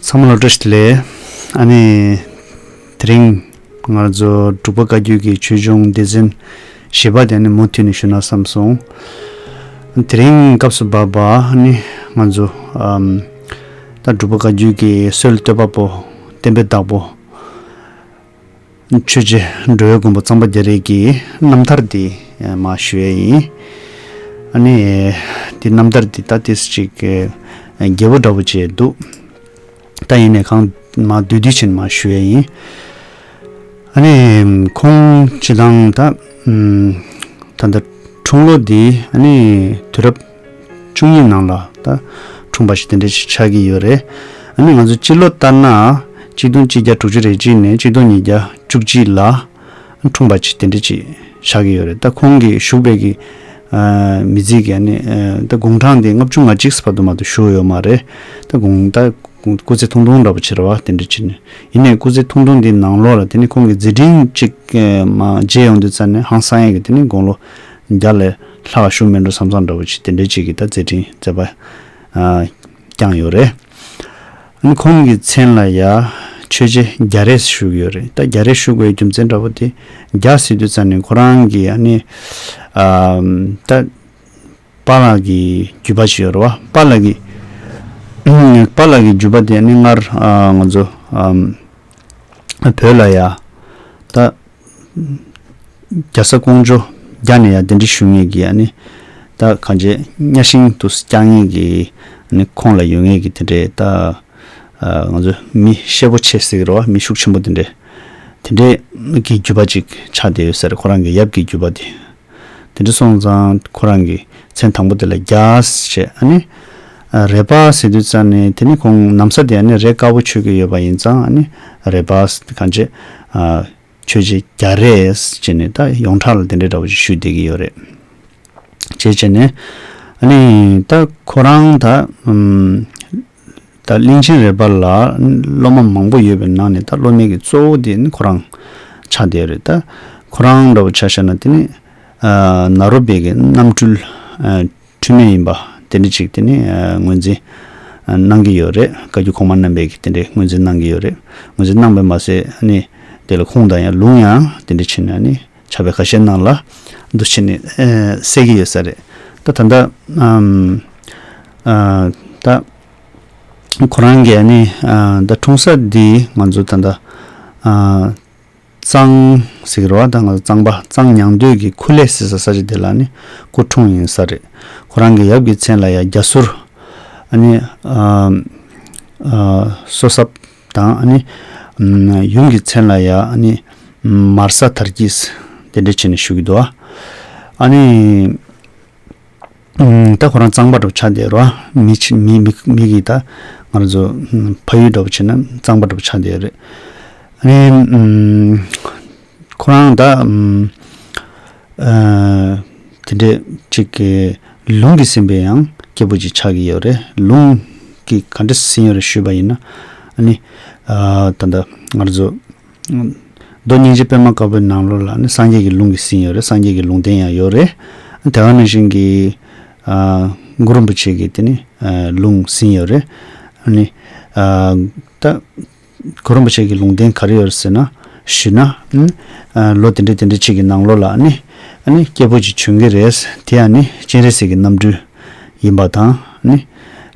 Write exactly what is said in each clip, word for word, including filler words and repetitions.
ཚང་མ་ལ་བཀྲ་ཤིས་བདེ་ལེགས། ཨ་ནི། དེ་རིང་ང་ཚོ་འབྲུག་པ་བཀའ་བརྒྱུད་ཀྱི་ཆོས་འབྱུང་སྡེ་ཚན་བཞི་པ་དེ་ནི་མུ་མཐུད་ནས་ཞུ་ན་བསམ་སོང་། དེ་རིང་སྐབས་སུ་བབས་པ་ནི་ང་ཚོ་ཨམ། ད་འབྲུག་པ་བཀའ་བརྒྱུད་ཀྱི་སྲོལ་བཏོད་པ་པོ། བསྟན་པའི་བདག་པོ། ཆོས་རྗེ་འགྲོ་བའི་མགོན་པོ་གཙང་པ་རྒྱ་རས་ཀྱི་རྣམ་ཐར་འདི་མར་ཞུ་ཡས་ཡིན། ཨ་ནི། འདི་རྣམ་ཐར་འདི་ད་ཏིས་ཅིག་རྒྱས་པོ་འདྲ་པོ་བྱས་འདུག་ད་ཡིན་ནའི་གང་མ་བསྡུས་བསྡུས་ཕྱིན་མར་ཞུ་ཡས་ཡིན། ཨ་ནི། ཁོང་སྤྱི་བཏང་ད་ད་ལྟ་འཁྲུངས་ལོ་འདི་ཨ་ནི་དུས་རབས་བཅུ་གཉིས་ནང་ལ་ད་འཁྲུངས་པ་ཞིག་དེ་འདྲ་ཞིག་ཆགས་ཀྱི་ཡོད་རེད། ཨ་ནི་ང་ཚོ་སྤྱི་ལོ་ལྟར་ན་གཅིག་སྟོང་གཅིག་བརྒྱ་དྲུག་ཅུ་རེ་གཅིག་ནས་གཅིག་སྟོང་ཉིས་བརྒྱ་བཅུ་གཅིག་ལ་འཁྲུངས་པ་ཅིག་དེ་འདྲ་ཅིག་ཆགས་ཀྱི་ཡོད་རེད། ད་ཁོང་གིས་བཞུགས་པའི་གི་ཨ་མི་ཚེ་གི་ཨ་ནི་ཨ་ད་དགུང་གྲངས་དེ་ལྔ་བཅུ་ང་གཅིག་བར་དུ་མ་གཏོགས་བཞུགས་ཡོད་མ་རེད། ད་དགུང་ད་སྐུ་ཚེ་ཐུང་ཐུང་འདྲ་པོ་བྱེད་ར་བ་དེ་འདྲ་བྱེད་ནས། ཡིན་ནའི་སྐུ་ཚེ་ཐུང་ཐུང་འདི་ནང་ལོགས་ལ་དེ་ནི་ཁོང་གི་མཛད་འཕྲིན་གཅིག་མ་མཇལ་ཡོང་དུས་ཙ་ནས་ཧང་སང་ཡས་ཀྱི་དེ་ནི་དགུང་ལོ་བརྒྱ་ལས་ལྷག་བཞུགས་མེད་འགྲོ་བསམ་བསམ་འདྲ་པོ་ཅིག་དེ་འདྲ་ཅིག་གི་ད་མཛད་འཕྲིན་མཛད་པ་ཨ་བསྐྱངས་ཡོད་རེད། ཨ་ནི་ཁོང་གི་མཚན་ལ་ཡ་ཆོས་རྗེ་རྒྱ་རས་ཞུ་གི་ཡོད་རེད། ད་རྒྱ་རས་ཞུ་དགོས་རྒྱུ་མཚན་འདྲ་པོ་དེ་རྒྱ་ཟེར་དུས་ཙ་ནས་ཁོ་རང་གི་ཨ་ནི་ཨ་ད་པཱ་ལགས་ཀྱི་བརྒྱུད་པ་ཞིག་ཡོད་རེད་བ། པཱ་ལགས་ཀྱི་པཱ་ལགས་ཀྱི་བརྒྱུད་པ་དེ་ནི་སྔར་ཨ་ང་ཚོ་ཨམ་བོད་ལ་ཡ་ད་རྒྱ་བཟའ་ཀོང་ཇོ་རྒྱ་ནས་ཡ་གདན་འདྲེན་ཞུ་མཁན་གྱི་ཨ་ནི་ད་གང་ཅི་གཉའ་ཤིང་དུ་བཀྱག་མཁན་གྱི་ཨ་ནི་ཁོང་ལ་ཡོད་མཁན་གྱི་དེ་འདྲའི་ད་ཨ་ང་ཚོ་མི་ཤེད་པོ་ཆེ་ཟེར་གི་རེད་བ། མི་ཤུགས་ཆེན་པོ་དེ་འདྲའི་དེ་འདྲའི་གི་བརྒྱུད་པ་ཅིག་ཆགས་བསྡད་ཡོད་ས་རེད། ཁོ་རང་གི་ཡབ་ཀྱི་བརྒྱུད་པ་དེ། དེ་འདྲ་སོང་ཙང་ཁོ་རང་གི་མཚན་དང་པོ་དེ་ལ་རྒྱ་ཞེས་ཨ་ནི། རས་པ་ཟེར་དུས་ཙ་ནས་དེ་ནི་ཁོང་ན་བཟའ་དེ་ཨ་ནི་རས་དཀར་པོ་མཆོད་ཀྱི་ཡོད་པ་ཡིན་ཙང་ཨ་ནི་རས་པ་གང་ཅི། ཆོས་རྗེ་རྒྱ་རས་ཅེས་ནས་ད་ཡོངས་གྲགས་ལ་དེ་འདྲའི་འདྲ་བོ་ཞིག་ཞུས་བསྡད་ཀྱི་ཡོད་རེད། བྱས་བྱས་ནས་ཨ་ནི་ད་ཁོ་རང་ད་ཨམ། ད་གླིང་ཆེན་རས་པ་ལ་སློབ་མ་མང་པོ་ཡོད་པའི་ནང་ནས་ད་སློབ་མའི་གི་གཙོ་བོ་དེ་ནི་ཁོ་རང་ཆགས་བསྡད་རེད། ད་ཁོ་རང་འདྲ་བོ་ཆ་བཞག་ན་དེ་ནི་ཨ་ནཱ་རོ་པའི་གི་རྣམ་སྤྲུལ་ཨ་འཁྲུལ་མེད་ཡིན་པ་དེ་འདྲ་ཅིག་དེ་ནི་ཨ་ངོས་འཛིན་ཨ་གནང་གི་ཡོད་རེད། བཀའ་བརྒྱུད་གོང་མ་རྣམ་པས་གི་དེ་འདྲའི་ངོས་འཛིན་གནང་གི་ཡོད་རེད། ངོས་འཛིན་གནང་བས་མ་ཟད་ཨ་ནི་དེ་ལ་ཁུངས་དང་ཡང་ལུང་ཡང་དེ་འདྲ་བྱས་ནས་ཨ་ནི་ཕྱག་དཔེ་ཁ་ཤས་ནང་ལ་འདུ་བྱས་ནས་ཨ་གསལ་གྱི་ཡོད་ས་རེད། ད་ད་ལྟ་ཨམ་ཨ་ད། ཁོ་རང་གིས་ནི་ཨ་ད་འཁྲུངས་ས་འདི་ང་ཚོ་ད་ལྟ་ཨ་གཙང་ཟེར་གི་རེད་བ། ད་ང་ཚོ་གཙང་པ་གཙང་ཉང་སྟོད་ཀྱི་ཁུ་ལེ་ཟེར་ས་ས་ཆ་དེ་ལ་ནི་སྐུ་འཁྲུངས་ཡིན་ས་རེད། ཁོ་རང་གི་ཡབ་ཀྱི་མཚན་ལ་ཡ་རྒྱ་ཟུར་ཨ་ནི་ཨ་ཨ་སོ་སབ་དང་ཨ་ནི་ཨམ་ཡུམ་གྱི་མཚན་ལ་ཡ་ཨ་ནི་མར་ས་དར་གྱིས་དེ་འདྲ་བྱས་ནས་ཞུ་གི་འདུག་ཨ་ནི། ཨུམ། ད་ཁོ་རང་གཙང་པ་འདྲ་པོ་ཆགས་བསྡད་རོ། མི་ཆ་མི་མི་མི་གིས་ད་ང་རང་ཚོ་ཨུམ་ཕ་ཡུལ་འདྲ་པོ་བྱས་ན་གཙང་པ་འདྲ་པོ་ཆགས་བསྡད་རེད། ཨ་ནི་ཨུམ་ཁོ་རང་ད་ཨུམ་ཨ་དེ་འདྲས་ཅིག་གི་ལུང་གིས་ཟིན་པའི་ཡང་སྐྱེས་བུ་ཅིག་ཆགས་ཀྱི་ཡོད་རེད། ལུང་གིས་ག་འདྲས་ཟིན་ཡོད་རེད་ཞུས་པ་ཡིན་ན། ཨ་ནི་ཨ་ད་ལྟ་ང་རང་ཚོ་མདོ་སྙིང་རྗེ་པད་མ་དཀར་པོའི་ནང་ལོགས་ལ་ནི་སངས་རྒྱས་ཀྱི་ལུང་གིས་ཟིན་ཡོད་རེད། སངས་རྒྱས་ཀྱི་ལུང་བསྟན་ཡང་ཡོད་རེད། དེ་ག་ནང་བཞིན་གྱི་ཨ་གུ་རུ་རིན་པོ་ཆེ་གིས་དེ་ནི་ཨ་ལུང་ཟིན་ཡོད་རེད། ཨ་ནི་ཨ་ད་གུ་རུ་རིན་པོ་ཆེ་གི་ལུང་བསྟན་ག་རེ་ཡོད་རེད་ཟེར་ན་ཞུས་ན་ཨ་ཨ་ལོ་དེ་འདྲ་དེ་འདྲ་ཅིག་གི་ནང་ལོགས་ལ་ནི་ཨ་ནི་སྐྱེས་བུ་ཅིག་བྱུང་གི་རེད། དེ་ཡང་ནི་སྤྱན་རས་གཟིགས་ཀྱི་རྣམ་སྤྲུལ་ཡིན་པ་དང་ནི།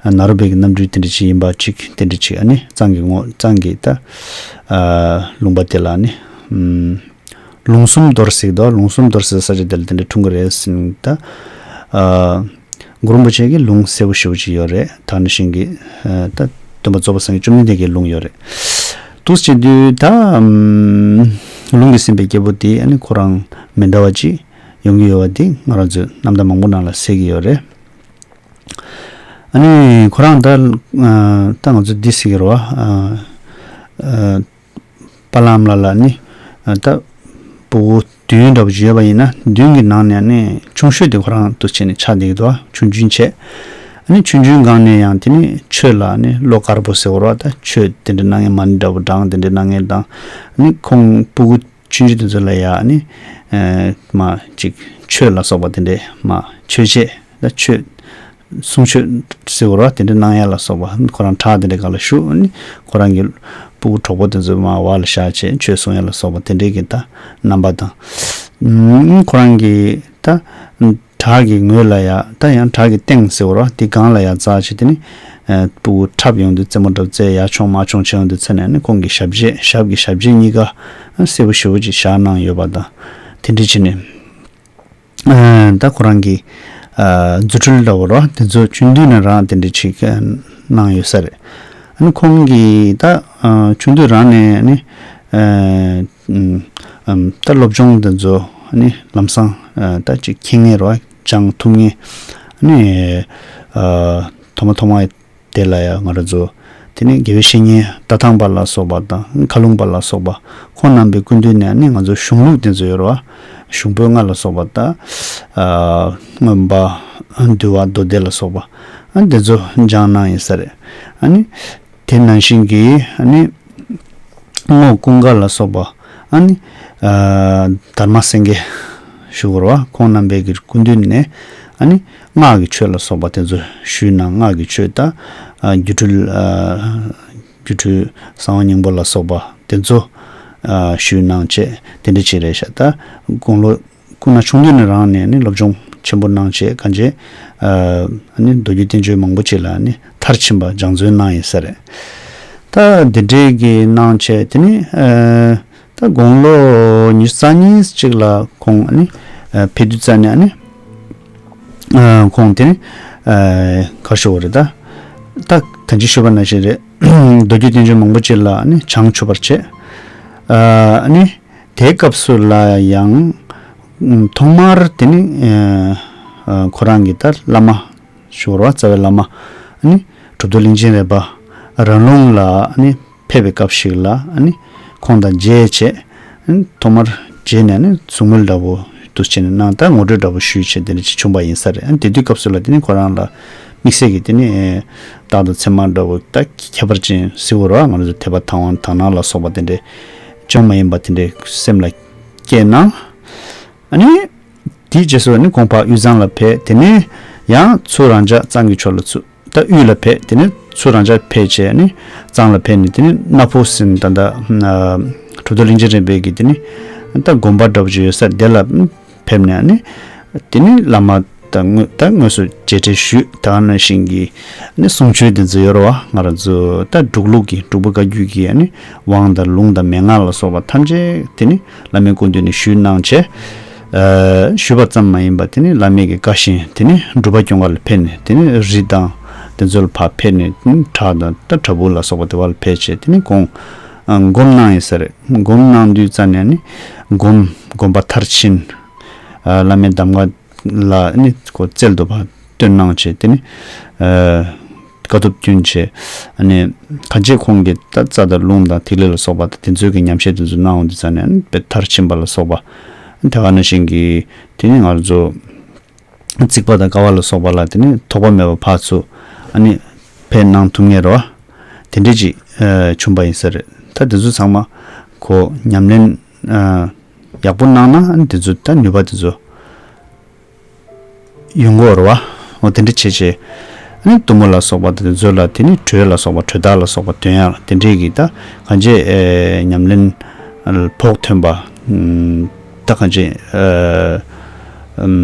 ནཱ་རོ་པའི་གི་རྣམ་སྤྲུལ་དེ་འདྲ་ཅིག་ཡིན་པ་ཅིག་དེ་འདྲ་ཅིག་ཨ་ནི་གཙང་གི་ངོ་གཙང་གི་ད་ཨ་ལུང་པ་དེ་ལ་ནི་ཨམ་ལུང་གསུམ་རྡོར་ཟེར་དོ། ལུང་གསུམ་རྡོར་ཟེར་ས་ཆ་དེ་ལ་དེ་འདྲ་འཁྲུངས་གི་རེད་ཟེར་ནས་ད་ཨ་གུ་རུ་རིན་པོ་ཆེ་གི་ལུང་གསལ་པོ་ཞེ་པོ་ཅིག་ཡོད་རེད། ད་ནི་ཤིང་གི་ཨ་ད་སྟོན་པ་རྫོགས་པ་སངས་རྒྱས་བཅོམ་ལྡན་འདས་ཀྱི་ལུང་ཡོད་རེད། འདུག་བྱེད་དུས་ད་ཨམ་ལུང་གིས་ཟིན་པའི་སྐྱེས་བུ་དེ་ཨ་ནི་ཁོ་རང་མི་འདྲ་བ་ཅིག་ཡོང་གི་ཡོད་པ་དེ་ང་རང་ཚོས་རྣམ་ཐར་མང་པོ་ནང་ལ་གསལ་གྱི་ཡོད་རེད། ཨ་ནི་ཁོ་རང་ད་ཨ་ད་ང་ཚོ་འདི་ཟེར་གི་རེད་བ། ཨ་ཨ་པཱ་ལགས་ཨ་མ་ལགས་ལ་ནི་ཨ་ད་སྤུ་གུ་བདུན་འདྲ་པོ་ཅིག་ཡོད་པ་ཡིན་ན་བདུན་གྱི་ནང་ནས་ནི་ཆུང་ཤོས་དེ་ཁོ་རང་འདུག་བྱས་ནས་ཆགས་བསྡད་ཀྱི་འདུག་ཆུང་ཆུང་བྱས། ཨ་ནི་ཆུང་ཆུང་སྒང་ནས་ཡང་དེ་ནི་ཆོས་ལ་ནི་བློ་དཀར་པོ་ཟེར་གི་རེད་བ། ད་ཆོས་དེ་འདྲ་གནང་མཁན་མ་ཎི་འདྲ་པོ་བགྲང་དེ་འདྲ་གནང་མཁན་དང་ནི་ཁོང་སྤུ་གུ་ཆུང་ཆུང་དེ་ཚོ་ལ་ཡ་ནི་ཨ་མ་ཅིག་ཆོས་ལ་སོགས་པ་དེ་འདྲའི་མ་ཆོས་བྱེད་ད་ཆོས་ གསུང་ཆོས་ཟེར་བ་ར་དེ་འདྲ་གནང་ཡ་ལ་སོགས་པ། ཁོ་རང་བྲག་དེ་འདྲ་སྒང་ལ་བཞུགས་ནས་ཁོ་རང་གི་སྤུ་གུ་གྲོགས་པོ་དེ་ཚོ་མར་བར་ལ་བཞག་བྱས་ཆོས་གསུང་ཡ་ལ་སོགས་པ་དེ་འདྲའི་གི་ད་རྣམ་པ་དང་། ཨུམ། ཁོ་རང་གི་ད་བྲག་གི་ངོས་ལ་ཡ་ད་ཡང་བྲག་གི་སྟེང་ཟེར་བ་ར་དེ་སྒང་ལ་ཡ་འཛེགས་བྱས་དེ་ནས་ཨ་སྤུ་གུ་འཁྲབ་ཡོང་དུས་རྩེད་མོ་འཁྲབ་རྩེད་ཡར་མཆོང་མར་མཆོང་བྱེད་ཡོང་དུས་ཚེ་ནས་ནི་ཁོང་གི་ཞབས་རྗེས་ཞབས་ཀྱི་ཞབས་རྗེས་གཉིས་ཀ་གསལ་པོ་ཞེ་པོ་ཅིག་བཞག་གནང་ཡོད་པ་དང་། དེ་འདྲ་བྱས་ནས། ཨ་ད་ཁོ་རང་གི་ཨ་རྫུ་འཕྲུལ་འདྲ་བོ་ར་དེ་ཚོ་ཆུང་དུས་ནས་རང་དེ་འདྲ་ཅིག་གནང་ཡོད་ས་རེད། ཨ་ནི་ཁོང་གིས་ད་ཨ་ཆུང་དུས་རང་ནས་ནི་ཨ་ཨམ་ད་སློབ་སྦྱོང་དེ་ཚོ་ནི་ལམ་སང་ཨ་ད་ཅིག་མཁྱེན་མཁན་ར་སྦྱང་ཐུབ་མཁན་ནི་ཨ་ཐོག་མ་ཐོག་མ་དེ་ལ་ཡང་ང་རང་ཚོ་དེ་ནས་དགེ་བའི་བཤེས་གཉེན་རྟ་ཐང་པ་ལ་སོགས་པ་དང་མཁའ་ལུང་པ་ལ་སོགས་པ་ཁོང་རྣམ་པའི་སྐུ་མདུན་ནས་ནི་ང་ཚོ་གཞུང་ལུགས་དེ་ཚོ་ཡོད་རེད་བ། གཞུང་པོད་ལྔ་ལ་སོགས་པ་དང་། ཨ་མངོན་པ། འདུལ་བ། མདོ་སྡེ་ལ་སོགས་པ་ཨ་དེ་ཚོ་སྦྱང་གནང་ཡོད་ས་རེད། ཨ་ནི་དེ་ནང་བཞིན་གྱི་ཨ་ནི་རྔོག་ཀུན་དགའ་ལ་སོགས་པ་ཨ་ནི་ཨ་དར་མ་སེང་གེ་ཞུ་དགོས་རེད་བ། ཁོང་རྣམ་པའི་གི་སྐུ་མདུན་ནས་ཨ་ནི་སྔགས་ཀྱི་ཆོས་ལ་སོགས་པ་དེ་ཚོ་ཞུས་གནང་། སྔགས་ཀྱི་ཆོས་དང་ཨ་སྒྱུ་འཕྲུལ་ཨ་སྒྱུ་འཕྲུལ་གསང་བ་སྙིང་པོ་ལ་སོགས་པ་དེ་ཚོ་ཨ་ཞུས་གནང་བྱས་དེ་འདྲ་ཅིག་རེད་ཤག་ད་དགུང་ལོ་སྐུ་ན་ཆུང་དུས་ནས་རང་ནས་ནི་སློབ་སྦྱོང་ཆེན་པོ་གནང་བྱས་གང་བྱས་ཨ་ནི་མདོ་རྒྱུད་བསྟན་བཅོས་མང་པོ་ཅིག་ལ་ནི་མཐར་ཕྱིན་པ་སྦྱང་བརྩོན་གནང་ཡོད་ས་རེད། ད་འདི་འདྲའི་གི་གནང་བྱས་དེ་ནི་ཨ་ད་དགུང་ལོ་ཉི་ཤུ་རྩ་གཉིས་ཅིག་ལ་ཁོང་ཨ་ནི་ཨ་ཕེབས་དུས་ཙ་ནས་ཨ་ནི་ཨ་ཁོང་དེ་ནི་ཨ་ག་ཞུ་བ་རེད། ད་ད་ད་ཅི་ཞུས་པ་ནང་བཞིན་རེད། མདོ་རྒྱུད་བསྟན་བཅོས་མང་པོ་ཅིག་ལ་ཨ་ནི་བྱང་ཆུབ་པར་བྱེད། ཨ་ནི་དེའི་སྐབས་སུ་ལ་ཡང་ཐོག་མར་དེ་ནི་ཨ་ཁོ་རང་གི་ད་བླ་མ་ཞུ་བ་རེད་བ། རྩ་བའི་བླ་མ་ཨ་ནི་གྲུབ་ཐོབ་གླིང་ཆེན་རས་པ་ར་ལུང་ལ་ཨ་ནི་ཕེབས་པའི་སྐབས་ཤིག་ལ་ཨ་ནི་ཁོང་དང་མཇལ་བྱས། ཨ་ནི་ཐོག་མར་མཇལ་ནས་ཨ་ནི་གསུང་མོལ་འདྲ་བོ་འདུག་བྱས་ནས་གནང་། ད་ངོ་སྤྲོད་འདྲ་བོ་ཞུས་བྱས་དེ་འདྲ་ཅིག་བྱུང་པ་ཡིན་ས་རེད། ཨ་ནི་དེ་དུས་སྐབས་སུ་ལ་དེ་ནི་ཁོ་རང་ལ་དམིགས་བསལ་གྱི་དེ་ནི་རྟགས་དང་མཚན་མ་འདྲ་བོ་ད་ཁྱད་པར་ཅན་ཟེར་དགོས་རེད་བ། ང་རང་ཚོ་དད་པ་དང་བ་དག་སྣང་ལ་སོགས་པ་དེ་འདྲ་བྱུང་མ་ཡིན་པ་དེ་འདྲ་སེམས་ལ་སྐྱེས་ན། ཨ་ནི་དེའི་རྗེས་སུ་ནི་ཁོང་ཕར་དབུས་གཙང་ལ་ཕེབས། དེ་ནས་ཡང་ཚུར་རང་ཅག་གཙང་གི་ཕྱོགས་ལ་ཚུར་ད་དབུས་ལ་ཕེབས། དེ་ནས་ཚུར་རང་ཅག་ཕེབས་བྱས་ནི་གཙང་ལ་ཕེབས་ནས་དེ་ནས་སྣ་ཕུ་ཟེར་ནས་ད་ལྟ་གྲུབ་ཐོབ་གླིང་ཆེན་རས་པའི་གི་དེ་ནི་ད་དགོན་པ་འདྲ་པོ་ཅིག་ཡོད་ས་དེ་ལ་ཕེབས་ནས་ནི་དེ་ནི་བླ་མ་ད་དངོས་ད་དངོས་སུ་མཇལ་འཕྲད་ཞུས། ད་ག་ནང་བཞིན་གྱི་ནི་གསུང་ཆོས་དེ་ཚོ་ཡོད་རེད་བ། ང་རང་ཚོ་ད་འབྲུག་ལུགས་ཀྱི་འབྲུག་པ་བཀའ་བརྒྱུད་ཀྱི་ནི་དབང་དང་ལུང་དང་མན་ངག་ལ་སོགས་པ་ཐམས་ཅད་དེ་ནི་བླ་མའི་སྐུ་མདུན་ནས་ཞུས་གནང་བྱས། ཨ་ཞུས་པ་ཙམ་མ་ཡིན་པར་དེ་ནི་བླ་མའི་གི་བཀའ་བཞིན་དེ་ནི་སྒྲུབ་པ་སྐྱོང་ག་ལ་ཕེབས་ནས་དེ་ནི་རི་དང་དེ་ཚོ་ལ་ཕར་ཕེབས་ནས་བྲག་དང་ད་བྲག་ཕུག་ལ་སོགས་པ་དེ་བ་ལ་ཕེབས་བྱས་དེ་ནི་ཁོང་ཨ་སྒོམ་གནང་ཡོད་ས་རེད། སྒོམ་གནང་དུས་ཙ་ནས་ནི་སྒོམ་སྒོམ་པ་མཐར་ཕྱིན། ཨ་བླ་མའི་གདམས་ངག་ལ་ནི་ཁོ་རྩལ་དུ་ཕར་སྟོན་གནང་བྱས་དེ་ནི་ཨ་དཀའ་ཐུབ་བསྐྱོན་བྱས། ཨ་ནི་གང་བྱས་ཁོང་གིས་ད་རྩ་དང་རླུང་དང་ཐིག་ལེ་ལ་སོགས་པ་དང་དེ་ཚོའི་གི་ཉམས་བཞེས་དེ་ཚོ་གནང་འོང་དུས་ཙ་ནས་ཨ་ནི་དཔེ་མཐར་ཕྱིན་པ་ལ་སོགས་པ། དེ་ག་ནང་བཞིན་གྱི་དེ་ནི་ང་ཚོ་རྩིག་པ་དང་ཀ་བ་ལ་སོགས་པ་ལ་དེ་ནི་ཐོགས་པ་མེད་པ་ཕར་ཚུར་ཨ་ནི་ཕེབས་གནང་ཐུབ་ངེས་རེད་བ། དེ་འདྲས་ཅིག་ཨ་བྱུང་པ་ཡིན་ས་རེད། ད་དེ་ཚོ་ཚང་མ་ཁོ་ཉམས་ལེན་ཨ་ཡག་པོ་གནང་ན་ཨ་ནི་དེ་ཚོ་ད་ནུས་པ་དེ་ཚོ་ཡོང་གི་ཡོད་རེད་བ། འོ་དེ་འདྲ་བྱས་བྱས་ཨ་ནི་གཏུམ་མོ་ལ་སོགས་པ་དེ་ཚོ་ལ་དེ་ནི་དྲོད་ལ་སོགས་པ་དྲོད་རྟགས་ལ་སོགས་པ་འདོན་ཡག་དེ་འདྲས་ཀྱི་ད་གང་བྱས་ཨེ་ཉམས་ལེན་ཕོག་ཐོན་པ། ཨམ་ད་གང་བྱས་ཨེ་ཨམ་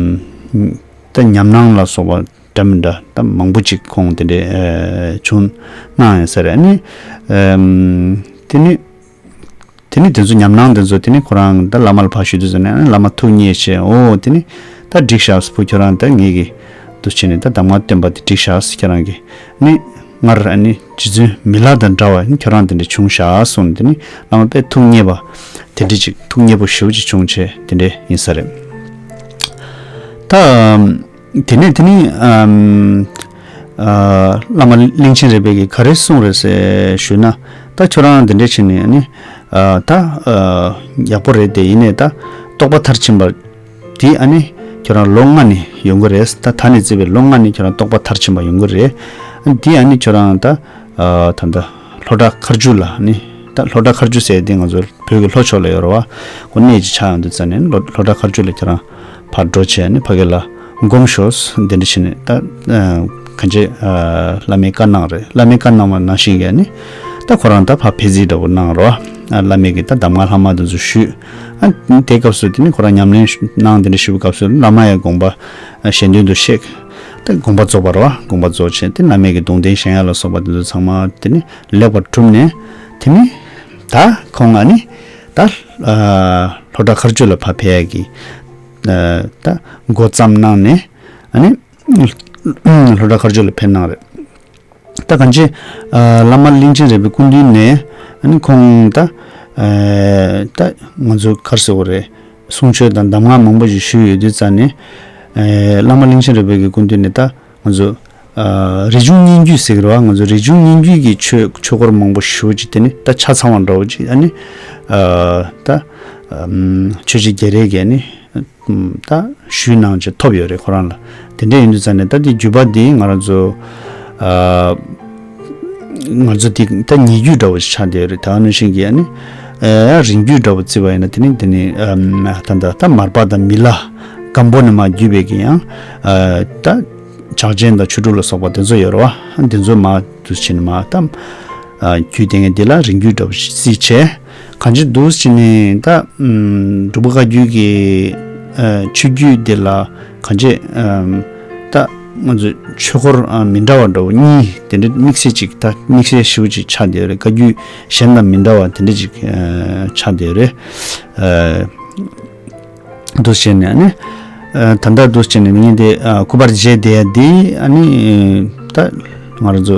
ད་ཉམས་སྣང་ལ་སོགས་པ་འདྲ་མི་འདྲ་ད་མང་པོ་ཅིག་ཁོང་དེ་འདྲས་ཨེ་བྱུང་གནང་ཡོད་ས་རེད། ཨ་ནི་ཨམ་དེ་ནི། དེ་ནི་དེ་ཚོ་ཉམས་སྣང་དེ་ཚོ་དེ་ནི་ཁོ་རང་ད་བླ་མ་ལ་ཕར་ཞུ་དུས་ཚོད་ནས་བླ་མ་ཐུགས་མཉེས་བྱས། འོ་དེ་ནི་ད་འགྲིག་ཤག་བུ་ཁྱོད་རང་ད་ངེད་ཀྱི་འདུ་བྱེད་ནས་ད་གདམས་ངག་སྟོན་པ་དེ་འགྲིག་ཤག་ཁྱོད་རང་གི་ནི་སྔར་ཨ་ནི་རྗེ་བཙུན་མི་ལ་དང་འདྲ་བ་ནི་ཁྱོད་རང་དེ་འདྲ་བྱུང་ཤག་གསུངས་ནས་དེ་ནི་བླ་མ་དཔེ་ཐུགས་མཉེས་པ་དེ་འདྲ་ཅིག་ཐུགས་མཉེས་པོ་ཞེ་པོ་ཅིག་བྱུང་བྱས་དེ་འདྲ་ཡིན་ས་རེད། ད། དེ་ནས་དེ་ནས་ཨམ་ཨ་བླ་མ་གླིང་ཆེན་རས་པའི་གིས་ག་རེ་གསུངས་རེད་ཟེར་ཞུས་ན། ད་ཁྱོད་རང་འདི་འདྲས་བྱས་ནས་ནི་ཨ་ད་ཨ་ཡག་པོ་རེད་དེ། ཡིན་ནའི་ད་རྟོགས་པ་མཐར་ཕྱིན་པ་དེ་ཨ་ནི་ཁྱོད་རང་ལོ་ལྔ་ནས་ཡོང་གི་རེད། ད་ད་ནས་བརྩིས་པའི་ལོ་ལྔ་ནས་ཁྱོད་རང་རྟོགས་པ་མཐར་ཕྱིན་པ་ཡོང་གི་རེད། དེ་ཨ་ནི་ཁྱོད་རང་ད་ཨ་ད་ད་ལྷོ་བྲག་མཁར་རྒྱུད་ལ་ནི། ད་ལྷོ་བྲག་མཁར་རྒྱུད་ཟེར་དེ་ང་ཚོ་བོད་ཀྱི་ལྷོ་ཕྱོགས་ལ་ཡོད་རེད་བ། ཁོ་གནས་ཀྱི་ཆགས་ཡོང་དུས་ཙ་ནས་ལྷོ་ལྷོ་བྲག་མཁར་རྒྱུད་ལ་ཁྱེད་རང་ཕར་འགྲོ་བྱས་ནས་ཕ་གི་ལ་ སྒོམ་ཤོག་དེ་འདྲ་བྱས་ནས་ད་གང་ཅི་བླ་མའི་བཀའ་གནང་རེད། བླ་མའི་བཀའ་གནང་བ་ནང་བཞིན་གྱི་ནི་ད་ཁོ་རང་ད་ཕར་ཕེབས་རྩིས་འདྲ་པོ་གནང་རོགས། བླ་མའི་གི་ད་གདམས་ངག་ལྷག་མ་དེ་ཚོ་ཞུས། དེ་སྐབས་སུ་དེ་ནི་ཁོ་རང་ཉམས་ལེན་གནང་དེ་འདྲ་ཞུ་བའི་སྐབས་སུ་བླ་མ་ཡང་དགོངས་པ་ཞལ་འདོན་དུ་གཤེགས། ད་དགོངས་པ་རྫོགས་པ་རེད་བ། དགོངས་པ་རྫོགས་བྱས་ཏེ་བླ་མའི་གི་གདུང་རྟེན་བཞེངས་ཡ་ལ་སོགས་པ་དེ་ཚོ་ཚང་མ་དེ་ནི་ལེགས་པར་གྲུབ་ནས། དེ་ནི་ད་ཁོང་ཨ་ནི་ད་ལྷོ་བྲག་མཁར་ཆུ་ལ་ཕར་ཕེབས་ཡ་གི་ད་འགོ་བརྩམས་གནང་ནས་ཨ་ནི་ལྷོ་བྲག་མཁར་ཆུ་ལ་ཕེབས་གནང་རེད། ད་གང་ཅི་བླ་མ་གླིང་ཆེན་རས་པའི་སྐུ་མདུན་ནས་ཨ་ནི་ཁོང་ད་ད་ང་ཚོ་ག་རེ་ཟེར་དགོས་རེད། གསུང་ཆོས་དང་གདམས་ངག་མང་པོ་ཞིག་ཞུས་ཡོད་དུས་ཙང་ནས་བླ་མ་གླིང་ཆེན་རས་པའི་གི་སྐུ་མདུན་ནས་ད་ང་ཚོ་རིག་འབྱུང་སྙན་བརྒྱུད་ཟེར་གི་རེད་བ། ང་ཚོ་རིག་འབྱུང་སྙན་བརྒྱུད་ཀྱི་ཆོས་ཆོས་སྐོར་མང་པོ་ཞེ་པོ་ཅིག་དེ་ནི་ད་ཆ་ཚང་བ་འདྲ་བོ་ཅིག་ཨ་ནི་ད་ཆོས་རྗེ་རྒྱ་རས་ཀྱིས་ནི་ད་ཞུས་གནང་བྱས་ཐོབ་ཡོད་རེད་ཁོ་རང་ལ། དེ་འདྲ་ཡིན་དུས་ཙང་ནས་ད་དེ་བརྒྱུད་པ་འདི་ང་རང་ཚོ་ང་ཚོ་དེ་ད་ཉེ་བརྒྱུད་འདྲ་བོ་ཞིག་ཆགས་བསྡད་ཡོད་རེད། ད་ག་ནང་བཞིན་གྱི་ཨ་ནི་ཡང་རིང་བརྒྱུད་འདྲ་བོ་བརྩི་བ་ཡིན་ན་དེ་ནི་དེ་ནི་ད་ད་ད་མར་པ་དང་མི་ལ་སྒམ་པོ་ནས་མར་བརྒྱུད་པའི་གི་ཡང་ད་ཕྱག་ཆེན་དང་ཆོས་དྲུག་ལ་སོགས་པ་དེ་ཚོ་ཡོད་རེད་བ། དེ་ཚོ་མར་དུ་ཕྱིན་མར་ད་རྒྱུད་སྡེ་ངན་འདི་ལ་རིང་བརྒྱུད་འདྲ་བོ་ཞིག་བརྩིས་བྱས། གང་ཅི་འདུག་ཟེར་ནས་ད་འབྲུག་པ་བཀའ་བརྒྱུད་ཀྱི་ཆོས་བརྒྱུད་འདི་ལ་གང་ཅི་ད་ང་ཚོས་ཆོས་སྐོར་མི་འདྲ་བ་འདྲ་བོ་གཉིས་དེ་འདྲ་དམིགས་བསལ་ཅིག་ད་དམིགས་བསལ་ཞེ་པོ་ཅིག་ཆགས་བསྡད་ཡོད་རེད། བཀའ་བརྒྱུད་གཞན་དང་མི་འདྲ་བ་དེ་འདྲ་ཅིག་ཆགས་བསྡད་ཡོད་རེད། འདུག་བྱས་ནས་ནི། ད་ལྟ་འདུག་བྱས་ནས་ངས་དེ་སྐུ་པར་མཇལ་བསྡད་ཡ་འདི་ཨ་ནི་ད་ང་རང་ཚོ་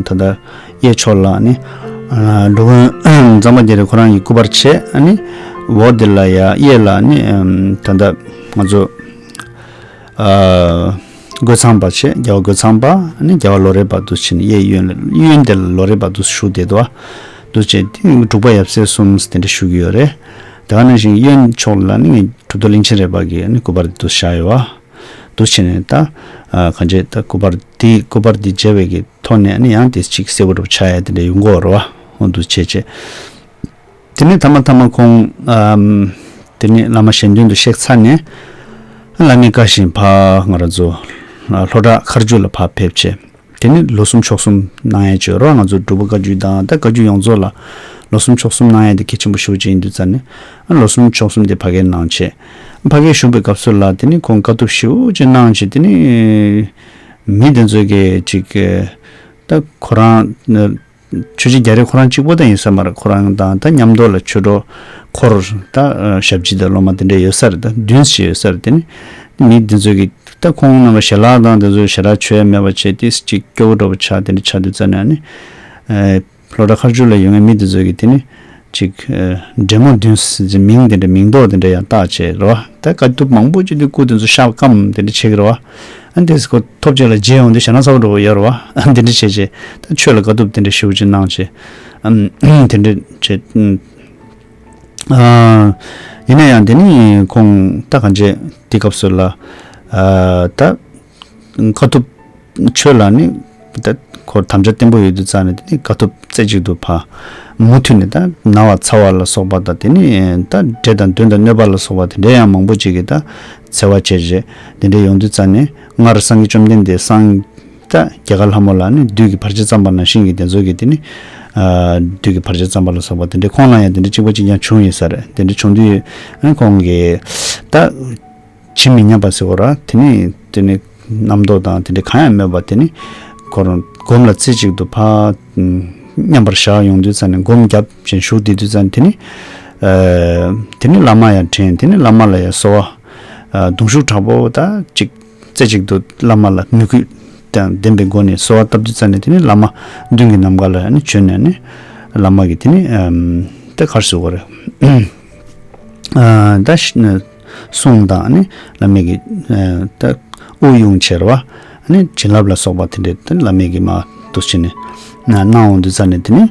ད་ལྟ་གཡས་ཕྱོགས་ལ་ནི་འགྲོ་མགོན་གཙང་པ་རྒྱ་རས་ཁོ་རང་གི་སྐུ་པར་བྱས། ཨ་ནི་འོག་འདི་ལ་ཡ་གཡས་ལ་ནི་ད་ལྟ་ང་ཚོ་རྒོད་ཚང་པ་བྱས། རྒྱལ་བ་རྒོད་ཚང་པ་ཨ་ནི་རྒྱལ་བ་ལོ་རས་པ་འདུག་བྱས་ནས་གཡས་གཡོན་ལ་གཡོན་འདི་ལ་ལོ་རས་པ་འདུག་བཞུགས་བསྡད་འདུག་འདུག་བྱས་དེ་འབྲུག་པ་ཡབ་སྲས་གསུམ་དེ་འདྲ་བཞུགས་ཀྱི་ཡོད་རེད། དེ་ག་ནང་བཞིན་གཡོན་ཕྱོགས་ལ་ནི་ངས་གྲུབ་ཐོབ་གླིང་ཆེན་རས་པ་གི་ནི་སྐུ་པར་འདུག་བཞག་ཡོད་བ། འདུག་བྱས་ནས་ད་གང་བྱས་ད་སྐུ་པར་འདི་སྐུ་པར་འདི་མཇལ་བའི་གི་ཐོག་ནས་ནི་ཡང་དེ་གཅིག་གསལ་པོ་འདྲ་པོ་ཆགས་ཡ་དེ་འདྲ་ཡོང་གི་ཡོད་རེད་བ། འོ་འདུག་བྱས་བྱས། དེ་ནས་མཐའ་མ་མཐའ་མ་ཁོང་དེ་ནས་བླ་མ་ཞལ་འདོན་དུ་གཤེགས་ཚར་ནས་བླ་མའི་བཀའ་བཞིན་ཕར་ང་རང་ཚོ་ལྷོ་བྲག་མཁར་ཆུ་ལ་ཕར་ཕེབས་བྱས། དེ་ནི་ལོ་གསུམ་ཕྱོགས་གསུམ་གནང་ཡས་བྱོས་རོགས། ང་ཚོ་འབྲུག་པ་བཀའ་བརྒྱུད་དང་ད་བཀའ་བརྒྱུད་ཡོངས་རྫོགས་ལ་ལོ་གསུམ་ཕྱོགས་གསུམ་གནང་ཡས་དེ་གལ་ཆེན་པོ་ཞེ་པོ་ཅིག་ཡིན་དུས་ཙང་ནས་ལོ་གསུམ་ཕྱོགས་གསུམ་དེ་ཕ་གིར་གནང་བྱས། ཕ་གིར་བཞུགས་པའི་སྐབས་སུ་ལ་དེ་ནི་ཁོང་དཀའ་ཐུབ་ཞེ་པོ་ཅིག་གནང་བྱས། དེ་ནི་མི་དེ་ཚོ་གིས་ཅིག་ད་ཁོ་རང་ཆོས་རྗེ་རྒྱ་རས་ཁོ་རང་གཅིག་པོ་ད་ཡིན་ས་མ་རེད། ཁོ་རང་དང་ད་མཉམ་དུ་ལ་ཆོས་གྲོགས་འཁོར་ད་ཞབས་ཕྱི་དང་སློབ་མ་དེ་འདྲ་ཡོད་ས་རེད། ད་བདུན་ཞིག་ཡོད་ས་རེད། དེ་ནི་མི་དེ་ཚོ་གིས་ད་ཁོང་རྣམ་པ་ཞལ་ལག་དང་དེ་ཚོ་ཞལ་ལག་མཆོད་ཡ་མེད་པ་བྱས་ཏེ་ཅིག་སྐྱོ་བོ་འདྲ་པོ་ཆགས། དེ་འདྲ་ཆགས་དུས་ཙ་ནས་ནི་ལྷོ་བྲག་མཁར་ཆུ་ལ་ཡོད་མཁན་མི་དེ་ཚོ་གིས་དེ་ནི་ཅིག་འདྲེ་མོ་བདུན་ཟེར་མིང་དེ་འདྲ་མིང་འདོགས་དེ་འདྲ་ཡང་བཏགས་བྱས་རེད་བ། ད་དཀའ་ཐུབ་མང་པོ་ཅིག་དེ་སྐུ་དེ་ཚོ་ཤ་སྐམ་དེ་འདྲ་བྱེད་ཀྱི་རེད་བ། ཨ་འདི་སྐོར་ཐོབ་ཆེ་ལ་རྗེས་ཡོང་དུས་ཞེ་ན་ཚ་བོ་འགྲོ་བ་ཡོད་རེད་བ། ཨ་འདི་འདྲ་བྱས་རྗེས་ད་ཆོས་ལ་དཀའ་ཐུབ་དེ་འདྲ་ཞེ་པོ་ཅིག་གནང་བྱས། ཨམ་དེ་འདྲ་བྱས། ཨ་ཡིན་ན་ཡང་དེ་ནི་ཁོང་ད་གང་བྱས་དེ་སྐབས་སུ་ལ་ཨ་ད་དཀའ་ཐུབ་ཆོས་ལ་ནི་ད་ཁོ་དམ་བཅའ་བརྟན་པོ་ཡོད་དུས་ཙང་ནས་དེ་ནི་དཀའ་ཐུབ་རྩེ་གཅིག་ཏུ་ཕ་མུ་མཐུད་ནས་ད་ན་བ་ཚ་བ་ལ་སོགས་པ་དང་དེ་ནི་ད་འདྲེ་དང་གདོན་དང་གནོད་པ་ལ་སོགས་པ་དེ་འདྲ་ཡང་མང་པོ་ཅིག་གིས་ད་འཚེ་བ་བྱས་རྗེས་དེ་འདྲ་ཡོང་དུས་ཙང་ནས་སྔར་སངས་རྒྱས་བཅོམ་ལྡན་འདས་སངས་ད་རྒྱ་གར་ལྷ་མོ་ལ་ནི་བདུད་ཀྱི་བར་ཆད་བརྩམས་པ་ནང་བཞིན་གྱི་དེ་ཚོ་གིས་དེ་ནི་ཨ་བདུད་ཀྱི་བར་ཆད་བརྩམས་པ་ལ་སོགས་པ་དེ་འདྲའི་ཁོང་ལ་ཡང་དེ་འདྲའི་གཅིག་པ་གཅིག་རྐྱང་བྱུང་ཡོད་ས་རེད། དེ་འདྲ་བྱུང་དུས་ཨ་ཁོང་གིས་ད་ཇི་མི་སྙམ་པ་ཟེར་བ་ར་དེ་ནི་དེ་ནི་རྣམ་རྟོག་དང་དེ་འདྲ་གང་ཡང་མེད་པ་དེ་ནི་ཁོ་རང་སྒོམ་ལ་རྩེ་གཅིག་ཏུ་ཕར་མཉམ་པར་བཞག་ཡོང་དུས་ཙང་ནས་སྒོམ་རྒྱབ་ཅིང་བཞུགས་བསྡད་དུས་ཙང་ནས་དེ་ནི་ཨ་དེ་ནི་བླ་མ་ཡང་དྲན། དེ་ནི་བླ་མ་ལ་ཡང་གསོལ་བ་ཨ་གདུང་ཤུགས་དྲག་པོ་ད་ཅིག་རྩེ་གཅིག་ཏུ་བླ་མ་ལ་མོས་གུས་དང་ལྡན་པའི་སྒོ་ནས་གསོལ་བ་བཏབ་དུས་ཙ་ནས་དེ་ནི་བླ་མ་མདུན་གྱི་ནམ་མཁའ་ལ་ནི་བྱོན་ནས་ནི་བླ་མ་གིས་དེ་ནི་ཨམ་ད་ག་རེ་ཟེར་དགོས་རེད། ཨ་ད་ཤི་ན་གསུང་དང་ནི་བླ་མ་གིས་ཨ་ད་དབུགས་དབྱུང་བྱས་རེད་བ། ནི་བྱིན་རླབས་ལ་སོགས་པ་དེ་འདྲས་དེ་བླ་མ་གིས་མར་འདུག་བྱས་ནས་གནང་འོང་དུས་ཙ་ནས་དེ་ནི་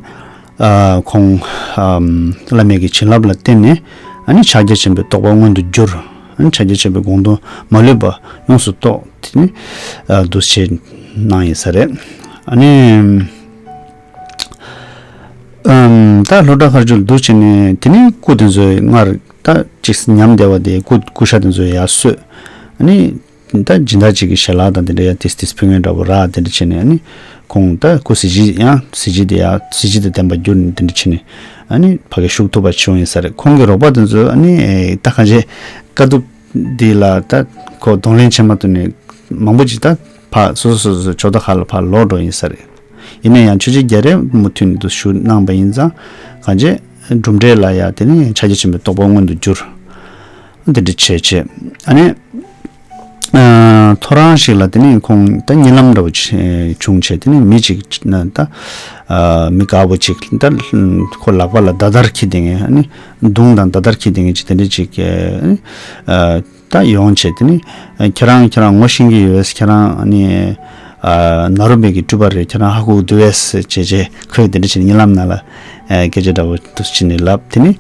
ཨ་ཁོང་ཨམ་བླ་མ་གི་བྱིན་རླབས་ལ་བརྟེན་ནས་ཨ་ནི་ཕྱག་རྒྱ་ཆེན་པོའི་རྟོགས་པ་མངོན་དུ་གྱུར། ཨ་ནི་ཕྱག་རྒྱ་ཆེན་པོའི་དགོངས་དོན་མ་ལུས་པ་ཡོངས་སུ་རྟོགས། དེ་ནི་ཨ་འདུག་བྱས་གནང་ཡིན་ས་རེད། ཨ་ནི་ཨམ་ད་ལྷོ་བྲག་མཁར་ཆུ་ལ་འདུག་བྱས་ནས་དེ་ནི་སྐུ་དེ་ཚོའི་སྔར་ད་ཅིག་ཉམས་བསྡད་པ་དེ་སྐུ་སྐུ་ཤ་དེ་ཚོ་ཡར་གསོས། ཨ་ནི་ ད་སྦྱིན་བདག་ཅིག་གི་ཞལ་ལག་དང་དེ་འདྲ་ཡ་ཏིས་ཏིས་ཕུལ་མཁན་འདྲ་པོ་རག་དེ་འདྲ་བྱས་ནས་ཨ་ནི་ཁོང་ད་སྐུ་གཟི་བརྗིད་ཡང་གཟི་བརྗིད་དེ་ཡ་གཟི་བརྗིད་དང་ལྡན་པ་གྱུར་ནས་དེ་འདྲ་བྱས་ནས་ཨ་ནི་ཕ་གི་བཞུགས་ཐུབ་པ་བྱུང་ཡིན་ས་རེད། ཁོང་གི་རོགས་པ་དེ་ཚོ་ཨ་ནི་ད་གང་བྱས་དཀའ་སྡུག་འདི་ལ་ད་ཁོ་གདོང་ལེན་བྱེད་མ་ཐུབ་ནས་མང་པོ་ཅིག་ད་ཕ་སོ་སོ་སོ་སོ་ཇོ་བདག་ཁ་ལ་ཕ་ལོག་འགྲོ་ཡིན་ས་རེད། ཡིན་ན་ཡང་ཆོས་རྗེ་རྒྱ་རས་མུ་མཐུད་ནས་འདུ་ཞུ་གནང་པ་ཡིན་ཙང་གང་བྱས་གྲུབ་འབྲས་ལ་ཡ་དེ་ནི་ཕྱག་རྒྱ་ཆེན་པོའི་རྟོགས་པ་མངོན་དུ་གྱུར། འདི་འདྲ་བྱས་བྱས་ཨ་ནི། ཨ། ཐོ་རངས་ཤིག་ལ་དེ་ནི་ཁོང་ད་གཉིད་ལམ་འདྲ་བོ་ཅིག་བྱུང་བྱས་དེ་ནི་མི་ཅིག་ན་ད་ཨ། མི་དཀར་པོ་ཅིག་ད་ཁོ་ལག་པ་ལ་མདའ་དར་འཁྱེར་བསྡད་མཁན་ཨ་ནི་མདུང་དང་མདའ་དར་འཁྱེར་བསྡད་མཁན་ཅིག་དེ་འདྲ་ཅིག་ཨ། ད་ཡོང་བྱས་དེ་ནི་ཁྱེད་རང་ཁྱེད་རང་ངོ་ཤེས་ཀྱི་ཡོད། ཁྱེད་རང་ཨ་ནི་ཨ། ནཱ་རོ་པའི་གི་སྤྲུལ་པ་རེད། ཁྱེད་རང་ཧ་གོ་གི་འདུག་བས་ཟེར་བྱས་བྱས་ཁོས་དེ་འདྲ་བྱས་ནས་གཉིད་ལམ་ནང་ལ་ཨ། སྐད་ཆ་འདྲ་བོ་འདུག་བྱས་ནས་ལབ། དེ་ནི་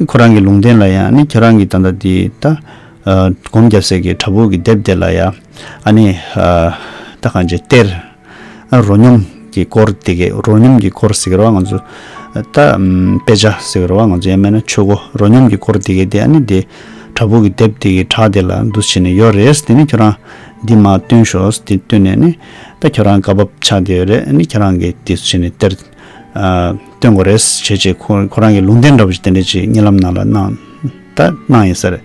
ཁོ་རང་གི་ལུང་བསྟན་ལ་ཡང་ཨ་ནི་ཁྱེད་རང་གི་ད་ལྟ་དེ་ད། ཨ། སྒོམ་རྒྱབ་སའི་གི་བྲག་ཕུག་གི་ལྡེབས་དེ་ལ་ཡ་ཨ་ནི་ཨ། ད་གང་བྱས་གཏེར་ཨ། རོ་སྙོམས་ཀྱི་སྐོར་དེ་གའི་རོ་སྙོམས་ཀྱི་སྐོར་ཟེར་གི་རེད་བ། ང་ཚོ་ད་ཨམ། དཔེ་ཆ་ཟེར་གི་རེད་བ། ང་ཚོ་ཡང་མིན་ན་ཆོས་སྒོ་རོ་སྙོམས་ཀྱི་སྐོར་དེ་གའི་དེ་ཨ་ནི་དེ་བྲག་ཕུག་གི་ལྡེབས་དེ་གའི་བྲག་དེ་ལ་འདུག་བྱས་ནས་ཡོད་རེད། དེ་ནི་ཁྱོད་རང་འདི་མར་བཏོན་ཤོག་དེ་བཏོན་ནས་ནི་ད་ཁྱོད་རང་བཀའ་བབས་ཆགས་བསྡད་ཡོད་རེད། ཨ་ནི་ཁྱོད་རང་གིས་དེ་བྱས་ནས་གཏེར་ཨ། བཏོན་དགོས་རེད་བྱས་བྱས་ཁོ་ཁོ་རང་གི་ལུང་བསྟན་འདྲ་བོ་ཞིག་དེ་འདྲ་ཅིག་གཉིད་ལམ་ནང་ལ་གནང་ད་གནང་ཡིན་ས་རེད།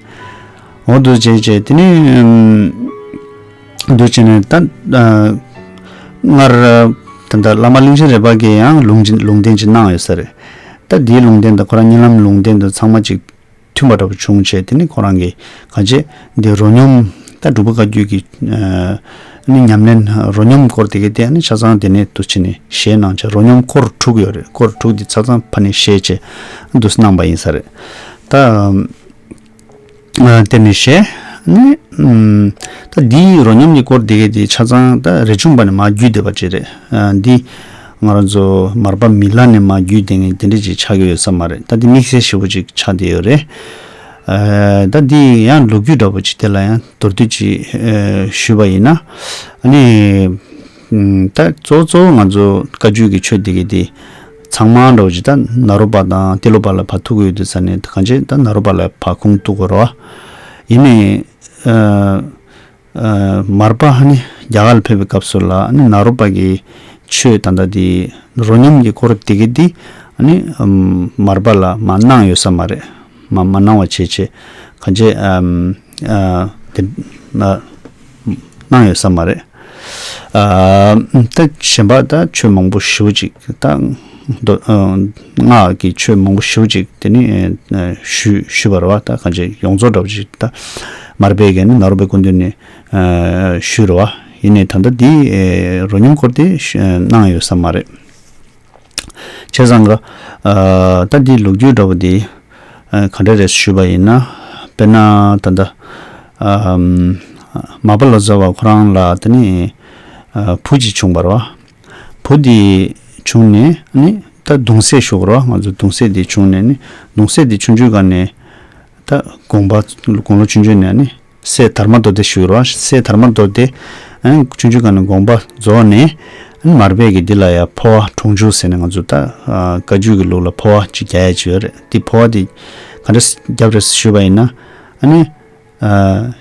འོ་འདུག་བྱས་བྱས་དེ་ནི་ཨམ། འདུག་བྱས་ནས་ད་ཨ། སྔར་ད་ལྟ་བླ་མ་གླིང་ཆེན་རས་པ་གིས་ཡང་ལུང་ལུང་བསྟན་ཅིག་གནང་ཡོད་ས་རེད། ད་འདིའི་ལུང་བསྟན་དང་ཁོ་རང་གཉིད་ལམ་ལུང་བསྟན་དང་ཚང་མ་ཅིག་མཐུན་པ་འདྲ་པོ་བྱུང་བྱས་དེ་ནི་ཁོ་རང་གིས་གང་བྱས་འདི་རོ་སྙོམས་ད་འབྲུག་པ་བཀའ་བརྒྱུད་ཀྱི་ཨ། ནི་ཉམས་ལེན་རོ་སྙོམས་སྐོར་དེ་གའི་དེ་ནི་ཆ་ཚང་དེ་ནས་འདུག་བྱས་ནས་བཞེས་གནང་བྱས་རོ་སྙོམས་སྐོར་དྲུག་ཡོད་རེད། སྐོར་དྲུག་དེ་ཆ་ཚང་ཕ་ནས་བཞེས་བྱས་འདུག་གནང་པ་ཡིན་ས་རེད། ད་ཨ། དེ་ནས་བཞེས་ནི་ཨམ། ད་འདིའི་རོ་སྙོམས་ཀྱི་སྐོར་དེ་གའི་དེ་ཆ་ཚང་ད་རས་ཆུང་པ་ནས་མར་བརྒྱུད་བསྡད་པ་ཅིག་རེད། ཨ། འདི་ང་རང་ཚོ་མར་པ་མི་ལ་ནས་མར་བརྒྱུད་བསྡད་མཁན་དེ་འདྲ་ཅིག་ཆགས་ཀྱི་ཡོད་ས་མ་རེད། ད་འདི་དམིགས་བསལ་ཞེ་པོ་ཅིག་ཆགས་བསྡད་ཡོད་རེད། ཨ། ད་འདི་ཡང་ལོ་རྒྱུས་འདྲ་པོ་ཅིག་དེ་ལ་ཡང་མདོར་བསྡུས་ཅིག་ཨ། ཞུས་པ་ཡིན་ན་ཨ་ནི་ཨམ། ད་གཙོ་བོ་གཙོ་བོ་ང་ཚོ་བཀའ་བརྒྱུད་ཀྱི་ཆོས་འདི་གའི་དེ་ཚང་མ་འདྲ་པོ་ཅིག་ད་ནཱ་རོ་པ་དང་ཏི་ལོ་པ་ལ་ཕར་ཐུག་གི་ཡོད་དུས་ཙ་ནས་གང་བྱས་ད་ནཱ་རོ་པ་ལ་ཕར་ཁུངས་གཏུགས་དགོས་རེད་བ། ཡིན་ནའི་ཨ། ཨ། མར་པ་ཨ་ནི་རྒྱ་གར་ལ་ཕེབས་པའི་སྐབས་སུ་ལ་ཨ་ནི་ནཱ་རོ་པ་གི་ཆོས་ད་ལྟ་དེ་རོ་སྙོམས་ཀྱི་སྐོར་དེ་གའི་དེ་ཨ་ནི་ཨམ། མར་པ་ལ་མར་གནང་ཡོད་ས་མ་རེད། མར་མར་གནང་བ་བྱས་བྱས་གང་བྱས་ཨམ། ཨ། དེ་ཨ། གནང་ཡོད་ས་མ་རེད། ཨ། ད་གཞན་པ་ད་ཆོས་མང་པོ་ཞེ་པོ་ཅིག་ད་མདོ་ཨ། སྔགས་ཀྱི་ཆོས་མང་པོ་ཞེ་པོ་ཅིག་དེ་ནི་ཨ། ཞུས་ཞུས་པ་རེད་བ། ད་གང་བྱས་ཡོངས་རྫོགས་འདྲ་པོ་ཅིག་ད་མར་པས་ཀྱི་ནི་ནཱ་རོ་པའི་སྐུ་མདུན་ནས་ཨ། ཞུས་རེད་བ། ཡིན་ནའི་ད་ལྟ་འདི་ཨ། རོ་སྙོམས་སྐོར་དེ་ཞུ་གནང་ཡོད་ས་མ་རེད། བྱས་ཙང་ག་ཨ། ད་འདི་ལོ་རྒྱུས་འདྲ་པོ་འདི་ཨ། ག་འདྲ་རེད་ཞུས་པ་ཡིན་ན། དཔེར་ན་ད་ལྟ་ཨ། མར་པ་ལོ་ཙཱ་བ་ཁོ་རང་ལ་དེ་ནི་ཨ། བུ་གཅིག་བྱུང་བ་རེད་བ། བུ་འདི་བྱུང་ནས་ནི་ད་གདུང་སྲས་ཞུ་དགོས་རེད་བ། ང་ཚོ་གདུང་སྲས་འདི་བྱུང་ནས་ནི་གདུང་སྲས་འདི་ཆུང་ཆུང་སྒང་ནས་ད་དགོངས་པ་དགུང་ལོ་ཆུང་ཆུང་ནས་ནི་སྲས་དར་མ་མདོ་སྡེ་ཞུ་རོགས། སྲས་དར་མ་མདོ་སྡེ་ཨ་ནི་ཆུང་ཆུང་སྒང་ནས་དགོངས་པ་རྫོགས་ནས་ཨ་ནི་མར་པས་ཀྱི་འདི་ལ་ཡ་འཕོ་བ་གྲོང་འཇུག་ཟེར་ནས་ང་ཚོ་ད་ཨ། བཀའ་བརྒྱུད་ཀྱི་ལུགས་ལ་འཕོ་བ་ཅིག་རྒྱག་ཡ་ཅིག་ཡོད་རེད། འདི་འཕོ་བ་འདི་ག་འདྲ་རྒྱབ་རེད་ཞུས་པ་ཡིན་ན་ཨ་ནི་ཨ།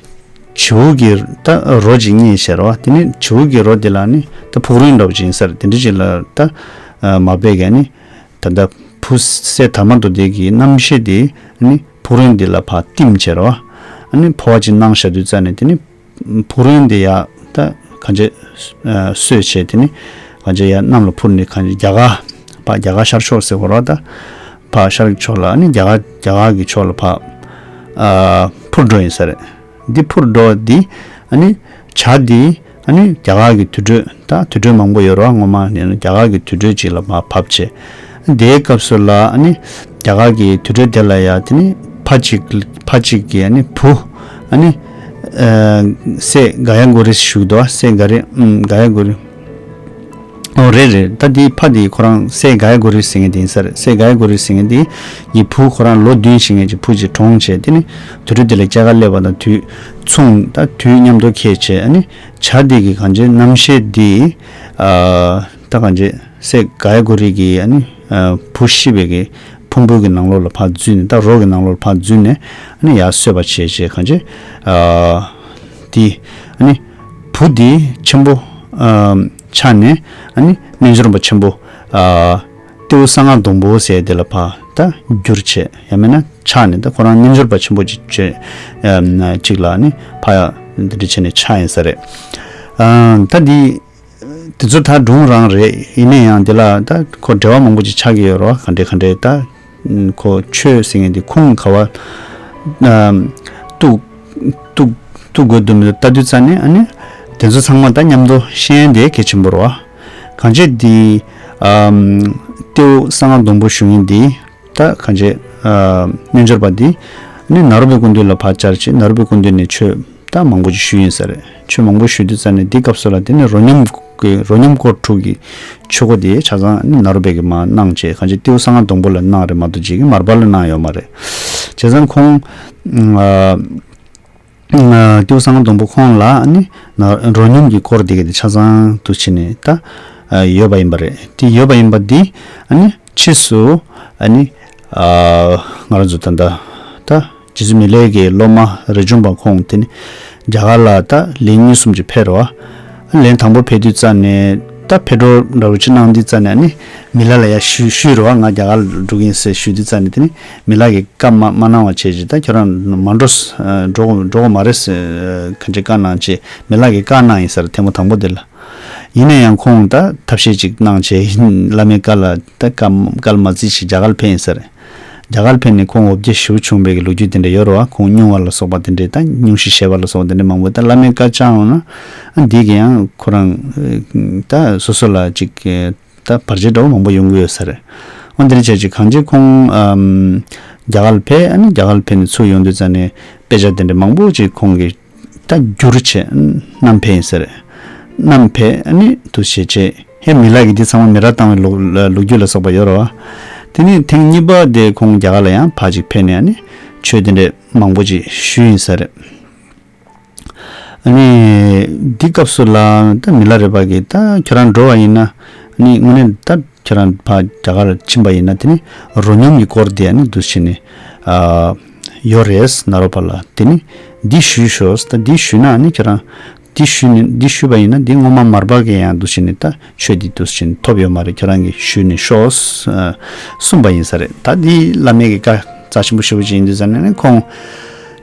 བྱིའུ་གི་ད་རོ་ཅིག་རྙེད་བྱས་རེད་བ། དེ་ནི་བྱིའུ་གི་རོ་འདི་ལ་ནི་ད་ཕུག་རོན་འདྲ་པོ་ཅིག་ཡིན་ས་རེད། དེ་འདྲ་ཅིག་ལ་ད་ཨ། མར་པས་ཀྱི་ནི་ད་ལྟ་བུ་སྲས་དར་མ་མདོ་སྡེ་གི་རྣམ་ཤེས་དེ་ནི་ཕུག་རོན་འདི་ལ་ཕར་བསྟིམ་བྱས་རེད་བ། ཨ་ནི་འཕོ་བ་ཅིག་གནང་བཞག་དུས་ཙ་ནས་དེ་ནི་ཕུག་རོན་འདི་ཡ་ད་གང་བྱས་ཨ། གསོས་བྱས་དེ་ནི་གང་བྱས་ཡ་གནམ་ལ་འཕུར་ནས་གང་བྱས་རྒྱ་གར་ཕར་རྒྱ་གར་ཤར་ཕྱོགས་ཟེར་དགོས་རེད་བ། ད་ཕར་ཤར་ཕྱོགས་ལ་ཨ་ནི་རྒྱ་གར་རྒྱ་གར་གྱི་ཕྱོགས་ལ་ཕར་ཨ། འཕུར་འགྲོ་ཡིན་ས་རེད། འདི་འཕུར་འགྲོ་འདི་ཨ་ནི་བྱ་འདི་ཨ་ནི་རྒྱ་གར་གྱི་དུར་ཁྲོད་ད་དུར་ཁྲོད་མང་པོ་ཡོད་རེད་བ། སྔོན་མ་ནས་རྒྱ་གར་གྱི་དུར་ཁྲོད་ཅིག་ལ་མར་བབས་བྱས། དེའི་སྐབས་སུ་ལ་ཨ་ནི་རྒྱ་གར་གྱི་དུར་ཁྲོད་དེ་ལ་ཡ་དེ་ནི་ཕ་གཅིག་ཕ་གཅིག་གི་ཨ་ནི་བུ་ཨ་ནི་ཨ། སྲས་ག་ཡ་གོ་རི་ཞུ་གི་འདུག་བ། སྲས་ག་རི་ཨམ། ག་ཡ་གོ་རི། ཨོ་རེད་རེད། ད་འདིའི་ཕ་དེ་ཁོ་རང་སྲས་ག་ཡ་གོ་རི་ཟེར་མཁན་དེ་ཡིན་ས་རེད། སྲས་ག་ཡ་གོ་རི་ཟེར་མཁན་དེ་ཡི་བུ་ཁོ་རང་ལོ་བདུན་ཕྱིན་མཁན་གྱི་བུ་ཅིག་གྲོངས་བྱས། དེ་ནི་དུར་ཁྲོད་དེ་ལ་སྐྱེས་སྐར་སླེབས་པ་དང་དུས་མཚུངས་ད་དུས་མཉམ་དུ་འཁེལ་བྱས། ཨ་ནི་བྱ་དེ་གི་གང་བྱས་རྣམ་ཤེས་དེ་ཨ། ད་གང་བྱས་སྲས་ག་ཡ་གོ་རི་གི་ཨ་ནི་ཨ། བུ་ཤི་བའི་གི་ཕུང་པོ་གི་ནང་ལོགས་ལ་ཕར་འཛུལ་ནས་ད་རོ་གི་ནང་ལོགས་ལ་ཕར་འཛུལ་ནས་ཨ་ནི་ཡར་གསོས་པ་བྱས་བྱས་གང་བྱས་ཨ། དེ་ཨ་ནི་བུ་དེ་ཆེན་པོ་ཨ་ཆགས་ནས་ཨ་ནི་རྣལ་འབྱོར་པ་ཆེན་པོ་ཨ་ཏེའུ་གསང་སྔགས་སྡོང་པོ་ཟེར་དེ་ལ་ཕར་ད་བསྒྱུར་བྱས་ཡང་མིན་ན་ཆགས་ནས་ད་ཁོ་རང་རྣལ་འབྱོར་པ་ཆེན་པོ་ཅིག་བྱས་ཨ་ཅིག་ལ་ཨ་ནི་ཕར་འདི་འདྲ་བྱས་ནས་ཆགས་ཡིན་ས་རེད། ཨ་ད་འདི་དེ་ཚོ་ད་སྒྲུང་རང་རེད། ཡིན་ན་ཡང་དེ་ལ་ད་ཁོ་འགྲེལ་བ་མང་པོ་ཅིག་ཆགས་ཀྱི་ཡོད་རེད་བ། ག་འདྲས་ག་འདྲས་ད་ཁོ་ཆོས་ཟེར་མཁན་དེ་ཁུངས་ག་བ་གཏུག་གཏུག་གཏུག་དགོས་འདུག་མི་འདུག་ལྟ་དུས་ཙ་ནས་ཨ་ནི་དེ་ཚོ་ཚང་མ་ད་མཉམ་དུ་ཤེས་ཡོན་དེ་གལ་ཆེན་པོ་རེད་བ། གང་བྱས་འདི་ཏེའུ་གསང་སྔགས་སྡོང་པོ་ཞུ་མཁན་འདི་ད་གང་བྱས་རྣལ་འབྱོར་པ་འདི་ཨ་ནི་ནཱ་རོ་པའི་སྐུ་མདུན་ལ་ཕར་བཅར་བྱས། ནཱ་རོ་པའི་སྐུ་མདུན་ནས་ཆོས་ད་མང་པོ་ཅིག་ཞུས་ཡིན་ས་རེད། ཆོས་མང་པོ་ཞུས་དུས་ཙ་ནས་འདི་སྐབས་སུ་ལ་དེ་ནས་རོ་སྙོམས་ཀྱི་རོ་སྙོམས་སྐོར་དྲུག་གི་ཆོས་སྐོར་དེ་ཆ་ཚང་ནི་ནཱ་རོ་པས་ཀྱི་མར་གནང་བྱས། གང་ཅི་ཏེའུ་གསང་སྔགས་སྡོང་པོ་ལ་གནང་རེད་མ་གཏོགས་ཅིག་གི་མར་པ་ལ་གནང་ཡོད་མ་རེད། བྱས་ཙང་ཁོང་ཨ་ཨ་ཏེའུ་གསང་སྔགས་སྡོང་པོ་ཁོང་ལ་ནི་ན་རོ་སྙོམས་ཀྱི་སྐོར་དེ་ག་དེ་ཆ་ཚང་དུ་ཕྱིན་ནས་ད་ཨ་ཡོད་པ་ཡིན་པ་རེད། དེ་ཡོད་པ་ཡིན་པ་འདི་ཨ་ནི་ཕྱིས་སུ་ཨ་ནི་ཨ་ང་རང་ཚོ་ད་ལྟ་ད་རྗེ་བཙུན་མི་ལའི་གི་སློབ་མ་རས་ཆུང་པ་ཁོང་དེ་ནི་རྒྱ་གར་ལ་ད་ལན་གཉིས་གསུམ་ཅིག་ཕེབས་རེད་བ། ལན་དང་པོ་ཕེབས་དུས་ཙ་ནས་ད་ཕེབས་འགྲོ་འདྲ་བོ་ཅིག་གནང་དུས་ཙ་ནས་ཨ་ནི་མི་ལ་ལ་ཡ་ཞུས་ཞུས་རེད་བ། ང་རྒྱ་གར་ལ་འགྲོ་གི་ཡིན་ཟེར་ཞུས་དུས་ཙ་ནས་དེ་ནི་མི་ལ་གིས་བཀའ་མ་མ་གནང་བ་བྱས་ཅིག་ད་ཁྱོད་རང་མ་འགྲོ་ཨ་འགྲོ་འགྲོ་གི་མ་རེད་ཟེར་གང་ཅི་བཀའ་གནང་བྱས་མི་ལ་གིས་བཀའ་གནང་ཡིན་ཟེར་ཐེངས་མ་དང་པོ་དེ་ལ། ཡིན་ན་ཡང་ཁོང་ད་ཐབས་ཤེས་ཅིག་གནང་བྱས་བླ་མའི་བཀའ་ལ་ད་བཀའ་བཀའ་ལ་མ་བརྩིས་ཤིག་རྒྱ་གར་ལ་ཕེབས་ཡིན་ས་རེད། རྒྱ་གར་ལ་ཕེབས་ནས་ཁོང་འོ་བརྒྱལ་ཞེ་པོ་བྱུང་བའི་གི་ལོ་རྒྱུས་དེ་འདྲ་ཡོད་རེད་བ། ཁོང་སྙུང་བ་ལ་སོགས་པ་དེ་འདྲས་ད་སྙུང་གཞི་བཞེས་པ་ལ་སོགས་པ་དེ་འདྲས་མང་པོ་ད་བླ་མའི་བཀའ་བཅག་འོང་ན་ཨ་འདི་གི་ཡང་ཁོ་རང་ད་སོ་སོ་ལ་ཅིག་ད་བར་ཆད་འདྲ་བོ་མང་པོ་ཡོང་གི་ཡོད་ས་རེད། འོ་འདི་འདྲ་བྱས་ཅིག་གང་ཅི་ཁོང་ཨམ་རྒྱ་གར་ལ་ཕེབས། ཨ་ནི་རྒྱ་གར་ལ་ཕེབས་ནས་ཚུར་ཡོང་དུས་ཙ་ནས་དཔེ་ཆ་དེ་འདྲས་མང་པོ་ཅིག་ཁོང་གིས་ད་བསྒྱུར་བྱས་བསྣམས་ཕེབས་ཡིན་ས་རེད། བསྣམས་ཕེབས་ཨ་ནི་དུ་བྱས་བྱས་ཧེ་མི་ལ་གི་འདི་ཚང་མ་མི་ར་བཏང་བའི་ལོ་ལོ་རྒྱུས་ལ་སོགས་པ་ཡོད་རེད་བ། དེ་ནས་ཐེངས་གཉིས་པ་དེ་ཁོང་རྒྱ་གར་ལ་ཡང་ཕར་ཅིག་ཕེབས་ནས་ཨ་ནི་ཆོས་དེ་འདྲས་མང་པོ་ཅིག་ཞུས་ཡིན་ས་རེད། ཨ་ནི་འདི་སྐབས་སུ་ལ་ད་མི་ལ་རས་པ་གིས་ད་ཁྱོད་རང་འགྲོ་བ་ཡིན་ན་ཨ་ནི་དངོས་གནས་ད་ཁྱོད་རང་ཕར་རྒྱ་གར་ཕྱིན་པ་ཡིན་ན་དེ་ནི་རོ་སྙོམས་ཀྱི་སྐོར་དེ་ཨ་ནི་འདུ་བྱེད་ནི་ཨ་ཡོད་རེད་ནཱ་རོ་པ་ལ། དེ་ནི་འདི་ཞུས་ཤོག་ད་འདི་ཞུས་ན་ཨ་ནི་ཁྱོད་རང་འདི་ཞུས་ནི་འདི་ཞུས་པ་ཡིན་ན་འདི་སྔོན་མ་མར་པ་གིས་ཡང་འདུ་བྱེད་ནི་ད་ཆོས་འདི་འདུ་བྱེད་ནི་ཐོབ་ཡོད་མ་རེད། ཁྱོད་རང་གིས་ཞུས་ནི་ཤོག་གསུངས་པ་ཡིན་ས་རེད། ད་འདི་བླ་མའི་གི་བཀའ་རྩ་ཆེན་པོ་ཞེ་པོ་ཅིག་ཡིན་དུས་ཙ་ནས་ནི་ཁོང་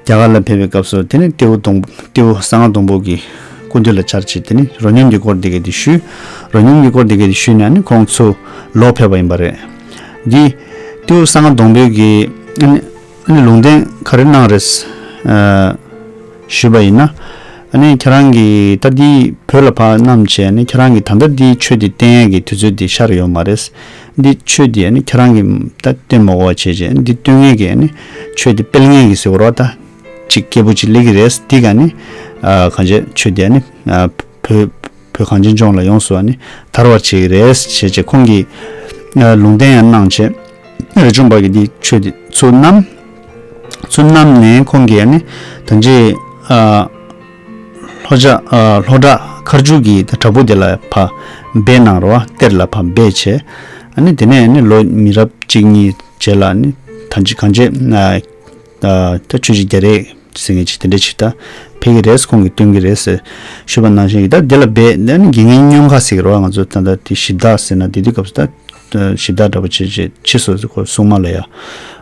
རྒྱ་གར་ལ་ཕེབས་པའི་སྐབས་སུ་དེ་ནི་ཏེའུ་སྡོང་ཏེའུ་གསང་སྔགས་སྡོང་པོ་གི་སྐུ་མདུན་ལ་བཅར་བྱས་དེ་ནི་རོ་སྙོམས་ཀྱི་སྐོར་འདི་ག་དེ་ཞུས། རོ་སྙོམས་ཀྱི་སྐོར་འདི་ག་དེ་ཞུས་ནས་ནི་ཁོང་ཚུར་ལོག་ཕེབས་པ་ཡིན་པ་རེད། འདི་ཏེའུ་གསང་སྔགས་སྡོང་པོའི་གི་ཨ་ནི་ཨ་ནི་ལུང་བསྟན་ག་རེ་གནང་རེད་ཨ་ཞུས་པ་ཡིན་ན། ཨ་ནི་ཁྱེད་རང་གིས་ད་འདི་བོད་ལ་ཕར་བསྣམས་བྱས་ནི་ཁྱེད་རང་གིས་ད་ལྟ་འདི་ཆོས་འདི་བསྟན་ཡས་ཀྱི་དུས་ཚོད་འདི་ཤར་ཡོད་མ་རེད། འདི་ཆོས་འདི་ཨ་ནི་ཁྱེད་རང་གིས་ད་བསྟན་མ་དགོས་པ་བྱས་བྱས་འདི་སྟོན་མཁན་གྱི་ཨ་ནི་ཆོས་འདི་སྤེལ་མཁན་གྱི་ཟེར་བ་རོ་ད་ཅིག་སྐྱེས་བུ་ཅིག་སླེབས་ཀྱི་རེད། འདི་ག་ནི་ཨ་གང་བྱས་ཆོས་འདི་ཨ་ནི་ཨ་བོད་བོད་གངས་ཅན་ལྗོངས་ལ་ཡོངས་སུ་ཨ་ནི་དར་བར་བྱེད་ཀྱི་རེད་བྱས་བྱས་ཁོང་གིས་ཨ་ལུང་བསྟན་ཡང་གནང་བྱས། རས་ཆུང་པ་གིས་འདི་ཆོས་འདི་ཚུར་བསྣམས། ཚུར་བསྣམས་ནས་ཁོང་གིས་ཨ་ནི་ད་ཅི་ཨ་ལྷོ་བྲག་ཨ་ལྷོ་བྲག་མཁར་ཆུ་གི་ད་བྲག་ཕུག་དེ་ལ་ཕར་སྦས་གནང་རོ་བ། གཏེར་ལ་ཕར་སྦས་བྱས། ཨ་ནི་དེ་ནས་ཨ་ནི་ལོ་མི་རབས་གཅིག་གཉིས་རྗེས་ལ་ཨ་ནི་ད་ཅི་གང་བྱས་ཨ་ད་ཆོས་རྗེ་རྒྱ་རས་ཟེར་མཁན་ཅིག་དེ་འདྲ་ཅིག་ད་ཕེབས་ཀྱི་རེད། ཁོང་གིས་སྟོན་གྱི་རེད་ཟེར་ཞུས་པ་ནང་བཞིན་གྱི་ད་དེ་ལ་སྦས་ཨ་ནི་དགེ་བསྙེན་སྨྱོན་ཁ་ཟེར་གྱི་རོ་བ། ང་ཚོ་ད་ལྟ་དེ་གཞི་བདག་ཟེར་ན་དེ་དུས་སྐབས་སུ་ད། ཞིབ་ཕྲ་འདྲ་པོ་བྱས་བྱས་ཕྱིས་སུ་ཁོ་སྲུང་མ་ལ་ཡ་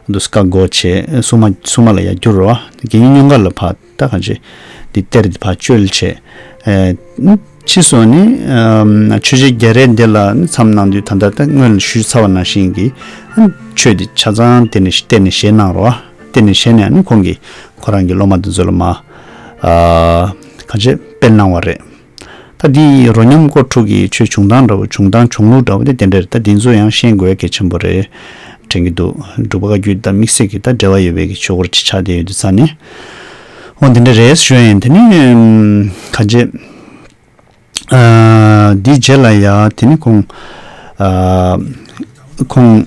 འདུག་བཀའ་བསྒོ་བྱས་སྲུང་མ་སྲུང་མ་ལ་ཡ་བསྒྱུར་རོ། དགེ་བསྙེན་སྨྱོན་ཁ་ལ་ཕར་ད་གང་བྱས་འདི་གཏེར་འདི་ཕར་བཅོལ་བྱས། ཨེ་ཕྱིས་སུ་ནི་ཨམ་ཆོས་རྗེ་རྒྱ་རས་འདི་ལ་ནི་མཚམས་གནང་དུས་ད་ལྟ་ད་སྔོན་ལ་ཞུས་ཚར་བ་ནང་བཞིན་གྱི་ཆོས་འདི་ཆ་ཚང་གཏེར་ནས་གཏེར་ནས་བཞེས་གནང་རོ། གཏེར་ནས་བཞེས་ནས་ནི་ཁོང་གིས་ཁོ་རང་གི་སློབ་མ་འདི་ཚོ་ལ་མར་ཨ་གང་བྱས་སྤེལ་གནང་བ་རེད། ད་འདི་རོ་སྙོམས་སྐོར་དྲུག་གི་ཆོས་བྱུང་སྟངས་འདྲ་བོ་བྱུང་སྟངས་བྱུང་ལུགས་འདྲ་བོ་དེ་དེ་འདྲ་རེད། ད་འདི་ཚོ་ཡང་ཤེས་དགོས་གལ་ཆེན་པོ་རེད་དྲན་གྱི་འདུག་འབྲུག་པ་བཀའ་བརྒྱུད་དང་དམིགས་བསལ་གྱི་ད་འབྲེལ་བ་ཡོད་པའི་གི་ཆོས་སྐོར་ཅིག་ཆགས་བསྡད་ཡོད་དུས་ཙང་ནས། འོ་འདི་འདྲ་རེད་ཞུ་ཡ་ཡིན། དེ་ནི་ག་འཇེ་འདིའི་རྗེས་ལ་ཡ་དེ་ནི་ཁོང་ཁོང་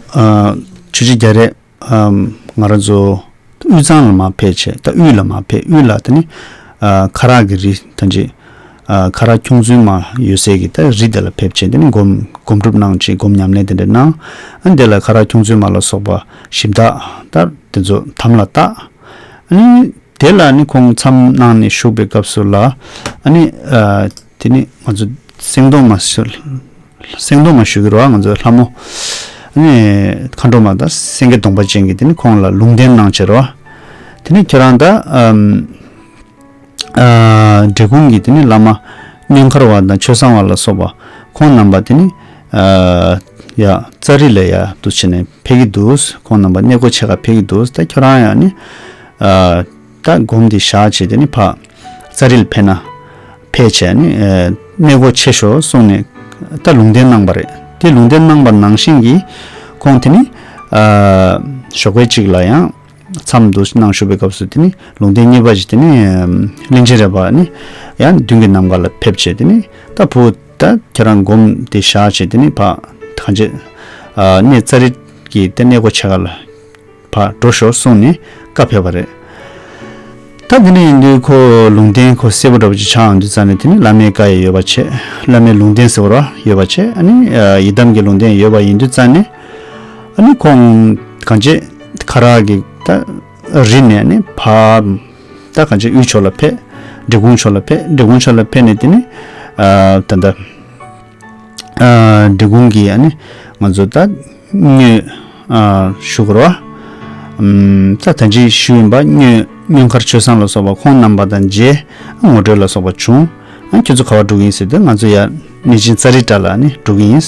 ཆོས་རྗེ་རྒྱ་རས། ང་རང་ཚོ་དབུས་གཙང་ལ་མར་ཕེབས་བྱས། ད་དབུས་ལ་མར་ཕེབས། དབུས་ལ་དེ་ནི་ཁ་རག་གི་རི་ཐམས་ཅད་ཁ་རག་ཁྱུང་བཙུན་མ་ཡོད་སའི་གི་ད་རི་དེ་ལ་ཕེབས་བྱས། དེ་ནི་སྒོམ་སྒོམ་སྒྲུབ་གནང་བྱས་སྒོམ་ཉམས་ལེན་དེ་འདྲ་གནང་། ཨ་ནི་དེ་ལ་ཁ་རག་ཁྱུང་བཙུན་མ་ལ་སོགས་པ་ཞིབ་བརྟག་ད་དེ་ཚོ་དམ་ལ་བཏགས། ཨ་ནི་ དེ་ལ་ནི་ཁོང་མཚམས་གནང་ནས་བཞུགས་པའི་སྐབས་སུ་ལ། ཨ་ནི་ཨ་དེ་ནི་ང་ཚོ་སེང་གདོང་མ་ཞུ་སེང་གདོང་མ་ཞུ་གི་རེད་བ། ང་ཚོ་ལྷ་མོ་ཨ་ནི་མཁའ་འགྲོ་མ་དང་སེང་གེ་གདོང་པ་ཅན་གྱིས་དེ་ནི་ཁོང་ལ་ལུང་བསྟན་གནང་བྱས་རེད་བ། དེ་ནི་ཁྱོད་རང་ད་ཨམ། ཨ་འབྲི་གུང་གི་དེ་ནི་བླ་མ་སྨྱོན་མཁར་བ་དང་ཆོས་བཟང་བ་ལ་སོགས་པ་ཁོང་རྣམ་པ་དེ་ནི་ཨ་ཡ་ཙཱ་རི་ལ་ཡ་འདུག་བྱས་ནས་ཕེབས་ཀྱི་འདུག་ཁོང་རྣམ་པ་གནས་སྒོ་ཕྱེད་ཀ་ཕེབས་ཀྱི་འདུག་ད་ཁྱོད་རང་ཡང་ནི་ཨ་ད་སྒོམ་དེ་བཞག་བྱས་དེ་ནི་ཕ་ཙཱ་རི་ལ་ཕེབས་ན་ཕེབས་བྱས་ནི་ཨ་གནས་སྒོ་ཕྱེ་ཤོག་གསུངས་ནས་ད་ལུང་བསྟན་གནང་པ་རེད། དེ་ལུང་བསྟན་གནང་པ་ནང་བཞིན་གྱི་ཁོང་དེ་ནི་ཨ་ཞོགས་པ་གཅིག་ལ་ཡང་། མཚམས་འདུ་གནང་བཞུགས་པའི་སྐབས་སུ་དེ་ནི་ལུང་བསྟན་གཉིས་པ་ཞིག་དེ་ནི་གླིང་ཆེན་རས་པ་ནི་ཡང་མདུན་གྱི་ནམ་མཁའ་ལ་ཕེབས་བྱས། དེ་ནི་ད་བུ་ད་ཁྱེད་རང་སྒོམ་དེ་བཞག་བྱས། དེ་ནི་ཕ་གང་བྱེད་གནས་ཙཱ་རི་གི་དེ་གནས་སྒོ་ཕྱེད་ཀ་ལ་ཕ་འགྲོ་ཤོག་གསུངས་ནས་བཀའ་ཕེབས་པ་རེད། ད་དེ་ནི་ཡིན་དུས་ཁོ་ལུང་བསྟན་ཁོ་གསལ་པོ་འདྲ་པོ་ཅིག་ཆགས་ཡོང་དུས་ཙང་ནས། དེ་ནི་བླ་མའི་བཀའ་ཡི་ཡོད་པ་བྱས། བླ་མའི་ལུང་བསྟན་ཟེར་བ་ཡོད་པ་བྱས། ཨ་ནི་ཡི་དམ་གྱི་ལུང་བསྟན་ཡོད་པ་ཡིན་དུས་ཙང་ནས། ཨ་ནི་ཁོང་གང་བྱེད་ཁ་རག་གི་ད་རི་ནས་ནི་ཕ་ད་གང་བྱེད་དབུས་ཕྱོགས་ལ་ཕེབས། འབྲི་གུང་ཕྱོགས་ལ་ཕེབས། འབྲི་གུང་ཕྱོགས་ལ་ཕེབས་ནས་དེ་ནི་ཨ་ད་ད་ཨ་འབྲི་གུང་གི་ཨ་ནི་ང་ཚོ་ད་སྨྱོས་ཨ་ཞུ་དགོས་རེད་བ། ཨམ་ད་ད་ཅི་ཞུ་ཡིན་པ། སྨྱོས་སྨྱོན་མཁར་ཆོས་བཟང་ལ་སོགས་པ་ཁོང་རྣམ་པ་དང་མཇལ། ངོ་སྤྲོད་ལ་སོགས་པ་བྱུང་། ཨ་ཁྱོད་ཚོ་ག་པར་འགྲོ་གི་ཡིན་ཟེར་དུས། ང་ཚོ་ཡར་གནས་ཆེན་ཙཱ་རི་ཏྲ་ལ་ནི་འགྲོ་གི་ཡིན།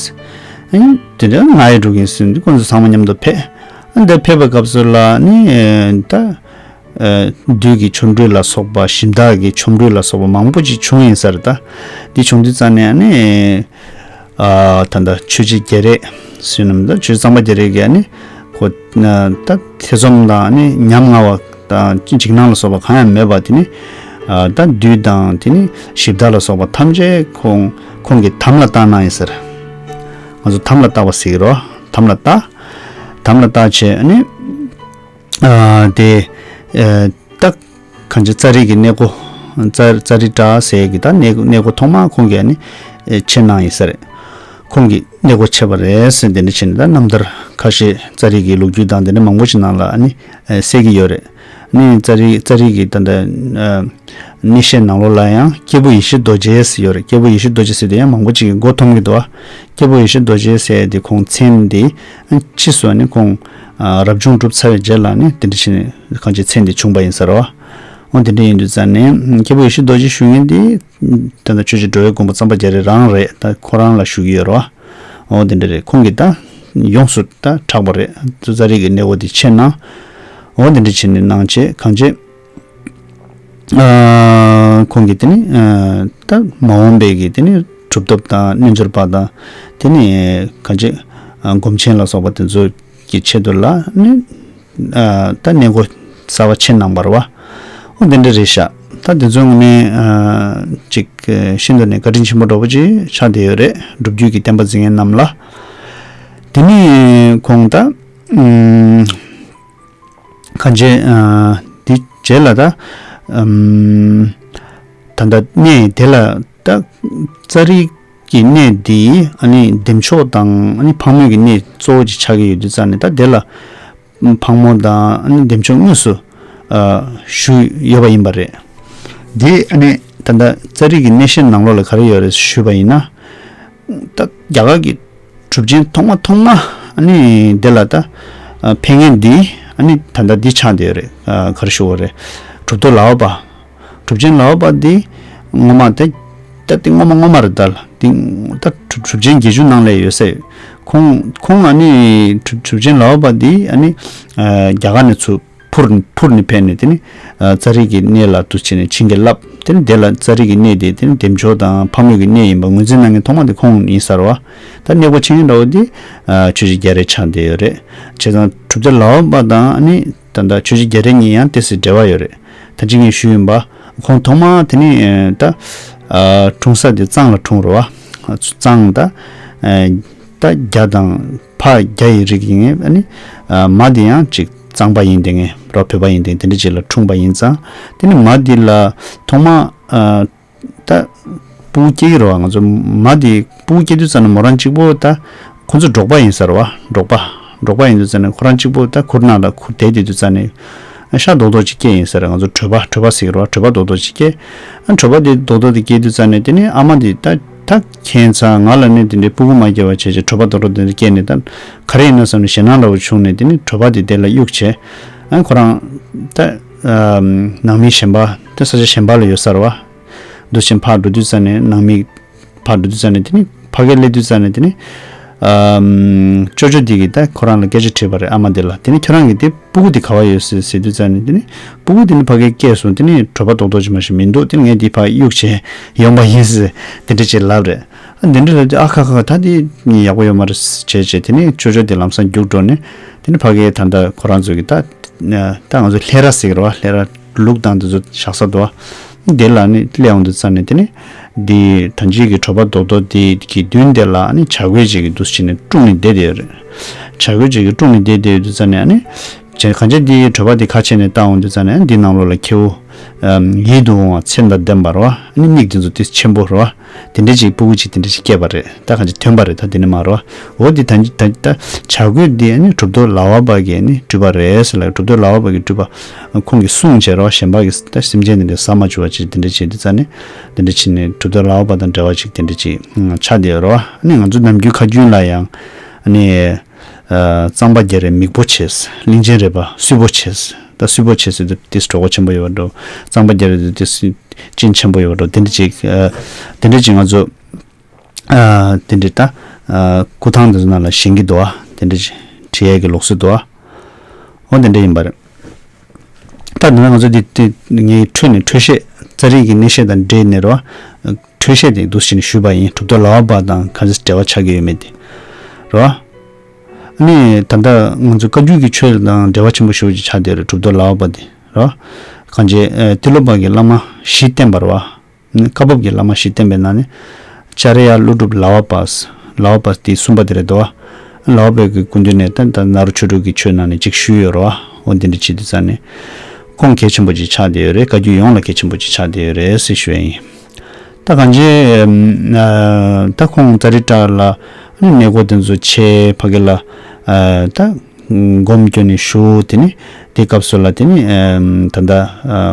ཨ་དེ་འདྲ་ང་ཡང་འགྲོ་གི་ཡིན་ཟེར་དུས། ཁོང་ཚོ་ཚང་མ་མཉམ་དུ་ཕེབས། ཨ་འདིར་ཕེབས་པའི་སྐབས་སུ་ལ་ནི་ད་ཨ་བདུད་ཀྱི་ཆོ་འཕྲུལ་ལ་སོགས་པ། ཞི་བདག་གི་ཆོ་འཕྲུལ་ལ་སོགས་པ་མང་པོ་ཅིག་བྱུང་ཡིན་ས་རེད། ད་འདི་བྱུང་དུས་ཙང་ནས་ནི་ཨ་ད་ལྟ་ཆོས་རྗེ་རྒྱལ་རས་ཟེར་ནམ། ད་ཆོས་རྗེ་གཙང་པ་རྒྱལ་རས་ཀྱིས་ནི་ཁོ་ད་ཐེ་ཚོམ་དང་ནི་ཉམ་ང་བ་དང་འཇིགས་སྣང་ལ་སོགས་པ་གང་ཡང་མེད་པ། དེ་ནི་ཨ་ད་བདུད་དང་དེ་ནི་ཞི་བདག་ལ་སོགས་པ་ཐམས་ཅད་ཁོང་ཁོང་གིས་དམ་ལ་བཏགས་གནང་ཡིན་ཟེར། ང་ཚོ་དམ་ལ་བཏགས་པ་ཟེར་གྱི་རེད་བ། དམ་ལ་བཏགས། དམ་ལ་བཏགས་བྱས་ནི་ཨ་དེ་ཨ་ད་གང་ཅི་ཙཱ་རི་གི་གནས་སྒོ། ཙཱ་ཙཱ་རི་ཏྲ་ཟེར་གྱི་ད་གནས་གནས་སྒོ་ཐོག་མ་ཁོང་གིས་ནི་ཨེ་ཕྱེ་གནང་ཡིན་ས་རེད། ཁོང་གིས་གནས་སྒོ་ཕྱེ་བ་རེད་ཟེར། དེ་འདྲ་བྱས་ནས་ད་རྣམ་ཐར་ཁ་ཤས་ཙཱ་རི་གི་ལོ་རྒྱུས་དང་དེ་འདྲ་མང་པོ་ཞིག་ནང་ལ་ནི་ཨེ་གསལ་གྱི་ཡོད་རེད། ནི་ཙཱ་རི་ཙཱ་རི་གི་ད་ལྟ་ཨ་གནས་བཤད་ནང་ལོགས་ལ་ཡང་སྐྱེས་བུ་ཡེ་ཤེས་རྡོ་རྗེ་ཟེར་ཡོད་རེད། སྐྱེས་བུ་ཡེ་ཤེས་རྡོ་རྗེ་ཟེར་དེ་ཡང་མང་པོ་ཅིག་གིས་མགོ་འཐོམ་གྱི་འདུག་བ། སྐྱེས་བུ་ཡེ་ཤེས་རྡོ་རྗེ་ཟེར་དེ་ཁོང་མཚན་དེ་ཕྱིས་སུ་ནི་ཁོང་ཨ་རབ་བྱུང་གྲུབ་ཚར་བའི་རྗེས་ལ་ནི་དེ་འདྲ་བྱས་ནས་གང་ཅི་མཚན་དེ་བྱུང་པ་ཡིན་ས་རེད་བ། འོ་དེ་འདྲ་ཡིན་དུས་ཙང་ནས་སྐྱེས་བུ་ཡེ་ཤེས་རྡོ་རྗེ་ཞུ་མཁན་དེ་ད་ལྟ་ཆོས་རྗེ་འགྲོ་བའི་མགོན་པོ་གཙང་པ་རྒྱ་རས་རང་རེད། ད་ཁོ་རང་ལ་ཞུ་གི་ཡོད་རེད་བ། འོ་དེ་འདྲ་རེད། ཁོང་གིས་ད་ཡོངས་སུ་ད་གྲགས་པ་རེད། ཙཱ་རི་གི་གནས་སྒོ་དེ་ཕྱེ་གནང་། འོ་དེ་འདྲ་བྱས་ནས་གནང་བྱས་གང་ཅི། ཨ་ཁོང་གིས་དེ་ནི་ཨ་ད་མ་འོངས་པའི་གི་དེ་ནི་གྲུབ་ཐོབ་དང་རྣལ་འབྱོར་པ་དང་། དེ་ནི་གང་ཅི་ཨ་སྒོམ་ཆེན་ལ་སོགས་པ་དེ་ཚོ་གི་ཆེད་དུ་ལ་ནི་ཨ་ད་གནས་སྒོ་གསར་པ་ཕྱེ་གནང་བ་རེད་བ། འོ་དེ་འདྲ་རེད་ཤག་ད་དེ་ཚོ་ནི་ཨ་ཅིག་ཤིན་ཏུ་ནས་བཀའ་དྲིན་ཆེན་པོ་འདྲ་པོ་ཅིག་ཆགས་བསྡད་ཡོད་རེད། སྒྲུབ་བརྒྱུད་ཀྱི་བསྟན་པ་འཛིན་མཁན་རྣམས་ལ། དེ་ནི་ཁོང་ད་ཨུམ། གང་བྱས་ཨ་འདི་རྗེས་ལ་ད་ཨམ་ད་ལྟ་གནས་དེ་ལ་ད་ཙཱ་རི་གི་གནས་འདི་ཨ་ནི་བདེ་མཆོག་དང་ཨ་ནི་ཕག་མོ་གི་གནས་གཙོ་བོ་ཅིག་ཆགས་ཀྱི་ཡོད་དུས་ཙང་ནས། ད་དེ་ལ་ཕག་མོ་དང་ཨ་ནི་བདེ་མཆོག་དངོས་སུ་ཨ་བཞུགས་ཡོད་པ་ཡིན་པ་རེད། འདི་ཨ་ནི་ད་ལྟ་ཙཱ་རི་གི་གནས་བཤད་ནང་ལོགས་ལ་ག་རེ་ཡོད་རེད་ཞུས་པ་ཡིན་ན། ད་རྒྱ་གར་གྱི་གྲུབ་ཆེན་ཐོག་མ་ཐོག་མ་ཨ་ནི་དེ་ལ་ད་ཨ་ཕེབས་མཁན་འདི་ཨ་ནི་ད་ལྟ་འདི་ཆགས་བསྡད་ཡོད་རེད། ཨ་ག་རེ་ཞུ་དགོས་རེད། གྲུབ་ཐོབ་ལའོ་པ། གྲུབ་ཆེན་ལའོ་པ་འདི་ངོ་མ་དེ་ད་དེ་ངོ་མ་ངོ་མ་རེད། ད་ལ་འདི་ད་གྲུབ་གྲུབ་ཆེན་བརྒྱད་ཅུ་ནང་ལ་ཡོད་ས་ཡོད། ཁོང་ཁོང་ཨ་ནི་གྲུབ་གྲུབ་ཆེན་ལའོ་པ་འདི་ཨ་ནི་ཨ་རྒྱ་གར་ནས་ཚུར་འཕུར་འཕུར་ནས་ཕེབས་ནས། དེ་ནི་ཨ་ཙཱ་རི་གི་གནས་ལ་འདུག་བྱས་ནས་བྱིན་གྱིས་བརླབས། དེ་ནི་དེ་ལ་ཙཱ་རི་གི་གནས་དེ་དེ་ནི་བདེ་མཆོག་དང་ཕག་མོ་གི་གནས་ཡིན་པ་ངོས་འཛིན་གནང་མཁན་ཐོག་མ་དེ་ཁོང་ཡིན་ས་རེད་བ། ད་གནས་སྒོ་ཕྱེ་མཁན་འདྲ་བོ་དེ་ཨ་ཆོས་རྗེ་རྒྱ་རས་ཆགས་བསྡད་ཡོད་རེད། བྱས་ཙང་གྲུབ་ཐོབ་ལའོ་པ་དང་ཨ་ནི་ད་ལྟ་ཆོས་རྗེ་རྒྱ་རས་གཉིས་ཡང་ཏོག་ཙམ་འབྲེལ་བ་ཡོད་རེད། ད་ཅི་ངས་ཞུས་ཡིན་པ། ཁོང་ཐོག་མ་དེ་ནི་ཨ་ད་ཨ་འཁྲུངས་ས་དེ་གཙང་ལ་འཁྲུངས་རེད་བ། གཙང་ད་ཨ་ད་རྒྱ་དང་ཕ་རྒྱ་ཡི་རིགས་ཡིན་ངེས། ཨ་ནི་ཨ་མ་དེ་ཡང་ཅིག་གཙང་པ་ཡིན་དེ་ངེས་རོ། བོད་པ་ཡིན་དེ་དེ་འདྲ་ཅིག་ལ་འཁྲུངས་པ་ཡིན་ཙང་། དེ་ནི་མ་དེ་ལ་ཐོག་མ་ཨ་ད་སྤུ་གུ་སྐྱེ་གི་རེད་བ། ང་ཚོ་མ་དེ་སྤུ་གུ་སྐྱེ་དུས་ཙམ་ནས་མོ་རང་གཅིག་པོ་ད་ཁོ་ཚོ་འབྲོག་པ་ཡིན་ས་རེད་བ། འབྲོག་པ་འབྲོག་པ་ཡིན་དུས་ཙམ་ནས་ཁོ་རང་གཅིག་པོ་ད་གུར་ནང་ལ་ཁུར་བསྡད་དེ་དུས་ཙམ་ནས། ཤ་རྡོག་རྡོག་ཅིག་སྐྱེས་ཡིན་ས་རེད། ང་ཚོ་གྲོད་པ་གྲོད་པ་ཟེར་གི་རེད་བ། གྲོད་པ་རྡོག་རྡོག་ཅིག་སྐྱེས། ཨ་གྲོད་པ་དེ་རྡོག་རྡོག་དེ་སྐྱེས་དུས་ཙ་ནས་དེ་ནི་ཨ་མ་དེ་ད་ད་ཁྱད་མཚར། ང་ལ་ནི་དེ་འདྲའི་སྤུ་གུ་མ་སྐྱེས་པ་བྱས་བྱས་གྲོད་པ་རྡོག་རྡོག་དེ་འདྲ་སྐྱེས་ནས་ད་ག་རེ་ཡིན་ན་བསམ་ནས་ཞེད་སྣང་འདྲ་བོ་བྱུང་ནས་དེ་ནི་གྲོད་པ་དེ་དེ་ལ་གཡུགས་བྱས། ཨ་ཁོ་རང་ད་ནང་མི་གཞན་པ་ད་ས་ཆ་གཞན་པ་ལ་ཡོད་ས་རེད་བ། འདུག་ཕྱིན་ཕར་འགྲོ་དུས་ཙ་ནས་ནང་མི་ཕར་འགྲོ་དུས་ཙ་ནས་དེ་ནི་ཕ་གིར་སླེབས་དུས་ཙ་ནས་དེ་ནི། ཨམ། ཅོ་ཅོ་དེ་གིས་ད་ཁོ་རང་ལ་སྐད་ཆ་དྲིས་པ་རེད། ཨ་མ་དེ་ལ། དེ་ནི་ཁྱོད་རང་གི་དེ་སྤུ་གུ་དེ་ག་བ་ཡོད་ཟེར་ཟེར་དུས་ཙ་ནས་དེ་ནི་སྤུ་གུ་དེ་ནི་ཕ་གིར་སྐྱེས་སོང་། དེ་ནི་གྲོད་པ་རྡོག་རྡོག་ཅིག་མ་ཞིག་མི་འདུག་དེ་ནི་ངས་དེ་ཕར་གཡུགས་བྱས་ཡོང་པ་ཡིན་ཟེར་དེ་འདྲ་ཅིག་ལབ་རེད། ཨ་དེ་འདྲ་ལབ་དུས་ཨ་ཁ་ཁ་ཁ་ད་དེ་ཡག་པོ་ཡོད་མ་རེད་བྱས་བྱས་དེ་ནི་ཅོ་ཅོ་དེ་ལམ་སང་རྒྱུགས་འགྲོ་ནས་དེ་ནི་ཕ་གིར་ད་ལྟ་ཁོ་རང་ཚོ་གི་ད་ད་ང་ཚོ་ལྷས་ར་ཟེར་གི་རེད་བ། ལྷས་ར་ལུག་དང་དེ་ཚོ་བཞག་ས་འདུག་བ། དེ་ལ་ནི་སླེབས་ཡོང་དུས་ཙ་ནས་དེ་ནི་འདི་ད་ཅིག་གི་གྲོད་པ་རྡོག་རྡོག་དེ་གི་མདུན་དེ་ལ་ནི་བྱ་རྒོད་ཅིག་གིས་འདུག་སེ་བྱས་ནས་སྤྲུགས་ནས་བསྡད་བསྡད་ཡོད་རེད། བྱ་རྒོད་ཅིག་གིས་སྤྲུགས་ནས་བསྡད་བསྡད་ཡོད་དུས་ཙ་ནས་ནི་གང་ཅི་དེའི་གྲོད་པ་དེ་ཁ་ཕྱེ་ནས་བལྟ་ཡོང་དུས་ཙ་ནས་འདི་ནང་ལོགས་ལ་ཁྱེའུ་ཡིད་དུ་འོང་བ་ཚེམས་དང་ལྡན་པ་རེད་བ། ནི་མིག་དེ་ཚོ་དེ་ཆེན་པོ་རེད་བ། དེ་འདྲ་ཅིག་སྤུ་གུ་ཅིག་དེ་འདྲ་ཅིག་སྐྱེས་པ་རེད། ད་གང་ཅི་ཐོན་པ་རེད། ད་དེ་ནི་མ་རེད་བ། འོ་དེ་ད་ད་ད་བྱ་རྒོད་དེ་ནི་གྲུབ་ཐོབ་ལགས་པ་གིས་ནི་སྤྲུལ་པ་རེད་ཟེར་ལ། གྲུབ་ཐོབ་ལགས་པ་གིས་སྤྲུལ་པ་ཁོང་གིས་གསུངས་བྱས་རེད་བ། གཞན་པ་གིས་ད་སེམས་ཅན་དེ་འདྲ་ཟ་མ་བཅུག་པ་ཅིག་དེ་འདྲ་བྱས་དུས་ཙ་ནས་དེ་འདྲ་བྱས་ནས་གྲུབ་ཐོབ་ལགས་པ་དང་འབྲེལ་བ་ཅིག་དེ་འདྲ་ཅིག་ཆགས་བསྡད་ཡོད་རེད་བ། ནི་ང་ཚོ་ནམ་རྒྱུན་ཁ་རྒྱུན་ལ་ཡང་ནི། གཙང་པ་རྒྱ་རས་མིག་པོ་བྱས། གླིང་ཆེན་རས་པ་གསུས་པོ་བྱས། ད་གསུས་པོ་བྱས་ཟེར་དུས་ཏིས་གྲོགས་པོ་ཆེན་པོ་ཡོད་པ་འགྲོ། གཙང་པ་རྒྱ་རས་དུས་ཏིས་སྤྱན་ཆེན་པོ་ཡོད་པ་འགྲོ། དེ་འདྲ་ཅིག་དེ་འདྲ་ཅིག་ང་ཚོ་དེ་འདྲ་ད་སྐུ་ཐང་དེ་ཚོ་ནང་ལ་བཞེངས་ཀྱི་འདུག་བ། དེ་འདྲ་ཅིག་བྲིས་ཡས་ཀྱི་ལུགས་སྲོལ་འདུག་བ། འོ་དེ་འདྲ་ཡིན་པ་རེད། ད་དེ་ནས་ང་ཚོ་འདི་དེ་ངའི་འཕྲོས་ནས་འཕྲོས་བཤད་ཙཱ་རི་གི་གནས་བཤད་དང་འབྲེལ་ནས་རེད་བ། འཕྲོས་བཤད་དེ་འདུག་སེ་བྱས་ནས་ཞུས་པ་ཡིན། གྲུབ་ཐོབ་ལགས་པ་དང་ག་ཚོད་འབྲེལ་བ་ཆགས་ཀྱི་ཡོད་མེད་དེ་རེད་བ། ཨ་ནི་ད་ལྟ་ང་ཚོ་བཀའ་བརྒྱུད་ཀྱི་ཆོས་དང་འབྲེལ་བ་ཆེན་པོ་ཞེ་པོ་ཅིག་ཆགས་བསྡད་རེད། གྲུབ་ཐོབ་ལགས་པ་དེ་རེད་བ། གང་ཅི་ཨ་ཏི་ལོ་པ་གི་བླ་མ་བཞི་བསྟེན་པ་རེད་བ། བཀའ་བབས་ཀྱི་བླ་མ་བཞི་བསྟེན་པའི་ནང་ནས་ཨཅཱརྱ་ཀླུ་སྒྲུབ་ལགས་པ་པ། ལགས་པ་པ་དེ་གསུམ་པ་དེ་རེད་དོ། ལགས་པ་པའི་གི་སྐུ་མདུན་ནས་ད་ད་ནཱ་རོ་ཆོས་དྲུག་གི་ཆོས་ནང་ནས་ཅིག་ཞུས་ཡོད་རེད་བ། འོ་འདི་འདྲ་བྱེད་དུས་ཙ་ནས་ཁོང་གལ་ཆེན་པོ་ཅིག་ཆགས་བསྡད་ཡོད་རེད། བཀའ་བརྒྱུད་ཡོངས་ལ་གལ་ཆེན་པོ་ཅིག་ཆགས་བསྡད་ཡོད་རེད་ཟེར་ཞུ་ཡ་ཡིན། ད་གང་ཅི་ཨ་ད་ཁོང་ཙཱ་རི་ཏྲ་ལ་གནས་སྐོར་དེ་ཚོ་བྱས། ཕ་གི་ལ་ཨ་ད་སྒོམ་སྐྱོན་ནས་བཞུགས། དེ་ནི་དེ་སྐབས་སུ་ལ་དེ་ནི་ཨ་ད་ལྟ་ཨ་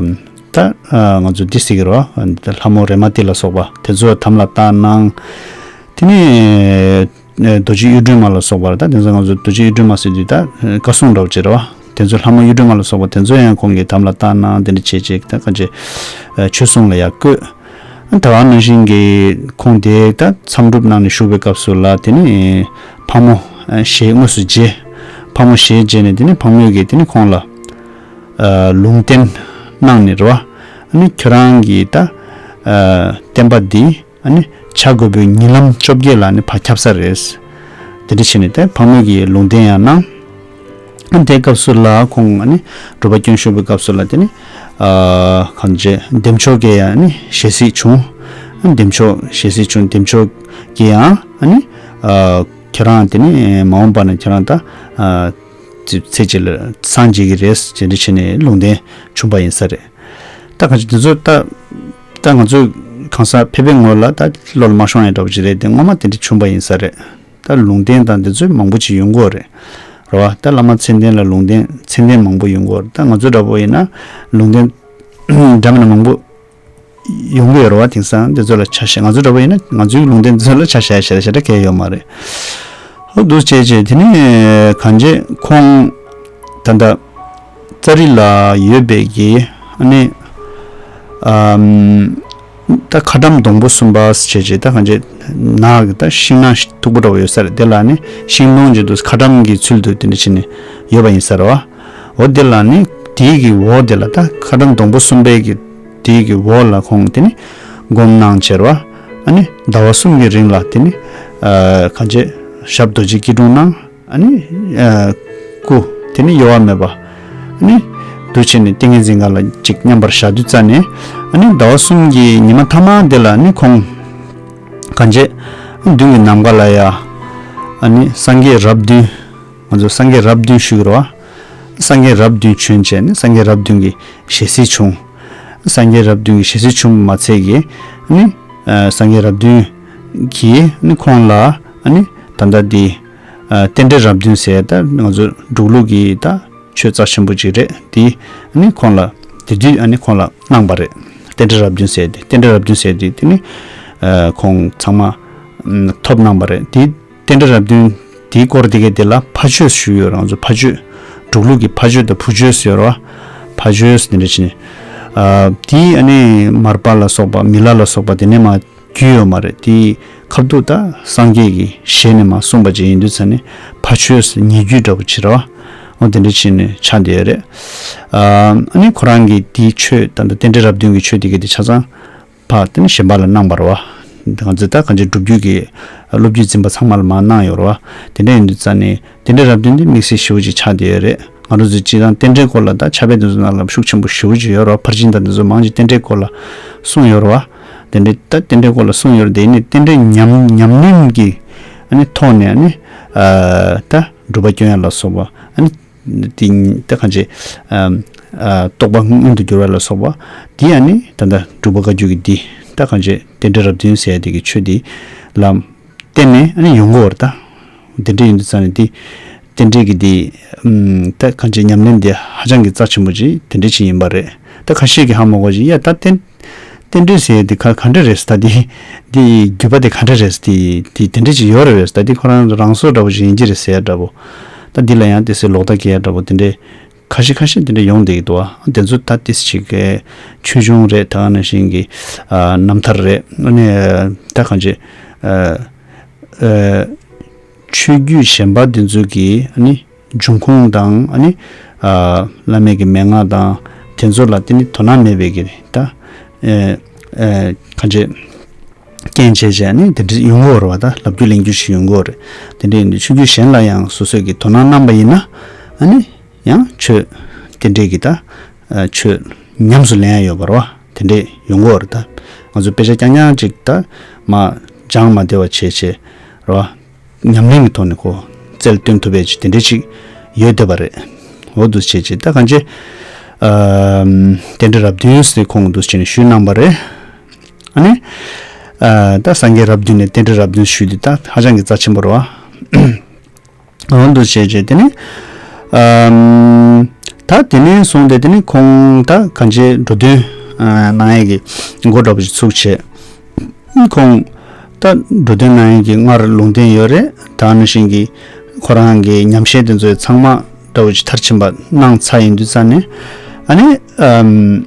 ད་ཨ་ང་ཚོ་འདི་ཟེར་གི་རེད་བ། ལྷ་མོ་རེ་མ་ཏི་ལ་སོགས་པ་དེ་ཚོ་དམ་ལ་བཏགས་གནང་། དེ་ནི་ཨ་རྡོ་རྗེ་གཡུ་སྒྲོན་མ་ལ་སོགས་པ་ད་དེ་ཚོ་ང་ཚོ་རྡོ་རྗེ་གཡུ་སྒྲོན་མ་ཟེར་དུས་ད་བཀའ་སྲུང་འདྲ་བོ་ཅིག་རེད་བ། དེ་ཚོ་ལྷ་མོ་གཡུ་སྒྲོན་མ་ལ་སོགས་པ་དེ་ཚོ་ཡང་ཁོང་གིས་དམ་ལ་བཏགས་གནང་། དེ་འདྲ་བྱས་བྱས་ད་གང་ཅི་ཆོས་སྲུང་ལ་ཡར་བསྐོས། ད་ག་ནང་བཞིན་གྱི་ཁོང་དེ་ད་མཚམས་སྒྲུབ་གནང་ནས་བཞུགས་པའི་སྐབས་སུ་ལ་དེ་ནི་ཕག་མོ་ཞལ་དངོས་སུ་མཇལ། ཕག་མོ་ཞལ་མཇལ་ནས་དེ་ནི་ཕག་མོས་ཀྱིས་དེ་ནི་ཁོང་ལ་ལུང་བསྟན་གནང་ནས་རེད་བ། ཨ་ནི་ཁྱོད་རང་གི་ད་བསྟན་པ་འདི་ཨ་ནི་བྱ་རྒོད་པོའི་ཉིན་ལམ་བཅོ་བརྒྱད་ལ་ནི་ཕར་ཁྱབ་ས་རེད། དེ་འདྲ་བྱས་ནས་དེ་ཕག་མོས་ཀྱིས་ལུང་བསྟན་ཡང་གནང་། དེའི་སྐབས་སུ་ལ་ཁོང་ཨ་ནི་སྒྲུབ་པ་སྐྱོན་ཤོར་བའི་སྐབས་སུ་ལ་དེ་ནི་ཨ་གང་བྱས་བདེ་མཆོག་གིས་ཡང་ཨ་ནི་ཞལ་གཟིགས་བྱུང་། ཨ་བདེ་མཆོག་ཞལ་གཟིགས་བྱུང་། བདེ་མཆོག་གིས་ཡང་ཨ་ནི་ཨ་ཁྱེད་རང་དེ་ནི་མ་འོངས་པ་ན་ཁྱེད་རང་ད་ཨ་ཚེ་ཚེ་གཅིག་ལ་སངས་རྒྱས་ཀྱི་རེད་ཅེས་འདི་བྱས་ནས་ལུང་བསྟན་བྱུང་པ་ཡིན་ས་རེད། ད་གང་ཅི་དེ་ཚོ་ད་ད་ང་ཚོས་གང་ཟག་ཕལ་པའི་ངོ་ལ་ད་བློ་ལ་མ་ཤོང་ཡ་འདྲ་པོ་ཅིག་རེད་དེ། ངོ་མ་དེ་འདྲ་བྱུང་པ་ཡིན་ས་རེད། ད་ལུང་བསྟན་དང་འདི་ཚོ་མང་པོ་ཅིག་ཡོང་གི་ཡོད་རེད། རེད་བ། ད་བླ་མ་མཚན་ལྡན་ལ་ལུང་བསྟན་མཚན་ལྡན་མང་པོ་ཡོང་གི་ཡོད་རེད། ད་ང་ཚོ་འདྲ་པོ་ཡིན་ན་ལུང་བསྟན་འདྲ་མིན་ན་མང་པོ་ཡོང་གི་ཡོད་རེད་བ། དེང་སང་འདི་ཚོ་ལ་ཆ་བཞག་ང་ཚོ་འདྲ་པོ་ཡིན་ན་ང་ཚོའི་ལུང་བསྟན་འདི་ཚོ་ལ་ཆ་བཞག་ཞེ་དྲག་ཞེ་དྲག་གལ་ཡོད་མ་རེད། ཧོ་འདུག་བྱས་བྱས་དེ་ནས་གང་བྱས་ཁོང་ད་ལྟ་ཙཱ་རི་ལ་ཡོད་པའི་གི་ཨ་ནི་ཨམ། ད་ཁ་ཊྭཱཾ་སྡོང་པོ་གསུམ་པ་ཟེར་བྱས་ད་གང་བྱས་ནགས་ཀྱི་ད་ཤིང་ནགས་མཐུག་པོ་འདྲ་བོ་ཡོད་ས་རེད། དེ་ལ་ནི་ཤིང་སྡོང་བྱས་འདུག་ཁ་ཊྭཱཾ་གྱི་ཚུལ་དུ་དེ་འདྲ་བྱས་ནས་ཡོད་པ་ཡིན་ས་རེད་བ། འོ་དེ་ལ་ནི་དེའི་གི་འོག་དེ་ལ་ད་ཁ་ཊྭཱཾ་སྡོང་པོ་གསུམ་པའི་གི་དེའི་གི་འོག་ལ་ཁོང་དེ་ནི་སྒོམ་གནང་བྱས་རེད་བ། ཨ་ནི་ཟླ་བ་གསུམ་གྱི་རིང་ལ་དེ་ནི་ཨ་གང་བྱས་ཞབས་རྡོ་རྗེ་སྐྱིལ་ཀྲུང་གནང་། ཨ་ནི་ཨ་སྐུ་དེ་ནི་གཡོ་བ་མེད་པ། ཨ་ནི་འདུག་བྱས་ནས་ཏིང་ངེ་འཛིན་སྒང་ལ་ཅིག་མཉམ་པར་བཞག་དུས་ཙ་ནས། ཨ་ནི་ཟླ་བ་གསུམ་གྱི་ཉི་མ་མཐའ་མ་དེ་ལ་ནི་ཁོང་གང་བྱས་མདུན་གྱི་ནམ་མཁའ་ལ་ཡ་ཨ་ནི་སངས་རྒྱས་རབས་བདུན། ང་ཚོ་སངས་རྒྱས་རབས་བདུན་ཞུ་གི་རེད་བ། སངས་རྒྱས་རབས་བདུན་བྱོན་བྱས་ནས་སངས་རྒྱས་རབས་བདུན་གྱི་ཞལ་གཟིགས་བྱུང་། སངས་རྒྱས་རབས་བདུན་གྱི་ཞལ་གཟིགས་བྱུང་མ་ཚད་ཀྱི་ཨ་ནི་ཨ་སངས་རྒྱས་རབས་བདུན་གྱིས་ཨ་ནི་ཁོང་ལ་ཨ་ནི་ད་ལྟ་འདི་ཨ་རྟེན་འབྲེལ་རབས་བདུན་ཟེར་ད་ང་ཚོ་འབྲུག་ལུགས་ཀྱི་ད་ ཆོས་རྩ་ཆེན་པོ་ཅིག་རེད། དེ་ཨ་ནི་ཁོང་ལ་དེ་དུས་ཨ་ནི་ཁོང་ལ་གནང་པ་རེད། རྟེན་འབྲེལ་རབ་བདུན་ཟེར་དེ་རྟེན་འབྲེལ་རབ་བདུན་ཟེར་དེ་དེ་ནི་ཁོང་ཚང་མ་ཐོབ་གནང་པ་རེད། དེ་རྟེན་འབྲེལ་རབ་བདུན་དེའི་སྐོར་དེ་གའི་དེ་ལ་ཕ་ཆོས་ཞུ་ཡོད། རང་ཚོ་ཕ་ཆོས་འབྲུག་ལུགས་ཀྱི་ཕ་ཆོས་དང་བུ་ཆོས་ཟེར་བ། ཕ་ཆོས་དེ་འདྲ་བྱས་ནས་དེ་ཨ་ནི་མར་པ་ལ་སོགས་པ་མི་ལ་ལ་སོགས་པ་དེ་ནས་མ་རྒྱུས་ཡོད་མ་རེད། དེའི་ཁ་ཐུག་ད་སངས་རྒྱས་ཀྱི་ཞལ་ནས་མ་གསུངས་པ་ཅིག་ཡིན་དུས་ཙ་ནས་ཕ་ཆོས་ཉེ་རྒྱུད་འདྲ་པོ་ཅིག་རེད་བ། འོ་དེ་འདྲ་བྱས་ནས་ཆགས་བསྡད་ཡོད་རེད། ཨ་ནི་ཁོ་རང་གིས་དེའི་ཆོས་ད་ལྟ་རྟེན་འབྲེལ་རབ་བདུན་གྱི་ཆོས་དེ་གའི་དེ་ཆ་ཚང་ཕ་དེ་ནི་གཞན་པ་ལ་གནང་བ་རེད་བ། ང་ཚོས་ད་གང་ཅི་སྒྲུབ་བརྒྱུད་ཀྱི་སློབ་བརྒྱུད་འཛིན་པ་ཚང་མ་ལ་མ་གནང་ཡོད་རེད་བ། དེ་འདྲ་ཡིན་དུས་ཙ་ནས་རྟེན་འབྲེལ་རབ་བདུན་འདི་དམིགས་བསལ་ཞེ་པོ་ཅིག་ཆགས་བསྡད་ཡོད་རེད། ང་རང་ཚོས་སྤྱིར་བཏང་རྟེན་འབྲེལ་སྐོར་ལ་ད་ཕྱག་དཔེ་དེ་ཚོ་ནང་ལ་ཤུགས་ཆེན་པོ་ཞེ་པོ་ཅིག་ཡོད་རེད་བ། ཕར་ཕྱིན་དང་དེ་ཚོ་མང་ཆེ་རྟེན་འབྲེལ་སྐོར་ལ་གསུངས་ཡོད་རེད་བ། དེ་འདྲའི་ད་རྟེན་འབྲེལ་སྐོར་ལ་གསུངས་ཡོད་རེད། དེ་ནི་རྟེན་འབྲེལ་ཉམས་ཉམས་ལེན་གྱི་ཨ་ནི་ཐོག་ནས་ཨ་ནི་ཨ་ད་སྒྲུབ་པ་སྐྱོན་ཡ་ལ་སོགས་པ་ཨ་ནི་དེ་ད་གང་ཅི་ཨ་ཨ་རྟོགས་པ་མངོན་དུ་གྱུར་བ་ལ་སོགས་པ་དེ་ཨ་ནི་ད་ལྟ་འབྲུག་པ་བཀའ་བརྒྱུད་ཀྱི་འདི་ད་གང་ཅི་རྟེན་འབྲེལ་རབ་བདུན་ཟེར་ཡ་དེ་གི་ཆོས་འདི་ལ་བརྟེན་ནས་ཨ་ནི་ཡོང་གི་ཡོད་རེད་ད། དེ་འདྲ་ཡིན་དུས་ཙང་ནས་དེ་རྟེན་འབྲེལ་གྱི་དེ་ཨམ་ད་གང་ཅི་ཉམས་ལེན་དེ་ཧ་ཅང་གི་རྩ་ཆེན་པོ་ཅིག་དེ་འདྲ་ཅིག་ཡིན་པ་རེད། ད་ཁ་ཤས་ཀྱིས་ཧ་མ་གོ་ཅིག་ཡ་ད་རྟེན་རྟེན་འབྲེལ་ཟེར་དེ་ག་ག་འདྲ་རེད་ཟེར། ད་དེ་དེ་རྒྱུད་པ་དེ་ག་འདྲ་རེད་ཟེར། དེ་དེ་དེ་འདྲ་ཅིག་ཡོད་རེད་ཟེར། ད་དེ་ཁོ་རང་རང་བཟོ་འདྲ་པོ་ཞིག་ཡིན་གྱི་རེད་ཟེར་ཡ་འདྲ་པོ། ད་འདི་ལ་ཡང་དེ་སེ་ལོག་ལྟ་སྐྱེ་ཡ་འདྲ་པོ་དེ་འདྲ་ཁ་ཤས་ཁ་ཤས་དེ་འདྲ་ཡོང་བསྡད་ཀྱི་འདུག་ཨ། དེ་ཚོ་ད་ཏིས་ཅིག་གི་ཆོས་འབྱུང་རེད། ད་ག་ནང་བཞིན་གྱི་ཨ་རྣམ་ཐར་རེད། ཨ་ནི་ད་གང་ཅི་ཨ་ཨ་ཆོས་བརྒྱུད་གཞན་པ་དེ་ཚོ་གི་ཨ་ནི་འབྱུང་ཁུངས་དང་ཨ་ནི་ཨ་བླ་མེད་ཀྱི་མན་ངག་དང་དེ་ཚོ་ལ་དེ་ནི་དོ་སྣང་མེད་པའི་གི་ད་ཨ་ཨ་གང་ཅི་རྐྱེན་བྱས་བྱས་ནི་དེ་འདྲ་ཡོང་གི་ཡོད་རེད་བ། ད་ལབ་རྒྱུ་གླེང་རྒྱུ་ཞིག་ཡོང་གི་ཡོད་རེད། དེ་འདྲ་ཡིན་དུས་ཆོས་བརྒྱུད་གཞན་ལ་ཡང་སོ་སོས་ཀྱི་དོ་སྣང་གནང་པ་ཡིན་ན་ཨ་ནི་ཡང་ཆོས་དེ་འདྲས་ཀྱི་ད་ཆོས་ཉམས་སུ་ལེན་ཡ་ཡོད་པ་རེད་བ། དེ་འདྲས་ཡོང་གི་ཡོད་རེད། ད་ང་ཚོ་དཔེ་ཆ་རྐྱང་རྐྱང་ཅིག་ད་མ་སྦྱང་མ་བདེ་བ་བྱས་བྱས་རེད་བ། ཉམས་ལེན་གྱི་ཐོག་ནས་ཁོ་རྩལ་སྟོན་ཐུབ་པའི་ཅིག་དེ་འདྲས་ཅིག་ཡོད་བསྡད་པ་རེད། འོ་འདུག་བྱས་བྱས་ད་གང་ཅི་ཨ་རྟེན་འབྲེལ་རབ་བདུན་ཟེར་ཁོང་འདུག་བྱས་ནས་ཞུས་གནང་པ་རེད། ཨ་ནི། ཨ་ད་སངས་རྒྱས་རབས་བདུན་ནས་རྟེན་འབྲེལ་རབས་བདུན་ཞུས་ཏེ་ད་ཧ་ཅང་གི་རྩ་ཆེན་པོ་རེད་བ། འོ་འདུག་བྱས་བྱས་དེ་ནི། ཨམ་ད་དེ་ནས་བཟུང་སྟེ་དེ་ནི་ཁོང་ད་གང་ཅི་འགྲོ་དོན་ཨ་གནང་ཡས་ཀྱི་འགོ་འདྲ་པོ་ཞིག་ཚུགས་བྱས། ཁོང་ད་འགྲོ་དོན་གནང་ཡས་ཀྱི་སྔར་ལུང་བསྟན་ཡོད་རེད། ད་ནང་བཞིན་གྱི་ཁོ་རང་གི་ཉམས་བཞེས་དེ་ཚོ་ཚང་མ་འདྲ་པོ་ཞིག་མཐར་ཕྱིན་པ་གནང་ཚར་ཡིན་དུས་ཙང་ནས་ཨ་ནི་ཨམ།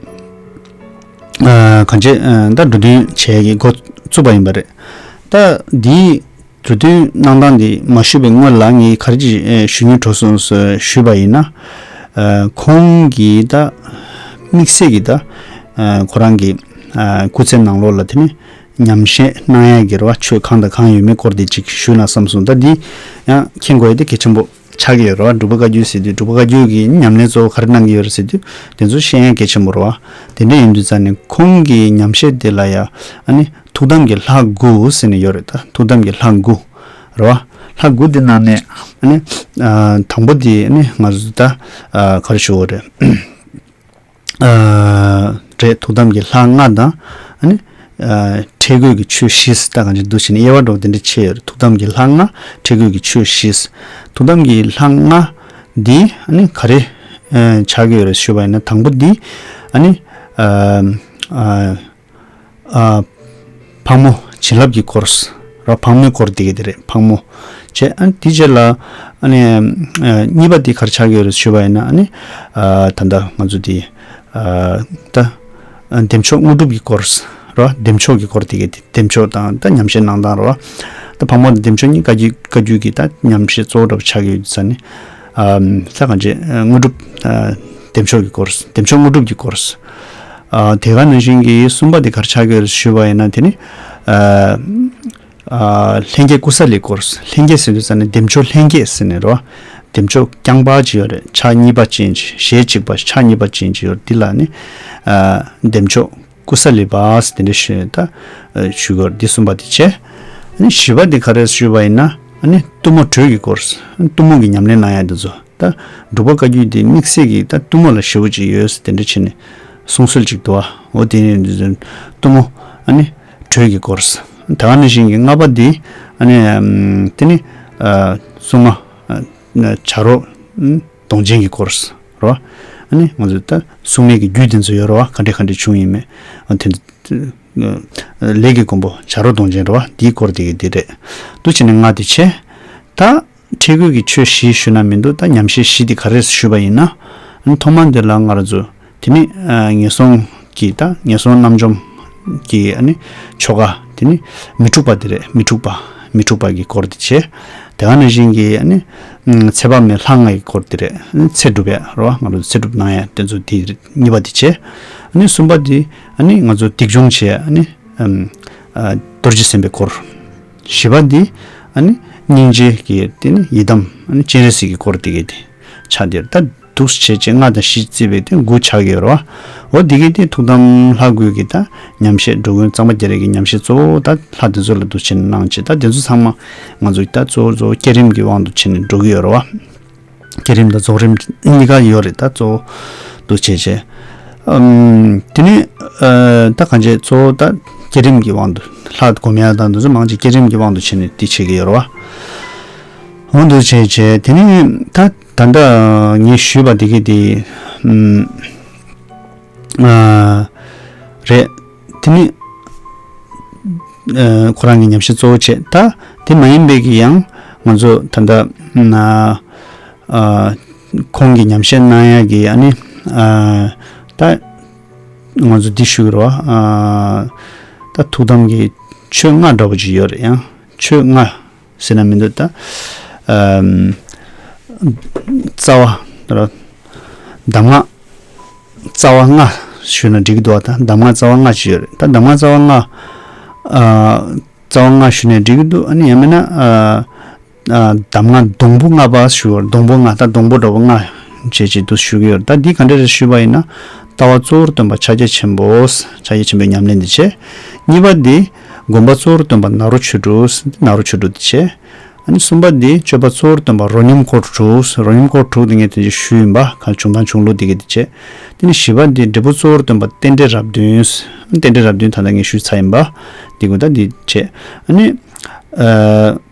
ཨ་གང་ཅི་ཨ་ད་འགྲོ་དོན་བྱས་ཀྱི་འགོ་བཙུགས་པ་ཡིན་པ་རེད། ད་འདིའི་འགྲོ་དོན་གནང་སྟངས་འདི་མ་ཞུས་པའི་སྔོན་ལ་ངས་ག་རེ་ཅིག་ཨ་ཞུ་སྙིང་བྲོ་སོང་ཟེར་ཞུས་པ་ཡིན་ན། ཨ་ཁོང་གིས་ད་དམིགས་བསལ་གྱི་ད་ཨ་ཁོ་རང་གི་ཨ་སྐུ་ཚེ་ནང་ལོགས་ལ་དེ་ནི་ཉམས་བཞེས་གནང་ཡ་གི་རེད་བ། ཆོས་གང་དང་གང་ཡོད་མེད་སྐོར་འདི་ཅིག་ཞུས་ན་བསམ་སོང་། ད་འདི་ཡང་མཁྱེན་དགོས་ཡ་དེ་གལ་ཆེན་པོ་ཆགས་ཀྱི་ཡོད་རེད་བ། འབྲུག་པ་བཀའ་བརྒྱུད་ཟེར་དུས་འབྲུག་པ་བཀའ་བརྒྱུད་ཀྱི་ཉམས་ལེན་གཙོ་བོ་ག་རེ་གནང་གི་ཡོད་རེད་ཟེར་དུས་དེ་ཚོ་ཤེས་ཡ་གལ་ཆེན་པོ་རེད་བ། དེ་འདྲ་ཡིན་དུས་ཙང་ནས་ཁོང་གི་ཉམས་བཞེས་དེ་ལ་ཡ་ཨ་ནི་ཐུགས་དམ་གྱི་ལྷ་དགུ་ཟེར་ནས་ཡོད་རེད། ད་ཐུགས་དམ་གྱི་ལྷ་དགུ་རེད་བ། ལྷ་དགུ་དེ་ནང་ནས་ཨ་ནི་ཨ་དང་པོ་དེ་ཨ་ནི་ང་ཚོ་ད་ཨ་ག་རེ་ཞུ་དགོས་རེད། ཨ་རེད། ཐུགས་དམ་གྱི་ལྷ་ལྔ་དང་ཨ་ནི་ཨ་ཁྲེལ་དགོད་ཀྱི་ཆོས་བཞི་ཟེར་ད་གང་ཅི་འདུག་བྱས་ནས་དབྱེ་བ་འདྲ་པོ་དེ་འདྲ་ཕྱེ་ཡོད་རེད། ཐུགས་དམ་གྱི་ལྷ་ལྔ་ཁྲེལ་དགོད་ཀྱི་ཆོས་བཞི་ཟེར། ཐུགས་དམ་གྱི་ལྷ་ལྔ་འདི་ཨ་ནི་ག་རེ་ཨ་ཆགས་ཀྱི་ཡོད་རེད་ཞུས་པ་ཡིན་ན། དང་པོ་འདི་ཨ་ནི་ཨ་ཨ་ཨ་ཕག་མོ་བྱིན་རླབས་ཀྱི་སྐོར་ར། ཕག་མོའི་སྐོར་དེ་ག་དེ་རེད། ཕག་མོ་བྱས། ཨ་ནི་དེ་རྗེས་ལ་ཨ་ནི་ཨ་གཉིས་པ་དེ་ག་རེ་ཆགས་ཀྱི་ཡོད་རེད་ཞུས་པ་ཡིན་ན། ཨ་ནི་ཨ་ད་ལྟ་ང་ཚོ་དེ་ཨ་ད་ཨ་བདེ་མཆོག་དངོས་གྲུབ་ཀྱི་སྐོར་ར། བདེ་མཆོག་གི་སྐོར་དེ་ག་དེ་བདེ་མཆོག་དང་ད་ཉམས་བཞེས་གནང་སྟངས་ར། ད་ཕག་མོ་དང་བདེ་མཆོག་གཉིས་བཀའ་བརྒྱུད་བཀའ་བརྒྱུད་ཀྱི་ད་ཉམས་བཞེས་གཙོ་བོ་འདྲ་པོ་ཆགས་ཀྱི་ཡོད་ས་ནི། ཨ་ས་གང་ཅི་དངོས་གྲུབ་ཨ་བདེ་མཆོག་གི་སྐོར། བདེ་མཆོག་དངོས་གྲུབ་ཀྱི་སྐོར། ཨ་དེ་ག་ནང་བཞིན་གྱི་གསུམ་པ་དེ་ག་རེ་ཆགས་ཀྱི་ཡོད་རེད་ཞུས་པ་ཡིན་ན། དེ་ནི་ཨ་ཨ་ལྷན་སྐྱེས་ཀུ་ས་ལིའི་སྐོར། ལྷན་སྐྱེས་ཟེར་དུས་ཙ་ནི་བདེ་མཆོག་ལྷན་སྐྱེས་ཟེར་ནས་རོ། བདེ་མཆོག་རྐྱང་པ་ཅིག་ཡོད་རེད། ཕྱག་གཉིས་པ་ཅན་ཅིག་ཞལ་གཅིག་པ་ཕྱག་གཉིས་པ་ཅན་ཅིག་ཡོད་རེད། འདི་ལ་ནི་ཨ་བདེ་མཆོག་ཀུ་ས་ལི་བ་ཟེར་དེ་འདྲ་ཞུ་ད་ཨ་ཞུ་གི་ཡོད་རེད། འདི་གསུམ་པ་དེ་བྱས། ཨ་ནི་བཞི་པ་དེ་ག་རེ་ཞུས་པ་ཡིན་ན། ཨ་ནི་གཏུམ་མོ་དྲོད་ཀྱི་སྐོར། གཏུམ་མོ་གི་ཉམས་ལེན་གནང་ཡ་འདི་ཚོ། ད་འབྲུག་པ་བཀའ་བརྒྱུད་འདི་དམིགས་བསལ་གྱིས་ད་གཏུམ་མོ་ལ་ཞེ་པོ་ཅིག་ཡོད་ཟེར་དེ་འདྲ་བྱས་ནས་གསུང་སྲོལ་ཅིག་འདུག་བ། འོ་དེ་ནས་གཏུམ་མོ་ཨ་ནི་དྲོད་ཀྱི་སྐོར། ད་ག་ནང་བཞིན་གྱི་ལྔ་པ་འདི་ཨ་ནི་ཨམ་དེ་ནི་ཨ་སྲུང་མ་ཨ་བྱ་རོག་གདོང་ཅན་གྱི་སྐོར། རོ། ཨ་ནི་ང་ཚོ་ད་སྲུང་མའི་གི་རྒྱུད་དེ་ཚོ་ཡོད་རོ། ག་འདྲ་ག་འདྲ་བྱུང་ཡིན་མིན། ཨ་དེ་ཚོ་ལས་ཀྱི་མགོན་པོ་བྱ་རོག་གདོང་ཅན་རོ། འདིའི་སྐོར་དེ་གི་དེ་རེད། འདུག་བྱས་ནས་ང་དེ་བྱས། ད་ཁྲེལ་དགོས་ཀྱི་ཆོས་བཞི་ཞུ་ན་མི་འདུག་ད་ཉམས་བཞེས་བཞི་དེ་ག་རེ་ཞུས་པ་ཡིན་ན། ཨ་ནི་ཐོག་མ་འདི་ལ་ང་རང་ཚོ་དེ་ནི་ཨ་ངན་སོང་གི་ད་ངན་སོང་རྣམ་འཇོམས་ཀྱི་ཨ་ནི་ཆོ་ག་དེ་ནི་མི་འཁྲུགས་པ་དེ་རེད། མི་འཁྲུགས་པ། མི་འཁྲུགས་པ་གི་སྐོར་དེ་བྱས། དེ་ག་ནང་བཞིན་གྱི་ཨ་ནི་ཚེ་དཔག་མེད་ལྷ་ལྔ་ཡི་སྐོར་དེ་རེད། ཨ་ནི་ཚེ་སྒྲུབ་ཡ་རོ། ང་རང་ཚོ་ཚེ་སྒྲུབ་གནང་ཡ་དེ་ཚོ་དེ་གཉིས་པ་དེ་བྱས། ཨ་ནི་གསུམ་པ་དེ་ཨ་ནི་ང་ཚོ་སྡིག་སྦྱོང་བྱས། ཨ་ནི་ཨམ་ཨ་རྡོ་རྗེ་སེམས་དཔའི་སྐོར། བཞི་པ་འདི་ཨ་ནི་སྙིང་རྗེ་གི་དེ་ནི་ཡི་དམ་ཨ་ནི་སྤྱན་རས་གཟིགས་ཀྱི་སྐོར་དེ་གའི་དེ་ཆགས་དེར་ད་འདུག་བྱས་བྱས་ལྔ་དང་བཞི་བརྩིས་པའི་དེ་དགུ་ཆགས་ཀྱི་ཡོད་རེད་བ། འོ་དེ་གའི་དེ་ཐུགས་དམ་ལྷ་དགུའི་གི་ད་ཉམས་བཞེས་འགྲོ་མགོན་གཙང་པ་རྒྱ་རས་ཀྱི་ཉམས་བཞེས་གཙོ་བོ་ད་ལྷ་དེ་ཚོ་ལ་འདུག་བྱས་ནས་གནང་བྱས། ད་དེ་ཚོ་ཚང་མ་ང་ཚོ་ད་གཙོ་བོ་གཙོ་བོ་བསྐྱེད་རིམ་གྱི་དབང་དུ་བྱས་ནས་འགྲོ་གི་ཡོད་རེད་བ། བསྐྱེད་རིམ་དང་རྫོགས་རིམ་གཉིས་ཀ་ཡོད་རེད། ད་གཙོ་བོ་འདུག་བྱས་བྱས། ཨམ། དེ་ནས་ཨ་ད་གང་བྱས་གཙོ་བོ་ད་བསྐྱེད་རིམ་གྱི་དབང་དུ་ལྷ་སྒོམ་ཡ་དང་དེ་ཚོ་མང་ཆེ་བསྐྱེད་རིམ་གྱི་དབང་དུ་བྱས་ནས་དེ་བྱེད་ཀྱི་ཡོད་རེད་བ། འོ་འདུག་བྱས་བྱས་དེ་ནས་ད་ད་ལྟ་ངས་ཞུས་པ་དེ་གི་དེ་ཨམ། ཨ་རེད། དེ་ནི་ཨ་ཁོ་རང་གི་ཉམས་བཞེས་གཙོ་བོ་བྱས། ད་དེ་མ་ཡིན་པའི་གི་ཡང་ང་ཚོ་ད་ལྟ་ཨ་ཨ་ཁོང་གི་ཉམས་བཞེས་གནང་ཡ་གི་ཨ་ནི་ཨ་ད་ང་ཚོ་འདི་ཞུ་གི་རེད་བ། ཨ་ད་ཐུགས་དམ་གྱི་ཆོས་ལྔ་འདྲ་པོ་ཅིག་ཡོད་རེད། ཡང་ཆོས་ལྔ་ཟེར་ན་མི་འདུག་ད་ཨམ་རྩ་བ་དང་གདམས་ངག་རྩ་བ་ལྔ་ཞུས་ན་འགྲིག་གི་འདུག་བ། ད་གདམས་ངག་རྩ་བ་ལྔ་ཅིག་ཡོད་རེད། ད་གདམས་ངག་རྩ་བ་ལྔ་ཨ་རྩ་བ་ལྔ་ཞུས་ན་འགྲིག་གི་འདུག་ཨ་ནི་ཡང་མིན་ན་ཨ་ཨ་གདམས་ངག་སྡོང་པོ་ལྔ་པ་ཞུ་བར། སྡོང་པོ་ལྔ། ད་སྡོང་པོ་འདྲ་པོ་ལྔ་བྱས་བྱས་འདུག་ཞུ་གི་ཡོད་རེད། ད་འདི་ག་འདྲ་རེད་ཞུས་པ་ཡིན་ན། ལྟ་བ་གཙོ་བོར་སྟོན་པ་ཕྱག་རྒྱ་ཆེན་པོ། ཕྱག་རྒྱ་ཆེན་པོའི་ཉམས་ལེན་འདི་བྱས། གཉིས་པ་འདི་སྒོམ་པ་གཙོ་བོར་སྟོན་པ་ནཱ་རོ་ཆོས་དྲུག་ནཱ་རོ་ཆོས་དྲུག་འདི་བྱས། ཨ་ནི་གསུམ་པ་འདི་སྤྱོད་པ་གཙོ་བོར་སྟོན་པ་རོ་སྙོམས་སྐོར་དྲུག་རོ་སྙོམས་སྐོར་དྲུག་འདི་ངས་དེ་ཅིག་ཞུས་ཡིན་པ། གང་བྱུང་དང་བྱུང་ལུགས་འདི་གི་འདི་བྱས། དེ་ནས་བཞི་པ་འདི་འབྲས་བུ་གཙོ་བོར་སྟོན་པ་རྟེན་འབྲེལ་རབ་བདུན། རྟེན་འབྲེལ་རབ་བདུན་ད་ལྟ་ངས་ཞུས་ཚར་ཡིན་པ། འདི་གུ་ད་འདི་བྱས། ཨ་ནི་ཨ་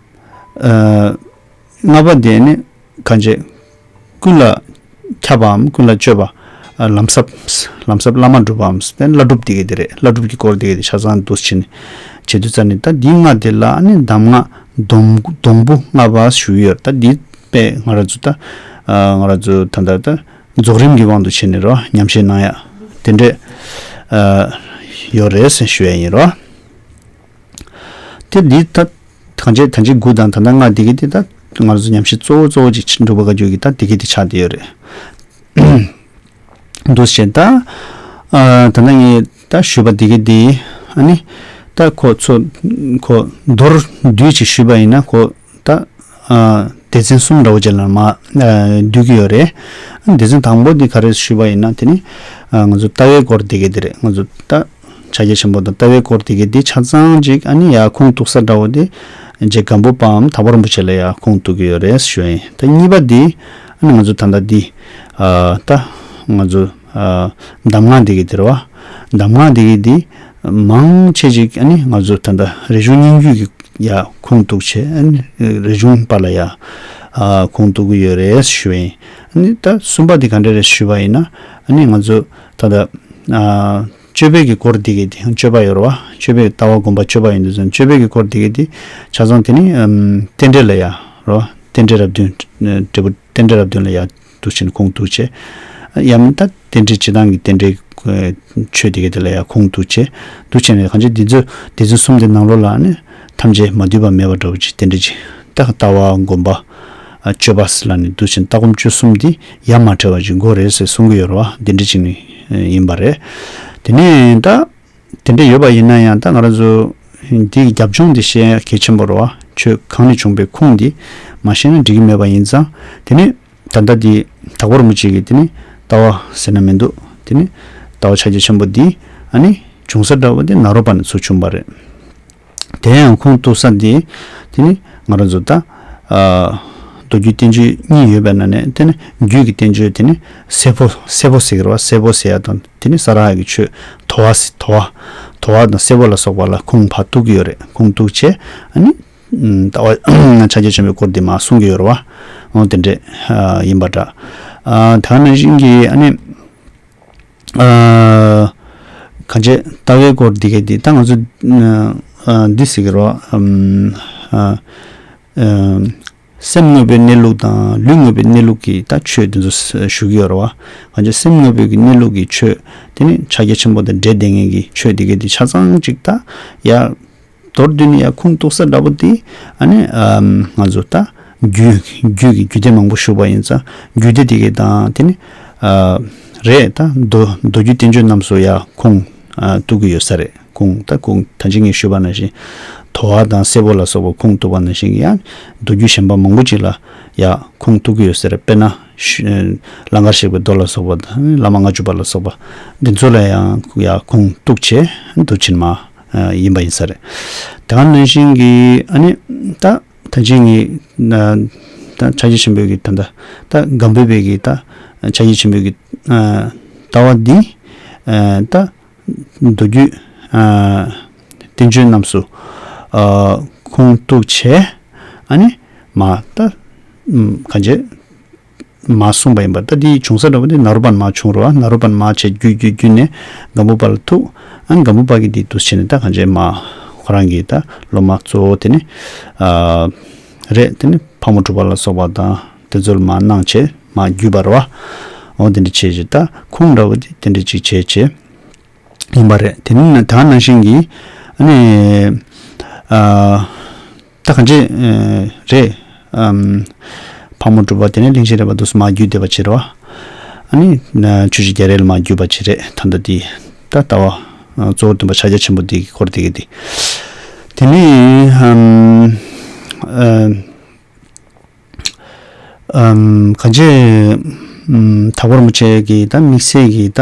ཨ་ལྔ་པ་འདི་ནི་གང་བྱས། ཀུན་ལ་ཁྱབ་པའམ་ཀུན་ལ་སྤྱོད་པ། ཨ་ལམ་ཟབ། ལམ་ཟབ་བླ་མ་གྲུབ་པའམ་དེ་བླ་སྒྲུབ་དེ་གི་དེ་རེད། བླ་སྒྲུབ་ཀྱི་སྐོར་དེ་གི་དེ་ཆ་ཚང་འདུ་བྱེད་ནས་བྱེད་དུས་ཙ་ནས། ད་འདི་ལྔ་དེ་ལ་ཨ་ནི་གདམས་ངག་སྡོང་སྡོང་པོ་ལྔ་པ་ཞུ་ཡོད། ད་འདི་དཔེ་ང་རང་ཚོ་ད་ཨ་ང་རང་ཚོ་ད་ད་ད་རྫོགས་རིམ་གྱི་དབང་དུ་བྱས་ནས་རོ་ཉམས་བཞེས་གནང་ཡ་དེ་འདྲས་ཨ་ཡོད་རེད་ཟེར་ཞུ་ཡ་ཡིན་རོ། དེ་འདི་ད་གང་བྱས་ད་གང་བྱས་དགུ་དང་ད་ལྟ་ལྔ་འདི་གི་དེ་ད་ང་ཚོ་ཉམས་ཞིབ་གཙོ་བོ་གཙོ་བོ་ཅིག་འགྲུབ་པ་ག་རྒྱུ་གི་ད་འདི་གི་དེ་ཆགས་བསྡད་ཡོད་རེད། འདུག་བྱས་ད་ཨ་ད་ལྟ་ངས་ད་ཞུས་པ་འདི་གི་དེ་ཨ་ནི་ད་ཁོ་ཚོ་ཁོ་མདོར་བསྡུས་ཅིག་ཞུས་པ་ཡིན་ན་ཁོ་ད་ཨ་སྡེ་ཚན་གསུམ་འདྲ་བོ་ཅིག་ལ་མ་ཨ་བསྡུས་ཀྱི་ཡོད་རེད། སྡེ་ཚན་དང་པོ་འདི་ག་རེ་ཞུས་པ་ཡིན་ན་དེ་ནི་ཨ་ང་ཚོ་ལྟ་བའི་སྐོར་འདི་གི་དེ་རེད། ང་ཚོ་ད་ཕྱག་རྒྱ་ཆེན་པོ་དང་ལྟ་བའི་སྐོར་དེ་གའི་འདི་ཆ་ཚང་ཅིག་ཨ་ནི་ཡར་ཁུངས་གཏུགས་ས་འདྲ་བོ་དེ་རྗེ་སྒམ་པོ་པའམ་དྭགས་པོ་རིན་པོ་ཆེ་ལ་ཡར་ཁུངས་གཏུགས་ཀྱི་ཡོད་རེད་ཞུ་ཡིན། ད་གཉིས་པ་འདི་ཨ་ནི་ང་ཚོ་ད་ལྟ་འདི་ཨ་ད་ང་ཚོ་ཨ་གདམས་ངག་འདི་གའི་འདི་རེད་བ། གདམས་ངག་འདི་གའི་འདི་མང་ཆེ་ཅིག་ཨ་ནི་ང་ཚོ་ད་ལྟ་རིག་གཞུང་སྙན་བརྒྱུད་ཀྱི་ཡར་ཁུངས་གཏུགས་བྱས། ཨ་ནི་རིག་གཞུང་པ་ལ་ཡར་ཨ་ཁུངས་གཏུགས་ཀྱི་ཡོད་རེད་ཞུ་ཡིན། ཨ་ནི་ད་གསུམ་པ་འདི་ག་འདྲ་རེད་ཞུས་པ་ཡིན་ན། ཨ་ནི་ང་ཚོ་ད་ལྟ་ཨ། སྤྱོད་པའི་གི་སྐོར་འདི་གི་དེ་སྤྱོད་པ་ཡོད་རེད་བ། སྤྱོད་པའི་ལྟ་བ་སྒོམ་པ་སྤྱོད་པ་ཡིན་དུས་ཙང་སྤྱོད་པའི་གི་སྐོར་འདི་གི་དེ་ཆ་ཚང་དེ་ནི་ཨམ་རྟེན་འབྲེལ་ལ་ཡ་རོ། རྟེན་འབྲེལ་རབ་བདུན། འབྲས་བུ་རྟེན་འབྲེལ་རབ་བདུན་ལ་ཡ་འདུག་ཕྱིན་ཁུངས་གཏུགས་བྱས། ཡང་མིན་ད་རྟེན་འབྲེལ་སྤྱི་བཏང་གི་རྟེན་འབྲེལ་ཆོས་འདི་གི་དེ་ལ་ཡ་ཁུངས་གཏུགས་བྱས། འདུག་ཕྱིན་ནས་གང་ཅི་འདི་ཚོ་སྡེ་ཚན་གསུམ་དེ་ནང་ལོགས་ལ་ནི་ཐམས་ཅད་མ་འདུས་པ་མེད་པ་འདྲ་བོ་ཅིག་རྟེན་འབྲེལ་ཅིག་ད་ལྟ་བ་སྒོམ་པ། ཨ་སྤྱོད་པ་ཟེར་ལ་ནི་འདུག་ཕྱིན་ལྟ་སྒོམ་སྤྱོད་གསུམ་འདི་ཡ་མ་བྲལ་བ་ཅིག་དགོས་རེད་ཟེར་གསུང་གི་ཡོད་རེད་བ། འདི་འདྲ་ཅིག་ནི་ཡིན་པ་རེད། དེ་ནས་ད་དེ་འདྲ་ཡོད་པ་ཡིན་ན་ཡང་ད་ང་རང་ཚོ་འདི་གི་རྒྱབ་ལྗོངས་འདི་ཤེས་ཡ་གལ་ཆེན་པོ་རེད་བ། ཆོས་གང་ནས་བྱུང་པའི་ཁུངས་འདི་མ་ཤེས་ན་འགྲིག་གི་མེད་པ་ཡིན་ཙང་། དེ་ནས་ད་ལྟ་འདི་དྭགས་པོ་རིན་པོ་ཆེ་གི་དེ་ནི་ལྟ་བ་ཟེར་ན་མི་འདུག་དེ་ནི་ལྟ་བ་ཕྱག་རྒྱ་ཆེན་པོ་འདི་ཨ་ནི་བྱུང་ས་འདྲ་བོ་འདི་ནཱ་རོ་པ་ནས་ཚུར་བྱུང་བ་རེད། དེ་ཡང་ཁུངས་གཏུགས་ས་འདི་དེ་ནི་ང་རང་ཚོ་ད་ཨ་མདོ་རྒྱུད་བསྟན་བཅོས་གཉིས་ཡོད་པའི་ནང་ནས་དེ་ནི་རྒྱུད་ཀྱི་བསྟན་བཅོས་དེ་ནི་སེར་པོ་སེར་པོ་ཟེར་གི་རེད་བ། སེར་པོ་ཟེར་ཡ་དང་དེ་ནི་ས་ར་ཡ་གི་ཆོས་དོ་བ་ཟེར་དོ་བ་དོ་བ་དང་སེར་པོ་ལ་སོགས་པ་ལ་ཁུངས་ཕར་གཏུགས་ཀྱི་ཡོད་རེད། ཁུངས་གཏུགས་བྱས་ཨ་ནི་ལྟ་བ་ཕྱག་རྒྱ་ཆེན་པོའི་སྐོར་འདི་མར་གསུང་གི་ཡོད་རེད་བ། འོ་དེ་འདྲས་ཡིན་པ་འདྲ། ད་ག་ནང་བཞིན་གྱི་ཨ་ནི། གང་བྱས་ལྟ་བའི་སྐོར་འདི་གས་འདི་ད་ང་ཚོ་འདི་ཟེར་གི་རེད་བ། སེམས་དངོས་པོའི་གནས་ལུགས་དང་ལུས་དངོས་པོའི་གནས་ལུགས་ཀྱི་ད་ཆོས་འདི་ཚོ་ཞུ་གི་ཡོད་རེད་བ། གང་བྱས་སེམས་དངོས་པོའི་གི་གནས་ལུགས་ཀྱི་ཆོས་དེ་ནི་ཕྱག་རྒྱ་ཆེན་པོ་དང་འབྲེལ་བསྡད་མཁན་གྱི་ཆོས་འདི་གས་འདི་ཆ་ཚང་གཅིག་ད་ཡ། མདོར་བསྡུས་ནས་ཡ་ཁུངས་གཏུགས་ས་འདྲ་པོ་དེ་ཨ་ནི་ང་ཚོ་ད་རྒྱུད་རྒྱུད་ཀྱི་རྒྱུད་སྡེ་མང་པོ་ཞུགས་པ་ཡིན་ཙང་རྒྱུད་སྡེ་དེ་གའི་དང་དེ་ནི་རེད་ད་མདོ་མདོ་རྒྱུད་བསྟན་བཅོས་རྣམས་སུ་ཡ་ཁུངས་གཏུགས་ཀྱི་ཡོད་ས་རེད། ཁུངས་ད་ཁུངས་ད་ཅི་ངས་ཞུས་པ་ནང་བཞིན་དོ་ཧ་དང་སྲས་པོ་ལ་སོགས་པ་ཁུངས་གཏུགས་པ་ནང་བཞིན་ཡ་མདོ་རྒྱུད་གཞན་པ་མང་པོ་ཅིག་ལ་ཡ་ཁུངས་གཏུགས་ཀྱི་ཡོད་ས་རེད། དཔེར་ན་ལང་ཀར་གཤེགས་པའི་མདོ་ལ་སོགས་པ་དང་བླ་མ་ལྔ་བཅུ་པ་ལ་སོགས་པ་འདི་ཚོ་ལ་ཡང་ཡ་ཁུངས་གཏུགས་བྱས་འདུག་ཕྱིན་མ། ཡིན་པ་ཡིན་ས་རེད། དེ་ག་ནང་བཞིན་གྱི་ཨ་ནི་ད་ད་ཅི་ངས་ད་ཕྱག་རྒྱ་ཆེན་པོའི་གི་ད་ད་ད་སྒམ་པོ་པའི་གི་ད་ཕྱག་རྒྱ་ཆེན་པོའི་གི་ལྟ་བ་འདི་ད་མདོ་རྒྱུད་བསྟན་བཅོས་རྣམས་སུ་ཁུངས་གཏུགས་བྱས་ཨ་ནི་མ་ད་གང་བྱས། མ་གསུངས་པ་ཡིན་པ་ད་འདི་བྱུང་ས་འདྲ་པོ་འདི་ནཱ་རོ་པ་ནས་མ་བྱུང་རོ། ནཱ་རོ་པ་ནས་མ་བྱས་བརྒྱུད་བརྒྱུད་བརྒྱུད་ནས་སྒམ་པོ་པ་ལ་ཐུག་ཨ་ནི་སྒམ་པོ་པ་གིས་འདི་འདུག་བྱས་ནས་ད་གང་བྱས་མ་ཁོ་རང་གི་ད་སློབ་མ་གཙོ་བོ་དེ་ནི་རེད། དེ་ནི་ཕག་མོ་གྲུ་པ་ལ་སོགས་པ་དང་དེ་ཚོ་ལ་མ་གནང་བྱས་མ་བརྒྱུད་པ་རེད་བ། འོ་དེ་འདྲ་བྱས་བྱས་ད་ཁུངས་འདྲ་པོ་འདི་དེ་འདྲ་ཅིག་བྱས་བྱས། ཡིན་པ་རེད། དེ་ནི་ད་ནང་བཞིན་གྱི་ཨ་ནི། ད་གང་ཅི་རེད། ཕག་མོ་གྲུ་པ་དེ་ནས་གླིང་རྗེ་རས་པ་འདུག་སེ་མར་བརྒྱུད་བསྡད་པ་བྱེད་རོ། ཨ་ནི་ཆོས་རྗེ་རྒྱ་རས་ལ་མར་བརྒྱུད་པ་བྱེད་རེད། ད་ལྟ་དེ་ད་ལྟ་བ་གཙོ་བོར་སྟོན་པ་ཕྱག་རྒྱ་ཆེན་པོ་དེ་གི་སྐོར་དེ་གི་དེ། དེ་ནས་གང་ཅི་དྭགས་པོ་རིན་པོ་ཆེ་གི་ད་དམིགས་བསལ་གྱི་ད་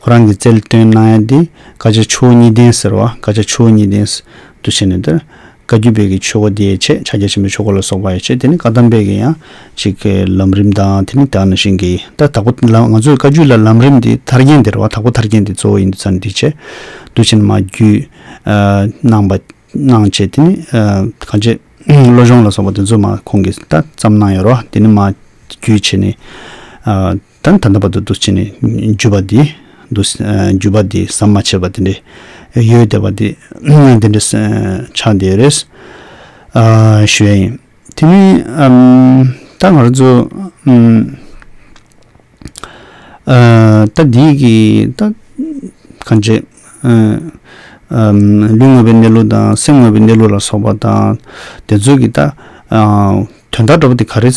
ཁོ་རང་གི་རྩལ་སྟོན་གནང་ཡ་དེ་བཀའ་རྒྱ་ཆུ་བོ་གཉིས་ལྡན་ཟེར་བ། བཀའ་རྒྱ་ཆུ་བོ་གཉིས་ལྡན་དུ་བྱས་ནས་ད། བཀའ་བརྒྱུད་པའི་གི་ཆོས་སྐོར་དེ་ཡི་ཆེད་ཕྱག་རྒྱ་ཆེན་པོའི་ཆོས་སྐོར་ལ་སོགས་པ་ཡི་ཆེད། དེ་ནི་བཀའ་གདམས་པའི་གི་ཡང་ཅིག་གི་ལམ་རིམ་དང་དེ་ནི་དེ་ནང་བཞིན་གྱི་ད་དྭགས་པོ་ལ་ང་ཚོའི་བཀའ་བརྒྱུད་ལ་ལམ་རིམ་དེ་ཐར་རྒྱན་དེ་རེད་བ། དྭགས་པོ་ཐར་རྒྱན་དེ་གཙོ་བོ་ཡིན་དུས་ཙང་དེ་ཆེད་དུ་ཕྱིན་མ་བརྒྱུད་གནང་པ་གནང་བྱས། དེ་ནི་གང་ཅི་བློ་སྦྱོང་ལ་སོགས་པ་དེ་ཚོ་མ་ཁོང་གིས་ད་བརྩམས་གནང་ཡོད་རེད་བ། དེ་ནི་མ་བརྒྱུད་བྱས་ནས། ད་ད་ལྟ་བར་དུ་འདུག་བྱས་ནས་བརྒྱུད་པ་འདི་འདུག་བརྒྱུད་པ་འདི་ཟམ་མ་ཆད་པ་དེ་འདྲའི་ཡོད་བསྡད་པ་འདི་འདི་འདྲའི་ཆགས་བསྡད་ཡོད་རེད་ཞུ་ཡ་ཡིན། དེ་ནི་ད་ང་རང་ཚོ་ད་འདི་གི་ད་གང་བྱེད། ལུས་དངོས་པོའི་གནས་ལུགས་དང་སེམས་དངོས་པོའི་གནས་ལུགས་ལ་སོགས་པ་དང་དེ་ཚོ་གི་ད། དོན་དག་འདྲ་པོ་དེ་ག་རེ་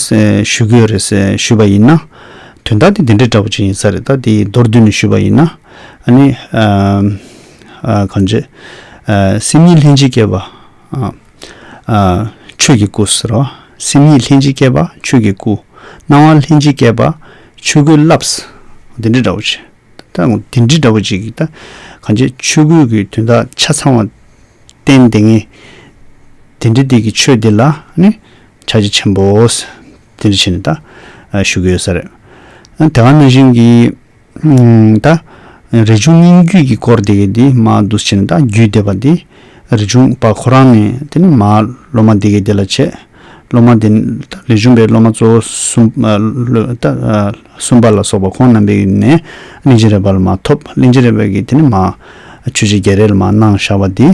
ཞུ་གི་ཡོད་རེད་ཟེར་ཞུས་པ་ཡིན་ན། དོན་དག་དེ་འདི་འདྲའི་འདྲ་པོ་ཅིག་ཡིན་ས་རེད། ད་དེ་མདོར་བསྡུས་ནས་ཞུས་པ་ཡིན་ན། ཨ་ནི། གང་བྱེད། སེམས་ཉིད་ལྷན་ཅིག་སྐྱེས་པ། ཆོས་ཀྱི་སྐུ་ཟེར་རོ། སེམས་ཉིད་ལྷན་ཅིག་སྐྱེས་པ་ཆོས་ཀྱི་སྐུ། སྣང་བ་ལྷན་ཅིག་སྐྱེས་པ་ཆོས་སྐུའི་རླབས། དེ་འདྲའི་འདྲ་པོ་ཅིག་ད་དེ་འདྲའི་འདྲ་པོ་ཅིག་གིས་ད་གང་བྱེད་ཆོས་སྐུའི་གི་དོན་དག་ཆ་ཚང་བ། བསྟན་དེ་ངས་དེ་འདྲ་དེ་གི་ཆོས་དེ་ལ་ནི་ཕྱག་རྒྱ་ཆེན་པོ་དེ་འདྲ་བྱས་ནས་ད་ཞུ་གི་ཡོད་ས་རེད། དེ་ག་ནང་བཞིན་གྱི་ད་རིགས་ཆུང་སྙན་བརྒྱུད་ཀྱི་སྐོར་དེ་གི་དེ་མ་འདུག་བྱས་ནས་ད་བརྒྱུད་བསྡད་པ་དེ་རིགས་ཆུང་པ་ཁོ་རང་ནས་དེ་ནི་མ་སློབ་མ་དེ་གི་དེ་ལ་བྱས། སློབ་མ་དེ་ད་ལས་བྱུང་པའི་སློབ་མ་གཙོ་བོ་གསུམ་ད་གསུམ་པ་ལ་སོགས་པ་ཁོང་རྣམ་པའི་ནས་གླིང་རྗེ་རས་པ་ལ་མ་ཐོབ། གླིང་རྗེ་རས་པ་གིས་དེ་ནི་མ་ཆོས་རྗེ་རྒྱ་རས་ལ་མ་གནང་བཞག་པ་དེ་